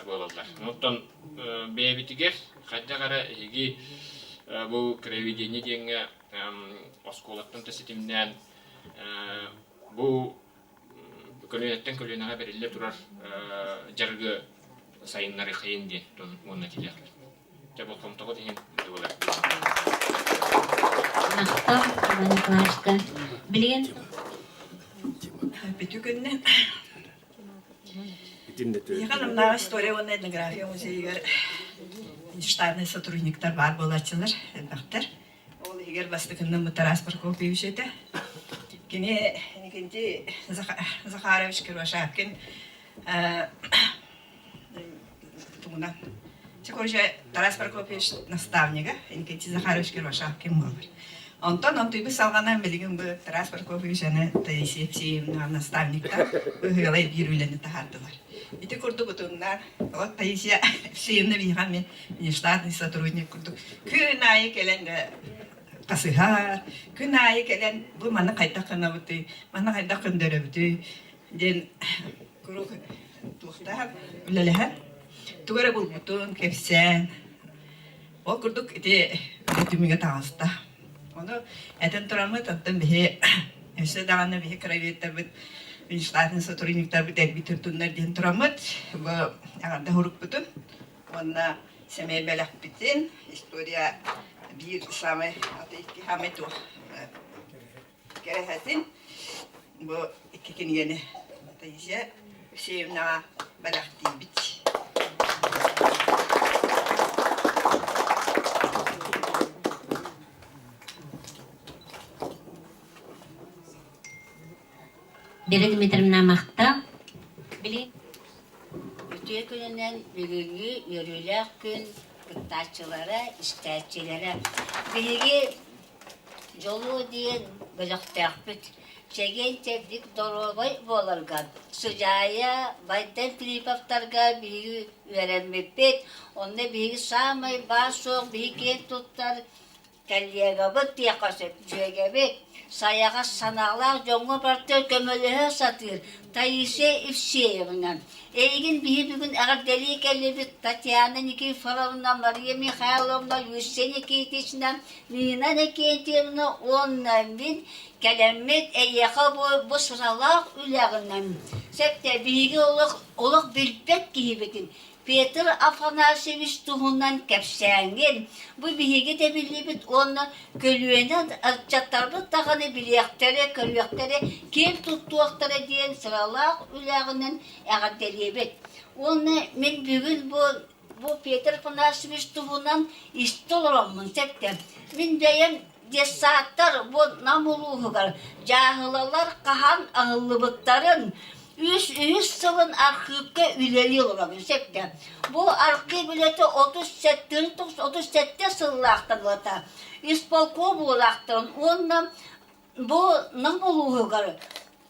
буолаллар. Оттон бэйэбитигэр хайдах эрэ эһиги бу краеведение диэҥҥэ оскуолаттан да ситимнээн бу көлүөнэттэн көлүөнэҕэ бэриллэ турар дьарыгы сайыннарыахайын диэн уонна тилиэхпит. Дьэ болҕомтоҕут иһин буолар. Махтал, Иван Николаевичка. Билигин Бүтү күннэн Биһиэхэ Намнааҕы история уонна этнография музейыгар штатнай сотрудниктар баар буолааччылар элбэхтэр. Ол иһигэр бастакыннан Тарас Прокопьевич этэ. Кини Никинти Захарович Кривошапкин тугунан Короче, Тарас Прокопьевич наставнига, Иннокентий Захарович Кривошапкин буолар. Онтон онтуйбут салҕанан билигин бу Тарас Прокопьевич аны Таисия Евсеевна наставниктар ыһыалай биир үлэни таһаардылар. Ити курдук утумнаан, вот Таисия Евсеевна биһиэхэ мен внештатный сотрудник курдук күн аайы кэлэн хасыһар, күн аайы кэлэн бу маны хайдах гынабытый, маны хайдах көннөрөбүтүй диэн куруук туохтаах үлэлэһэр. Тугу эрэ булбутун кэпсээн. Ол курдук ити үлэ түмүгэ таҕыста. Ону этэн тураммыт, оттон биһи өссө даҕаны биһи кроветтарбыт, внештатный сотрудниктарбыт элбии турдуннар диэн тураммыт, бу аҕарда урукпутун уонна сэмэй бэлэхпитин история биир самый икки самый туох кэрэһэтин бу икки кинигэни Таисия Евсеевнаҕа бэлэхтиибит. Вера Дмитриевна махтал. Били Үтүө күнүнэн бүгүҥҥү үөрүүлээх күн кыттааччылара, истээччилэрэ. Биһиги Дьолуо диэн бөлөхтөөхпүт. Чэгиэн-чэбдик доруобай буоларга Сыдьаайа, Байдан Филипповтарга биһиги үөрэммиппит. Онно биһиги саамай баар-суох биһиги киэн туттар коллегабыт диэххэ сөп, дьүөгэбит, сайаҕас санаалаах дьоҥҥо барыта көмөлөһө сатыыр Таисия Евсеевна. Эйигин биһи бүгүн эҕэрдэлии кэллибит Татьяна Никифоровна, Мария Михайловна, Люция Никитична, Нина Никитьевна уонна мин кэлэммит эйиэхэ бу, бу сыралаах үлэҕинэн сөптө биһиги олох, олох билбэт киһибитин Петр Афанасьевич туһунан кэпсээҥҥин бу биһиги да биллибит уонна көлүөнэ ыччаттарбыт даҕаны билиэхтэрэ, көрүөхтэрэ, киэн туттуохтара диэн сыралаах үлэҕинэн эҕэрдэлиэбит. Уонна мин бүгүн бу бу Петр Афанасьевич туһунан истэ олороммун сөптө. Мин бэйэм детсадтар бу Нам улууһугар дьааһылалар хаһан аһыллыбыттарын. Үс үһүс сылын архыыпка үлэлии олоробун сөптө. Бу архыып үлэтэ 37 сыллаахтан ылата. Исполком буолаахтарын уонна бу Нам улууһугар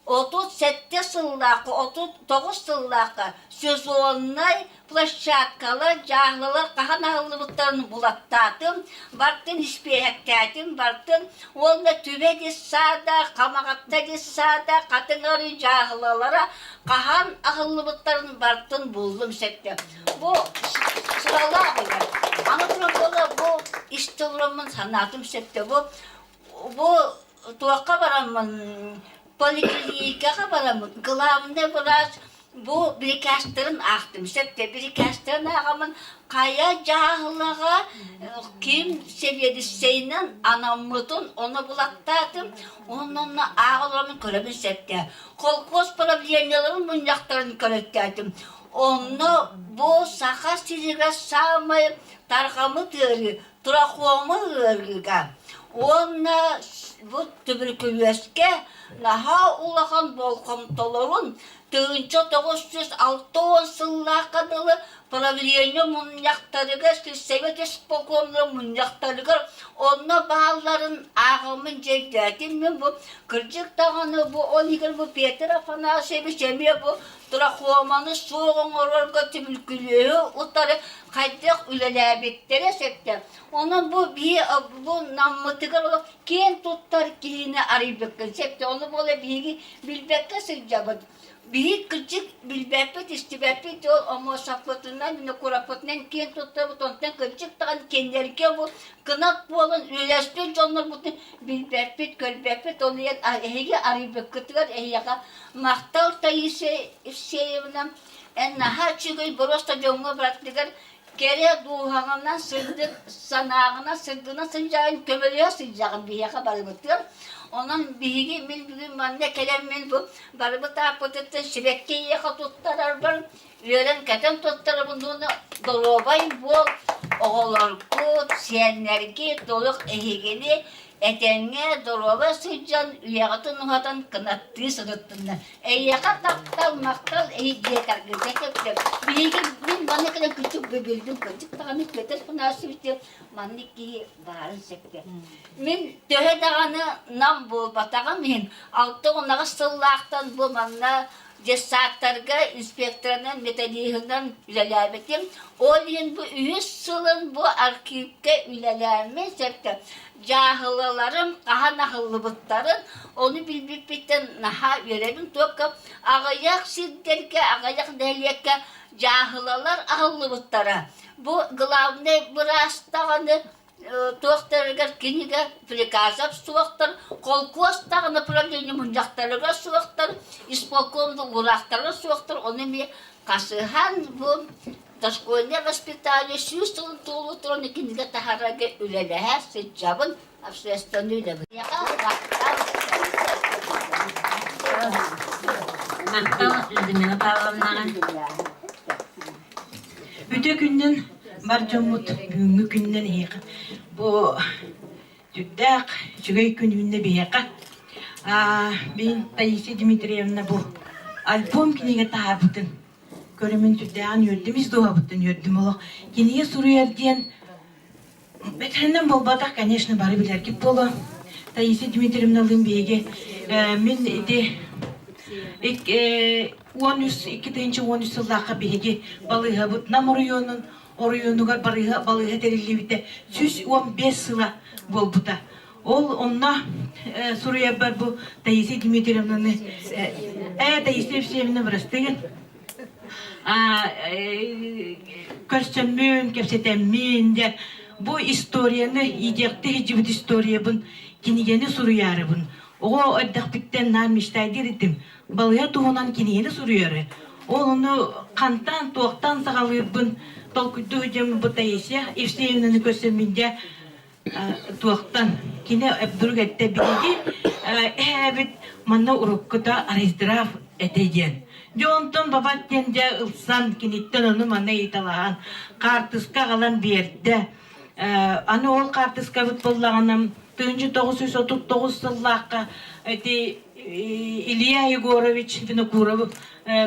37 сыллаахха, 39 сыллаахха сезоннай площадкалар, дьааһылалар хаһан аһыллыбыттарын булаттаатым, бартын испиэһэктээтим, бартын уонна Түбэ детсада, Хамаҕатта детсада, Хатыҥ Арыы дьааһылалара хаһан аһыллыбыттарын бартын буллум сөптө. Бу сыралаах үлэ. Аны туран буола бу истэ олороммун санаатым сөптө. Бу бу туохха бараммын поликлиникаҕа бараммын главный врач бу бирикээстэрин аахтым сөптө бирикээстэрин ааҕаммын хайа дьааһылаҕа ким сэбиэдиссэйинэн анаммытын ону булаттаатым уонна онно ааҕа олороммун көрөбүн сөптө холкуос правлениеларын мунньахтарын көрөттөөтүм онно бу Саха сиригэр саамай тарҕаммыт ыарыы трахома ыарыыга уонна бу түбүркүлүөскэ наһаа улахан болҕомтолорун 1960 сыллаахха дылы правление мунньахтарыгар сельсовет исполкомнарын мунньахтарыгар онно баалларын ааҕаммын дьэ өйдөөтүм мин бу кырдьык даҕаны бу ол иһигэр бу Петр Афанасьевич эмиэ бу трахоманы суох оҥорорго түбүлкүлүөһү утары хайдах үлэлээбиттэрэ сөптөөх. Онон бу биһи бу наммытыгар олох киэн туттар киһини арыйбыккын сөптөөх. Ону буола биһиги билбэккэ сылдьабыт. Биһи кырдьык билбэппит, истибэппит ол омуосаппытынан, кураппытынан киэн туттабыт. Онтон кырдьык даҕаны кинилэргэ бу кынат буолан үлэлэспит дьоннорбутун билбэппит, көрбөппүт. Ол иһин эһиги арыйбыккытыгар эһиэхэ Махтал Таисия Евсеевна, эн наһаа үчүгэй боруоста дьоҥҥо барытыгар кэрэ дууһаҕынан сырдык санааҕынан сырдынан сылдьаҕын, көмөлөһө сылдьаҕын биһиэхэ барыбытыгар. Онон биһиги мин бүгүн манна кэлэммин бу барыбыт ааппытыттан сибэкки эйиэхэ туттарарбар үөрэн-көтөн туттарабын уонна доруобай буол, оҕолоргут, сиэннэргит толук эһигини Этэҥҥэ доруобай сылдьан, үйэҕитин уһатан кынаттыы сырыттыннар. Эйиэхэ таптал, махтал эһи дьиэ кэргэнгэ Биһиги мин манна кэлэн күчүк билдим, кырдьык даҕаны Петр Афанасьевич диэн маннык киһи баарын сөпкө. Мин төһө даҕаны нам буолбатаҕым иһин, 68 сыллаахтан бу манна детсадтарга инспекторынан, методиһынан үлэлээбитим. Ол иһин бу үһүс сылын бу архивка үлэлээммин сөптө дьааһылаларым хаһан аһыллыбыттарын ону билбиппиттэн наһаа үөрэбин. Туокка аҕыйах сирдэргэ, аҕыйах нэһилиэккэ дьааһылалар аһыллыбыттара. Бу главнай быраас даҕаны туохтарыгар кинигэ приказов суохтар, холкуос даҕаны правление мунньахтарыгар суохтар, исполком уураахтара суохтар, ону эмиэ хасыһан бу дошкольное воспитание сүүс сылын туолуу туран кинигэ таһаарарга үлэлэһэ сылдьабын, общественный үлэбин. Махтал Людмила Павловнаҕа. Үтүө күннэн бар дьоммут бүгүҥҥү күннэн эһиэхэ бу сүрдээх үчүгэй күн үүннэ биһиэхэ. Мин Таисия Дмитриевна бу альбом кинигэ таһаарбытын көрөмүн сүрдээҕин үөрдүм, ис дууһабыттан үөрдүм олох. Кинигэ суруйар диэн Бэтэринэн буолбатах, конечно, бары билэргит буолуо. Таисия Дмитриевналыын биһиги мин ити 13 2013 сыллаахха биһиги балыыһабыт Нам оройуонун оройуонугар барыһа балыыһа тэриллибитэ 115 сыла буолбута. Ол онно суруйарбар бу Таисия Дмитриевнаны э Таисия Евсеевна бырастыгын көрсөммүн, кэпсэтэммин дьэ бу историяны иитиэхтэ сылдьыбыт историябын кинигэни суруйаарыбын оҕо эрдэхпиттэн наар мечтайдыыр этим балыйа туһунан кинигэни суруйары ол ону хантан туохтан саҕалыырбын толкуйдуу сылдьаммын бу Таисия Евсеевнаны көрсөммүн дьэ туохтан кини вдруг эттэ биһиги эһээбит манна уруккута райздрав этэ диэн дьэ онтон бабат диэн дьэ ылсан киниттэн ону маны ыйыталаһан хаартыска аҕалан биэрдэ аны ол хаартыскабыт буоллаҕына 1939 сыллаахха ити Илья Егорович Винокуров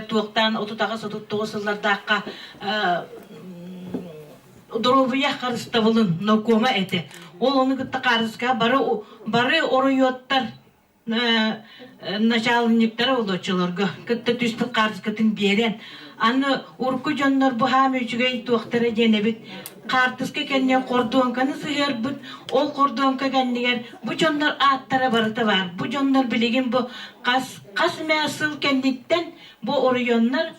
туохтаан 38-39 сыллардаахха доруобуйа харыстабылын наркома этэ. Ол ону кытта хаарыска бары бары оройуоттар начаалынньыктара олоччолорго кытта түспүт хаартыскатын биэрэн, аны урукку дьоннор бу хаам үчүгэй туохтара диэн эбит хаартыска кэннигэр хордуоҥканы сыһыарбыт, ол хордуоҥка кэннигэр бу дьоннор ааттара барыта баар. Бу дьоннор билигин бу хас хас эмэ сыл кэнниттэн бу оройуоннар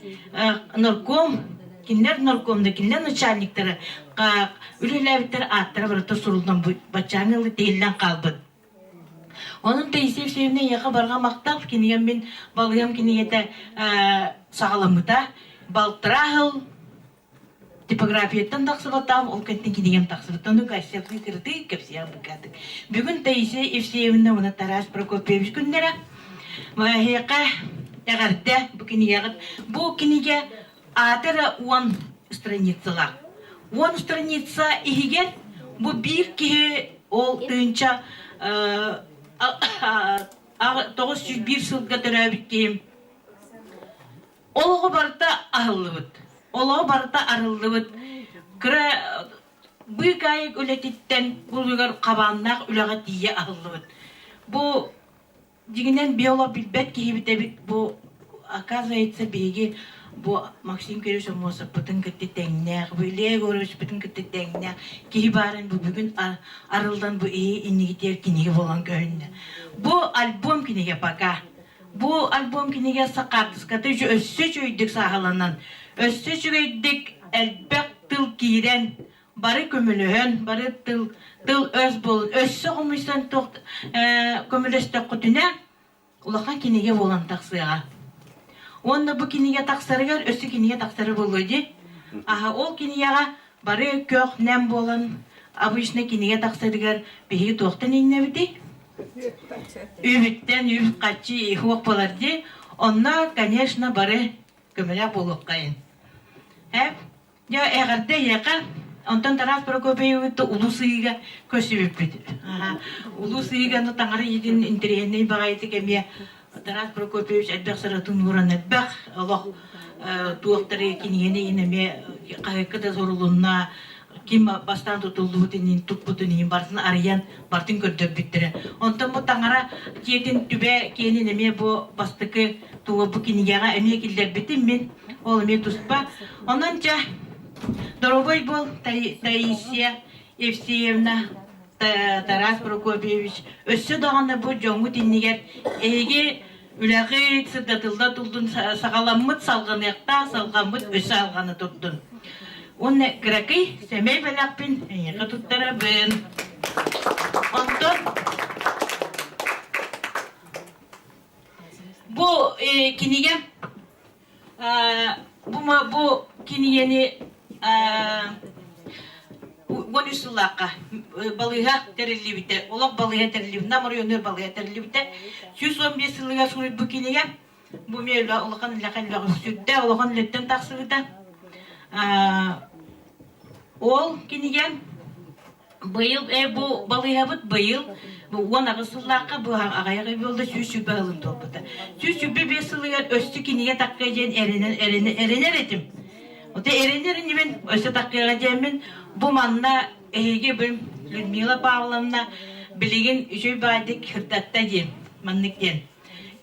нарком кинилэр наркомда кинилэр начальниктара үлэлээбиттэр ааттара барыта суруллан баччааҥҥы ылы тиһиллэн хаалбыт. Онон Таисия Евсеевна эйиэхэ барҕа махтал кинигэм мин балыыһам кинигэтэ саҕаламмыта. Балтараа сыл типографияттан тахсыбатаҕым, ол кэнниттэн кинигэм тахсыбыта. Ону Кассиятын кырытыы кэпсиэх быкаатык. Бүгүн Таисия Евсеевна уонна Тарас Прокопьевич күннэрэ. Эһиэхэ эҕэрдэ бу кинигэҕит. Бу кинигэ аата эрэ уон страницалаах. Уон страница иһигэр бу биир киһи ол тыынча 901 сылга төрөөбүт киһи олоҕо барыта аһыллыбыт. Олоҕо барыта арыллыбыт. Кыра быыкаайык үлэтиттэн булугар хабааннаах үлэҕэ тиийэ аһыллыбыт. Бу Дьиҥинэн биолог билбэт киһибит эбит бу оказывается биһиги бу Максим Кириллович Аммосовпытын кытта тэҥнээх, бу Илья Егоровичпытын кытта тэҥнээх киһи баарын бу бүгүн арыллан бу иһи иннигитигэр кинигэ буолан көһүннэ. Бу альбом кинигэ пока. Бу альбом кинигэ хаартыската өссө үчүгэйдик сааһыланан, өссө үчүгэйдик элбэх тыл киирэн бары көмөлөһөн, бары тыл тыл-өс буолун, өссө хомуйсан туох көмөлөстөххүтүнэ улахан кинигэ буолан тахсыаҕа. Уонна бу кинигэ тахсарыгар өссө кинигэ тахсара буолуо дии. Аха ол кинигэҕэ бары көх-нэм буолан обычно кинигэ тахсарыгар биһиги туохтан иҥнэбитий? Үбүттэн үп хаччы хуох буолар дии. Онно, конечно, бары көмөлөөх буолуоххайын. Э? Дьэ, эҕэрдэ эйиэхэ. Онтон Тарас Прокопьевичты Улуу Сыһыыга көрсүбүппүт. Улуу Сыһыыга ну таҥара иитин интэриэһинэй баҕайытык эмиэ Тарас Прокопьевич элбэх сыратын ууран элбэх олох туохтары кинигэни иһин эмиэ хаһыакка да сурулунна ким бастаан тутуллубут иһин туппутун иһин барытын арыйан барытын көрдөрбүттэрэ. Онтон бу таҥара дьиэтин түбэ киэнин эмиэ бу бастакы туга бу кинигэҕэ эмиэ киллэрбитим мин. Ол эмиэ туспа. Онон дьэ, доруобай буол, Таисия Евсеевна, Тарас Прокопьевич, өссө даҕаны бу дьоҥҥут иннигэр эһиги үлэҕит сырдатылла турдун, саҕаламмыт салҕаныахтаах, салҕаммыт өссө алҕана турдун. Уонна кыракый сэмэй бэлэхпин эйиэхэ туттарабын. Онтон бу кинигэ Бу бу кинигэни 13 сыллаахха балыыһа тэриллибитэ, олох балыыһа тэриллибитэ, Нам оройуонугар балыыһа тэриллибитэ. 115 сылыгар суруйбут кинигэ бу эмиэ улахан үлэхэ сүрдээх улахан үлэттэн тахсыбыта. Ол кинигэ Быйыл э бу балыыһабыт быйыл 18 сыллаахха бу аҕыйах ый буолла 120 сылын туолбута. 125 сылыгар өссө кинигэ таккыа диэн эрэнэр эрэнэр этим. Ота эрэнэр инибин өссө таккыаҕа диэммин бу манна эһиги бу Людмила Павловна билигин үчүгэй баайдык сырдатта диэн маннык диэн.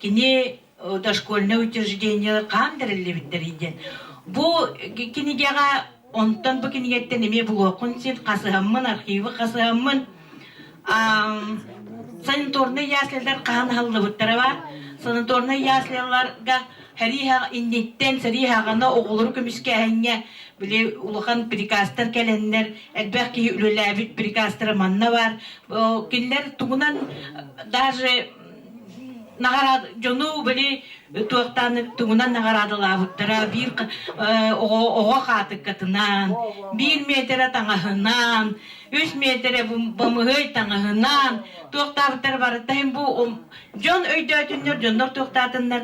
Кини дошкольное учреждениелар хаан тэриллибиттэрий диэн. Бу кинигэҕэ онтон бу кинигэттэн эмиэ булуоххун син хасыһаммын, архивы хасыһаммын санаторнай яслилар хаһан аһыллыбыттара бар. Санаторнай яслиларга сэрии инниттэн сэрии хаҕана оҕолору көмүскээһиҥҥэ били улахан приказтар кэлэннэр элбэх киһи үлэлээбит приказтара манна бар. Кинилэр тугунан даже наҕараада дьону били туохтаан тугунан наҕараадалаабыттара биир оҕо оҕо хаатыккатынан биир миэтэрэ таҥаһынан үс миэтэрэ бамыһый таҥаһынан туохтаабыттара барыта бу дьон өйдөөтүннэр дьоннор туохтаатыннар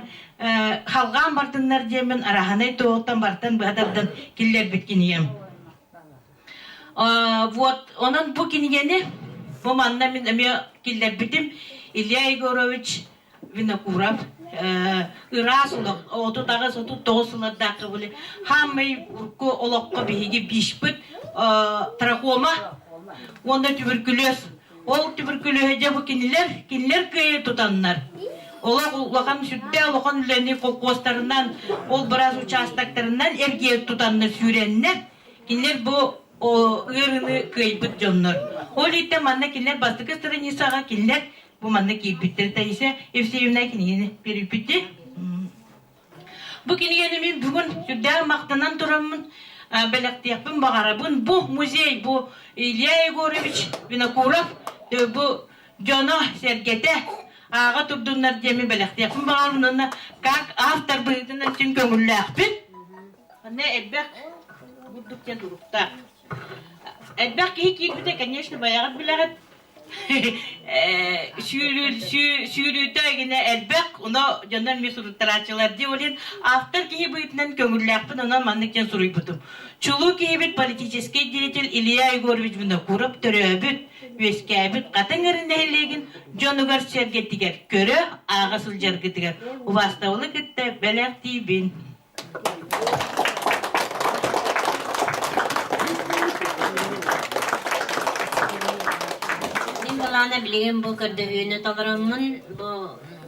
халҕаан бардыннар диэммин араһанай туоҕуттан бартан быһа тардан киллэрбит кинигэм Вот, онон бу кинигэни бу манна мин эмиэ киллэрбитим. Илья Егорович. Винокуров ыраас олох 38 39 сыллардаахха были хааммай урукку олоххо биһиги биишпит трахома уонна түбүркүлүөс ол түбүркүлүөһэ дьэ бу кинилэр кинилэр кыайа тутаннар олох улахан сүрдээх улахан үлэни колхозтарынан ол быраас участоктарынан эргийэ тутаннар сүүрэннэр кинилэр бу ыарыыны кыайбыт дьоннор. Ол иһиттэн манна кинилэр бастакы страницаҕа кинилэр бу манна киирбиттэр Таисия Евсеевна кинигэни биэрбиппит. Бу кинигэни мин бүгүн сүрдээх махтанан тураммын бэлэхтиэхпин баҕарабын. Бу музей, бу Илья Егорович Винокуров бу дьоно сэргэтэ ааҕа турдуннар диэммин бэлэхтиэхпин баҕарабын уонна как автор быһыытынан син көҥүллээхпин. Манна элбэх бурдук диэн уруктаах. Элбэх киһи киирбитэ, конечно, баяҕыт билэҕит. Сүүрүүтэ гинэ элбэх, оно дьоннор эмиэ суруттарааччылар дии олин автор киһи быһыытынан көҥүллээхпин, онон маннык диэн суруйбутум. Чулуу киһибит политический деятель Илья Егорович Винокуров төрөөбүт, үөскээбит Хатыҥ Ырын нэһилиэгин дьонугар-сэргэтигэр көрө, ааҕа сылдьаргытыгар убаастабылы кытта бэлэхтиибин. Мин былаана билигин бу көрдөһүүнү толороммун бу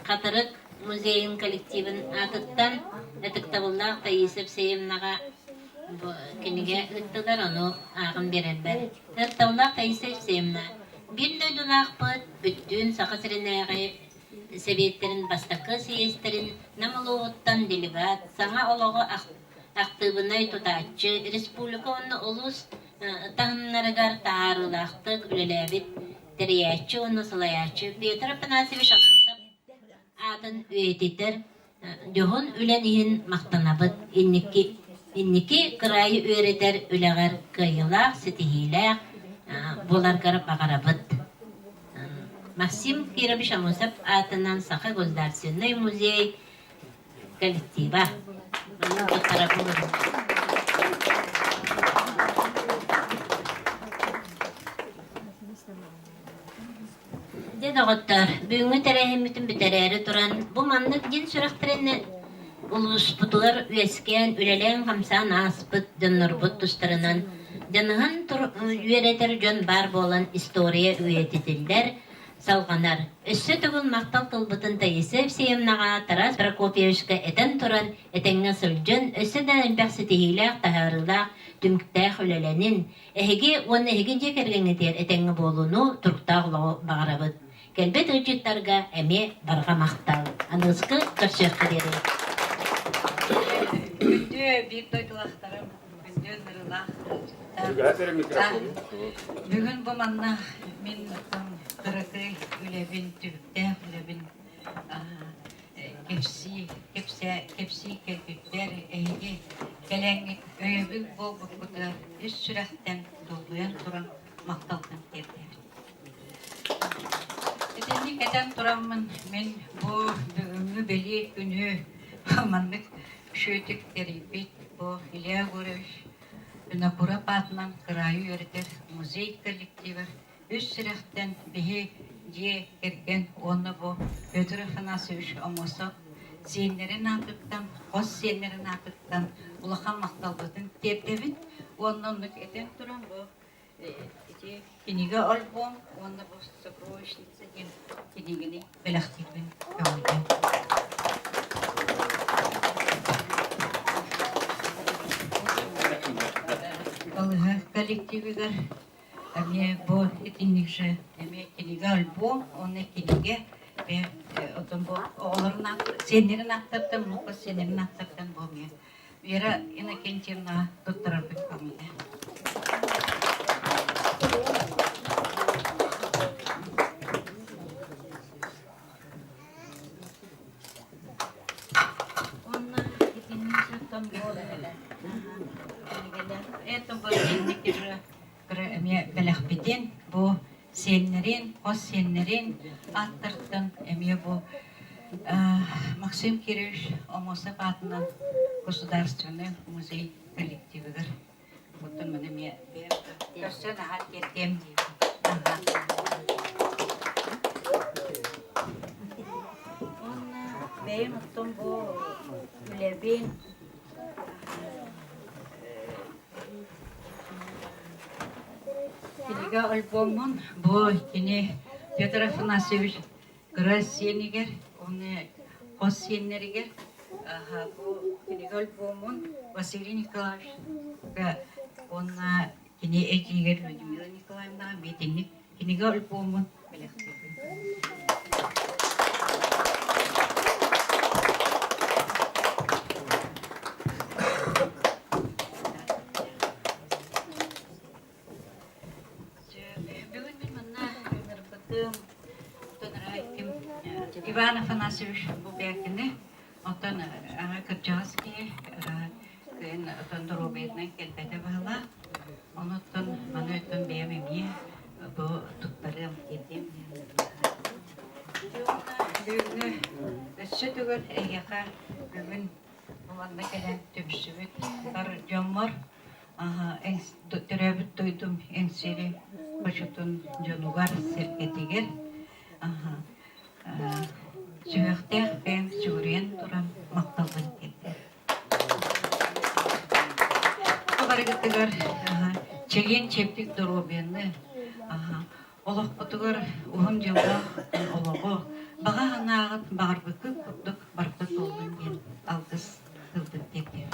Хатырык музейын коллективын аатыттан ытыктабыллаах Таисия Евсеевнаҕа бу кинигэ ыыттылар, ону ааҕан биэрэрбэр. Ытыктабыллаах Таисия Евсеевна, биир дойдулаахпыт бүттүүн Саха сиринээҕи Сэбиэттэрин бастакы съезтэрин Нам улууһуттан делегат, саҥа олоҕу актыыбынай тутааччы, республика уонна улуус таһымнарыгар таһаарыылаахтык үлэлээбит тэрийээччи уонна салайааччы Петр Афанасьевич Аммосов аатын үйэтитэр дьоһун үлэн иһин махтанабыт. Инники, инники кыраайы үөрэтэр үлэҕэр кыайыылаах, ситиһиилээх буоларгар баҕарабыт. Максим Кирович Аммосов аатынан Саха государственный музей коллектива. Дьэ доҕоттор, бүгүҥҥү тэрээһиммитин бүтэрээри туран, бу маннык дьин сүрэхтэрин улууспутугар үөскээн, үлэлээн-хамсаан ааспыт дьоннорбут тустарынан дьаныһан үөрэтэр дьон баар буолан история үйэтитиллэр, салҕанар. Өссө төгүл махтал тылбытын Таисия Евсеевнаҕа, Тарас Прокопьевичка этэн туран, этэҥҥэ сылдьан, өссө да элбэх ситиһиилээх, таһаарыылаах, түмүктээх үлэлэнин, эһиги уонна эһиги дьиэ кэргэҥҥитигэр этэҥҥэ буолууну, туруктаах олоҕу баҕарабыт. Кэлбит ыалдьыттарга эмиэ барҕа махтал. Аныгыскы көрсүөххэ диэри. Күндү биир дойдулаахтарым, күндү ыҥырыылаах Бүгүн бу манна мин кыракый үлэбин, түбүктээх үлэбин кэпсии, кэпсээ, кэпсии кэлбиппэр эһиги кэлэҥҥит өйөбүл буолбуккутугар үс сүрэхтэн долгуйан туран махталбын тиэрдэбин. Итинник этэн тураммын мин бу бүгүҥҥү бэлиэ күнү маннык үчүгэйдик тэрийбит бу Илья Егорович Винокуров аатынан кыраайы үөрэтэр музей коллективар үс сүрэхтэн биһи дьиэ кэргэн уонна бу Петр Афанасьевич Аммосов сиэннэрин аатыттан, хос сиэннэрин аатыттан улахан махталбытын тиэрдэбит уонна оннук этэн туран бу ити кинигэ альбом уонна бу сокровищница диэн кинигэни бэлэхтиирбин көҥүллээн. Балыыһа коллективыгар эмиэ бу итинник же эмиэ кинигэ альбом уонна кинигэ оттон бу оҕолорун сиэннэрин ааттартан муҥха сиэннэрин ааттартан бу эмиэ Вера Иннокентьевна туттарарбыт көҥүлэ. Уонна итинник сыттан Это был эмиэ бэлэхпитин бу сиэннэрин, хос сиэннэрин ааттарыттан эмиэ бу Максим Кирович Омосов аатынан Государственный музей коллективыгар оттон маны эмиэ көрсөн аһар тиэрдиэм диибин. Бэйэм оттон бу үлэбин Кинигэ альбомун бу кини Петр Афанасьевич кыра сиэнигэр уонна хос сиэннэригэр бу кинигэ альбомун Василий Николаевичка уонна кини эдьиийигэр Людмила Николаевнаҕа миитинник кинигэ альбомун бэлэхтиибин. Бүгүн мин манна ыҥырбытым Иван Афанасьевич Бубякины, оттон аҕа кырдьаҕас киһи кыайан оттон доруобуйатынан кэлбэтэ баһылаах. Онуттан маны оттон бэйэм эмиэ бу туттарыам диэтим. Бүгүҥҥү өссө төгүл эһиэхэ бүгүн бу манна кэлэн түмсүбүт бар дьоммор төрөөбүт дойдум Эҥсиэли хочотун дьонугар-сэргэтигэр сүһүөхтээх бэйэм сүгүрүйэн туран махталбын тиэрдэбин. Барыгытыгар чэгиэн-чэбдик доруобуйаны, олохпутугар уһун дьыллаах олоҕу, баҕа санааҕыт баҕарбыккыт курдук барыта туоллун диэн алгыс тылбын тиэрдэбин.